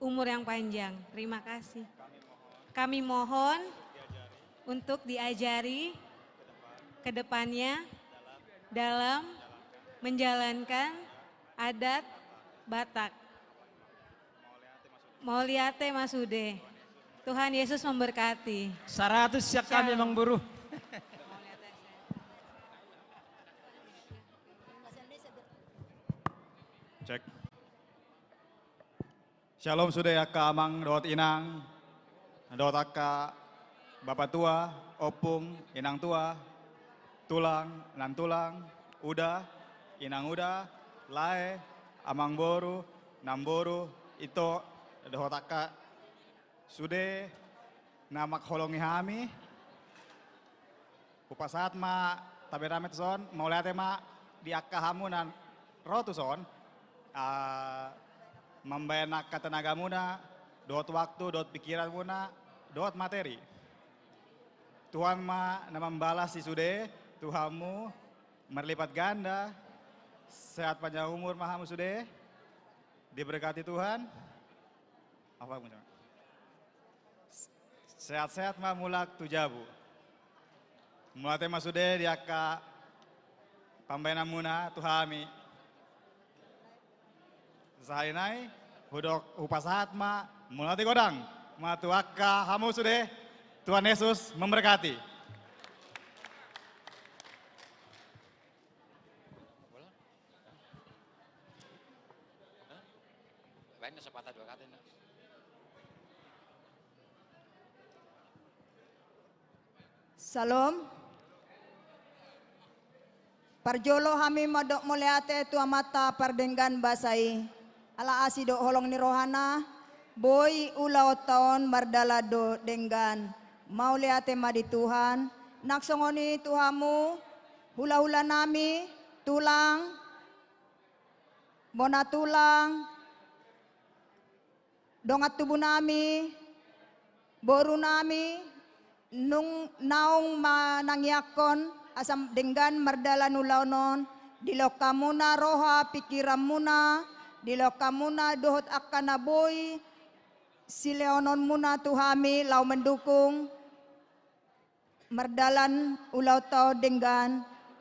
umur yang panjang. Terima kasih. Kami mohon untuk diajari ke depannya dalam menjalankan adat Batak. Mauliate ma sude. Tuhan Yesus memberkati. Saratus sian hami, Amangboru. Cek. Syalom sude angka amang dohot inang, dohot angka bapa tua, ompung, inang tua, tulang, nantulang, uda, inang uda, lae, amangboru, namboru, Ito, dohot angka sude na mangholongi hami. Hupasahat ma taberame tuson, mauliate ma di angka hamu na ro tuson, ah, mambahen angka tenagamuna, dohot waktu, dohot pikiranmuna, dohot materi. Tuhan ma na mambalas i sude tu hamu marlipat ganda. Sehat panjang umur ma hamu sude. Diberkati Tuhan. Apa punya? Sehat-sehat ma mulak tu jabu. Mauliate ma sude di angka pambahenanmuna tu hami. Sahali nai, hudok hupasahat ma, mauliate godang ma tu angka hamu sude. Tuhan Yesus memberkati. Baen na sapatah dua kata na. Syalom. Parjolo hami mandok mauliate tu Amanta pardenggan basa i. Ala asi dohot holong ni rohana, boi ulaonta on mardalan do denggan. Mauliate ma di Tuhan. Nang songon i tu hamu, hulahulanami, tulang, bona tulang, dongan tubunami, borunami, nunga naung manangiangkon asa denggan mardalan ulaon on, dilehon hamuna roha pikiranmuna, dilehon hamuna dohot angka na boi silehononmuna tu hami laho mendukung mardalan ulaonta on denggan.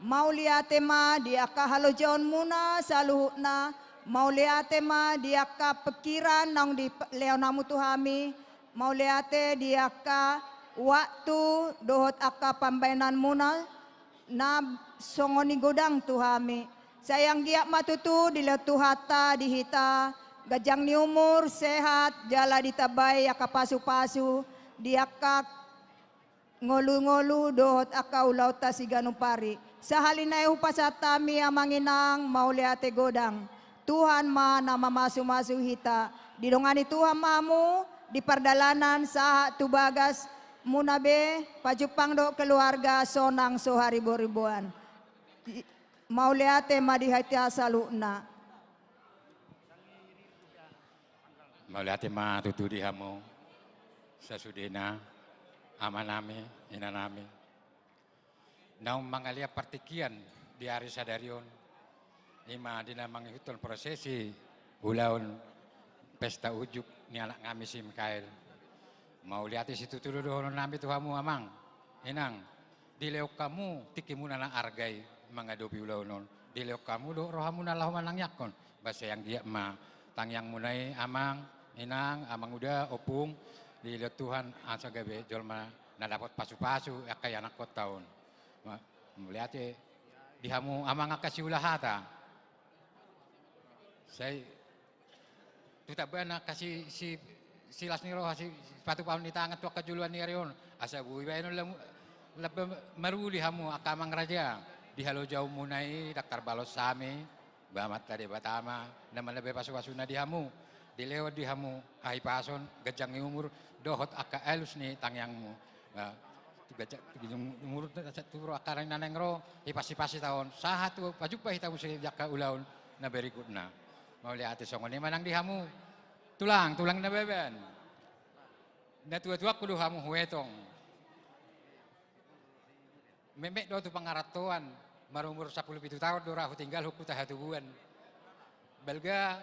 Mauliate ma di angka halojaonmuna saluhutna. Mauliate ma di angka pikiran naung dilehon hamu tu hami. Mauliate di angka waktu dohot angka pambahenanmuna na songon i godang tu hami. Sai anggiat ma tutu dilehon Tuhanta di hita ganjang ni umur, sehat, jala ditambai angka pasupasu di angka ngolungolu dohot angka ulaonta siganup ari. Sahali nai hupasahat hami amang inang mauliate godang. Tuhan ma na mamasumasu hita. Didongani Tuhan ma hamu di pardalanan sahat tu bagasmuna be, pajumpang dohot keluarga sonang so hariboriboan. I-, mauliate ma di hita saluhutna. Mauliate ma tutu di hamu sasudena, amanami, inanami, naung mangalean partingkian di ari sadari on, i ma di na mangihuthon prosesi ulaon pesta unjuk ni anaknami si Mikael. Mauliate situtu do dohononnami tu hamu amang, inang, dilehon hamu tingkimuna na arga i mangadopi ulaon on, dilehon hamu dohot rohamuna laho manangiangkon. Ba sai anggiat ma tangiangmuna i amang, inang, amang uda, ompung, dilehon Tuhan asa gabe jolma na dapot pasupasu angka ianakkonta on. Ma-, mauliate di hamu amang angka siula hata. Sai tu tamba na angka si, si, silas ni roha, si, sipatupaon ni tangan tu angka joloan ni ari on. Asa boi baenon lam-, lamba maruli hamu angka amang raja. Di halojaonmuna i ndang tarbalos hami, ba Amanta Debata ma na manambai pasupasuna di hamu. Dilehon di hamu hahipason, ganjang ni umur, dohot angka alus ni tangiangmu. Ba, tu ganjang, tu ganjang umur, tu ro angka na naeng ro, hipas-hipas hita on, sahat tu pajumpa hita muse di angka ulaon na berikutna. Mauliate songon i ma nang di hamu. Tulang, tulang Nababan. Natuatuangku do hamu huetong. Metmet do tu pangarantoan, marumur sampulu pitu taon do ra hutinggalhon huta hatubuan. Balga,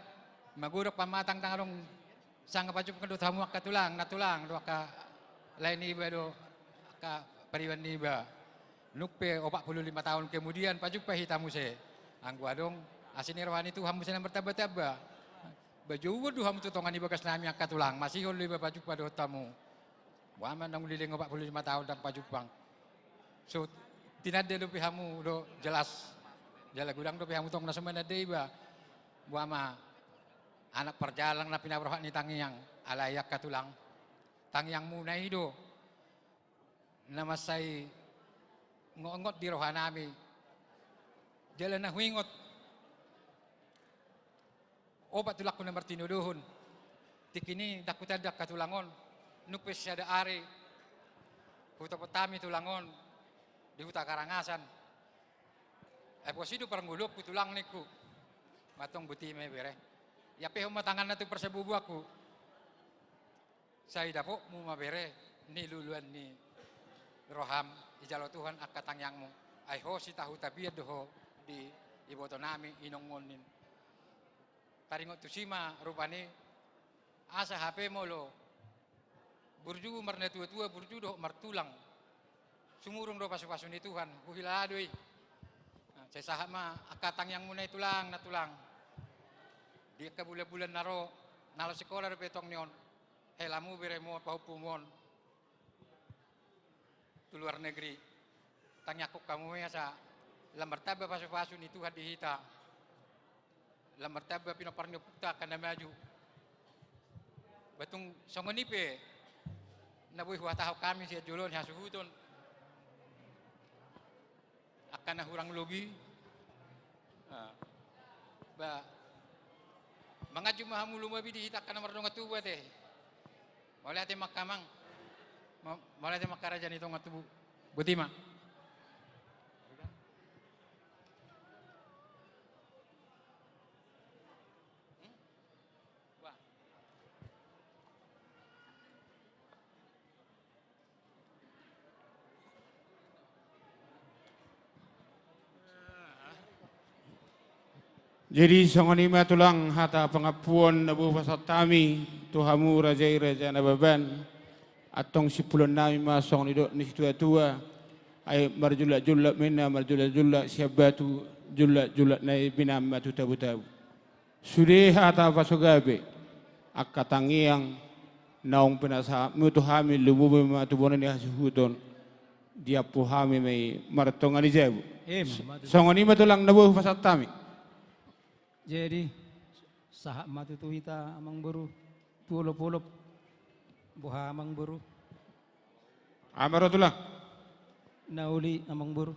magodang pamatang ndang adong sanga pajumpang dohot hamu angka tulang, nantulang do angka lae niba do angka pariban niba. Nunga pe opat puluh lima taon kemudian pajumpa hita muse. Anggo adong asi ni roha ni Tuhan muse na martambatamba. Ba jouon do hamu tu tonga ni bagasnami angka tulang, masihol do iba pajumpa dohot hamu. Boha ma naung leleng opat puluh lima taon ndang pajumpang. So tinanda dope hamu do jelas. Jala godang dope hamu tong na so mananda iba. Boha ma anak parjalang na pinaborhat ni tangiang, alai angka tulang, tangiangmuna i do na mansai ngot-ngot di rohanami. Jala na huingot opat tulangku na martinodohon. Tingki i ndang hutanda angka tulang on, nunga pe sada ari hutopot hami tulang on di huta Karangasan. Ai posi do parngoluonku tulang ningku. Antong boti ma i bere. Ia pehon ma tanganna tu parsabubuanku. Sai dapotmu ma bere niluluan ni roham, ijalo Tuhan angka tangiangmu. Ai ho sitahu tapian do ho di ibotonami inong on ning. Taringot tusi ma rupani, asa hape molo burju marnatuatua, burju dohot martulang, sumurung do pasupasu ni Tuhan, huhilala do i. Nah, sai sahat ma angka tangiangmuna i tulang, na tulang. Di angka bulanbulan na ro, na laho sikola dope tong ni on helamu, beremu on, pahompumu on tu luar negeri. Tangiangkon hamu ma i asa lam martamba pasupasu ni Tuhan di hita. Lam martamba pinompar ni ompunta angka na maju. Ba tung songon i pe na boi huhatahon hami sian jolo ni hasuhuton. Angka na hurang lobi. Ah. Ba, manganju ma hamu lumobi di hita angka na mardongan tubu ate. Mauliate ma angka amang. Ma-, mauliate ma angka raja ni dongan tubu. Boti ma. Jadi songon i ma tulang hata pangampuon na boi hupasahat hami tu hamu raja i, Raja Nababan. Antong simpulonnami ma songon nidok ni situatua, ai marjullakjullak ma inna, marjullakjullak sian batu, jullakjullak na i binaan ma tu tabutabu. Sude hata pasogabe, angka tangiang naung pinasahatmu tu hami, lumobi ma tu bona ni hasuhuton, diampu hami ma i martonga ni jabu. Ima tutu. Songon i ma tulang na boi hupasahat hami. Jadi, sahat ma tutu hita amangboru tu olopolop. Boha amangboru? Aha ma ro tulang? Na uli amangboru.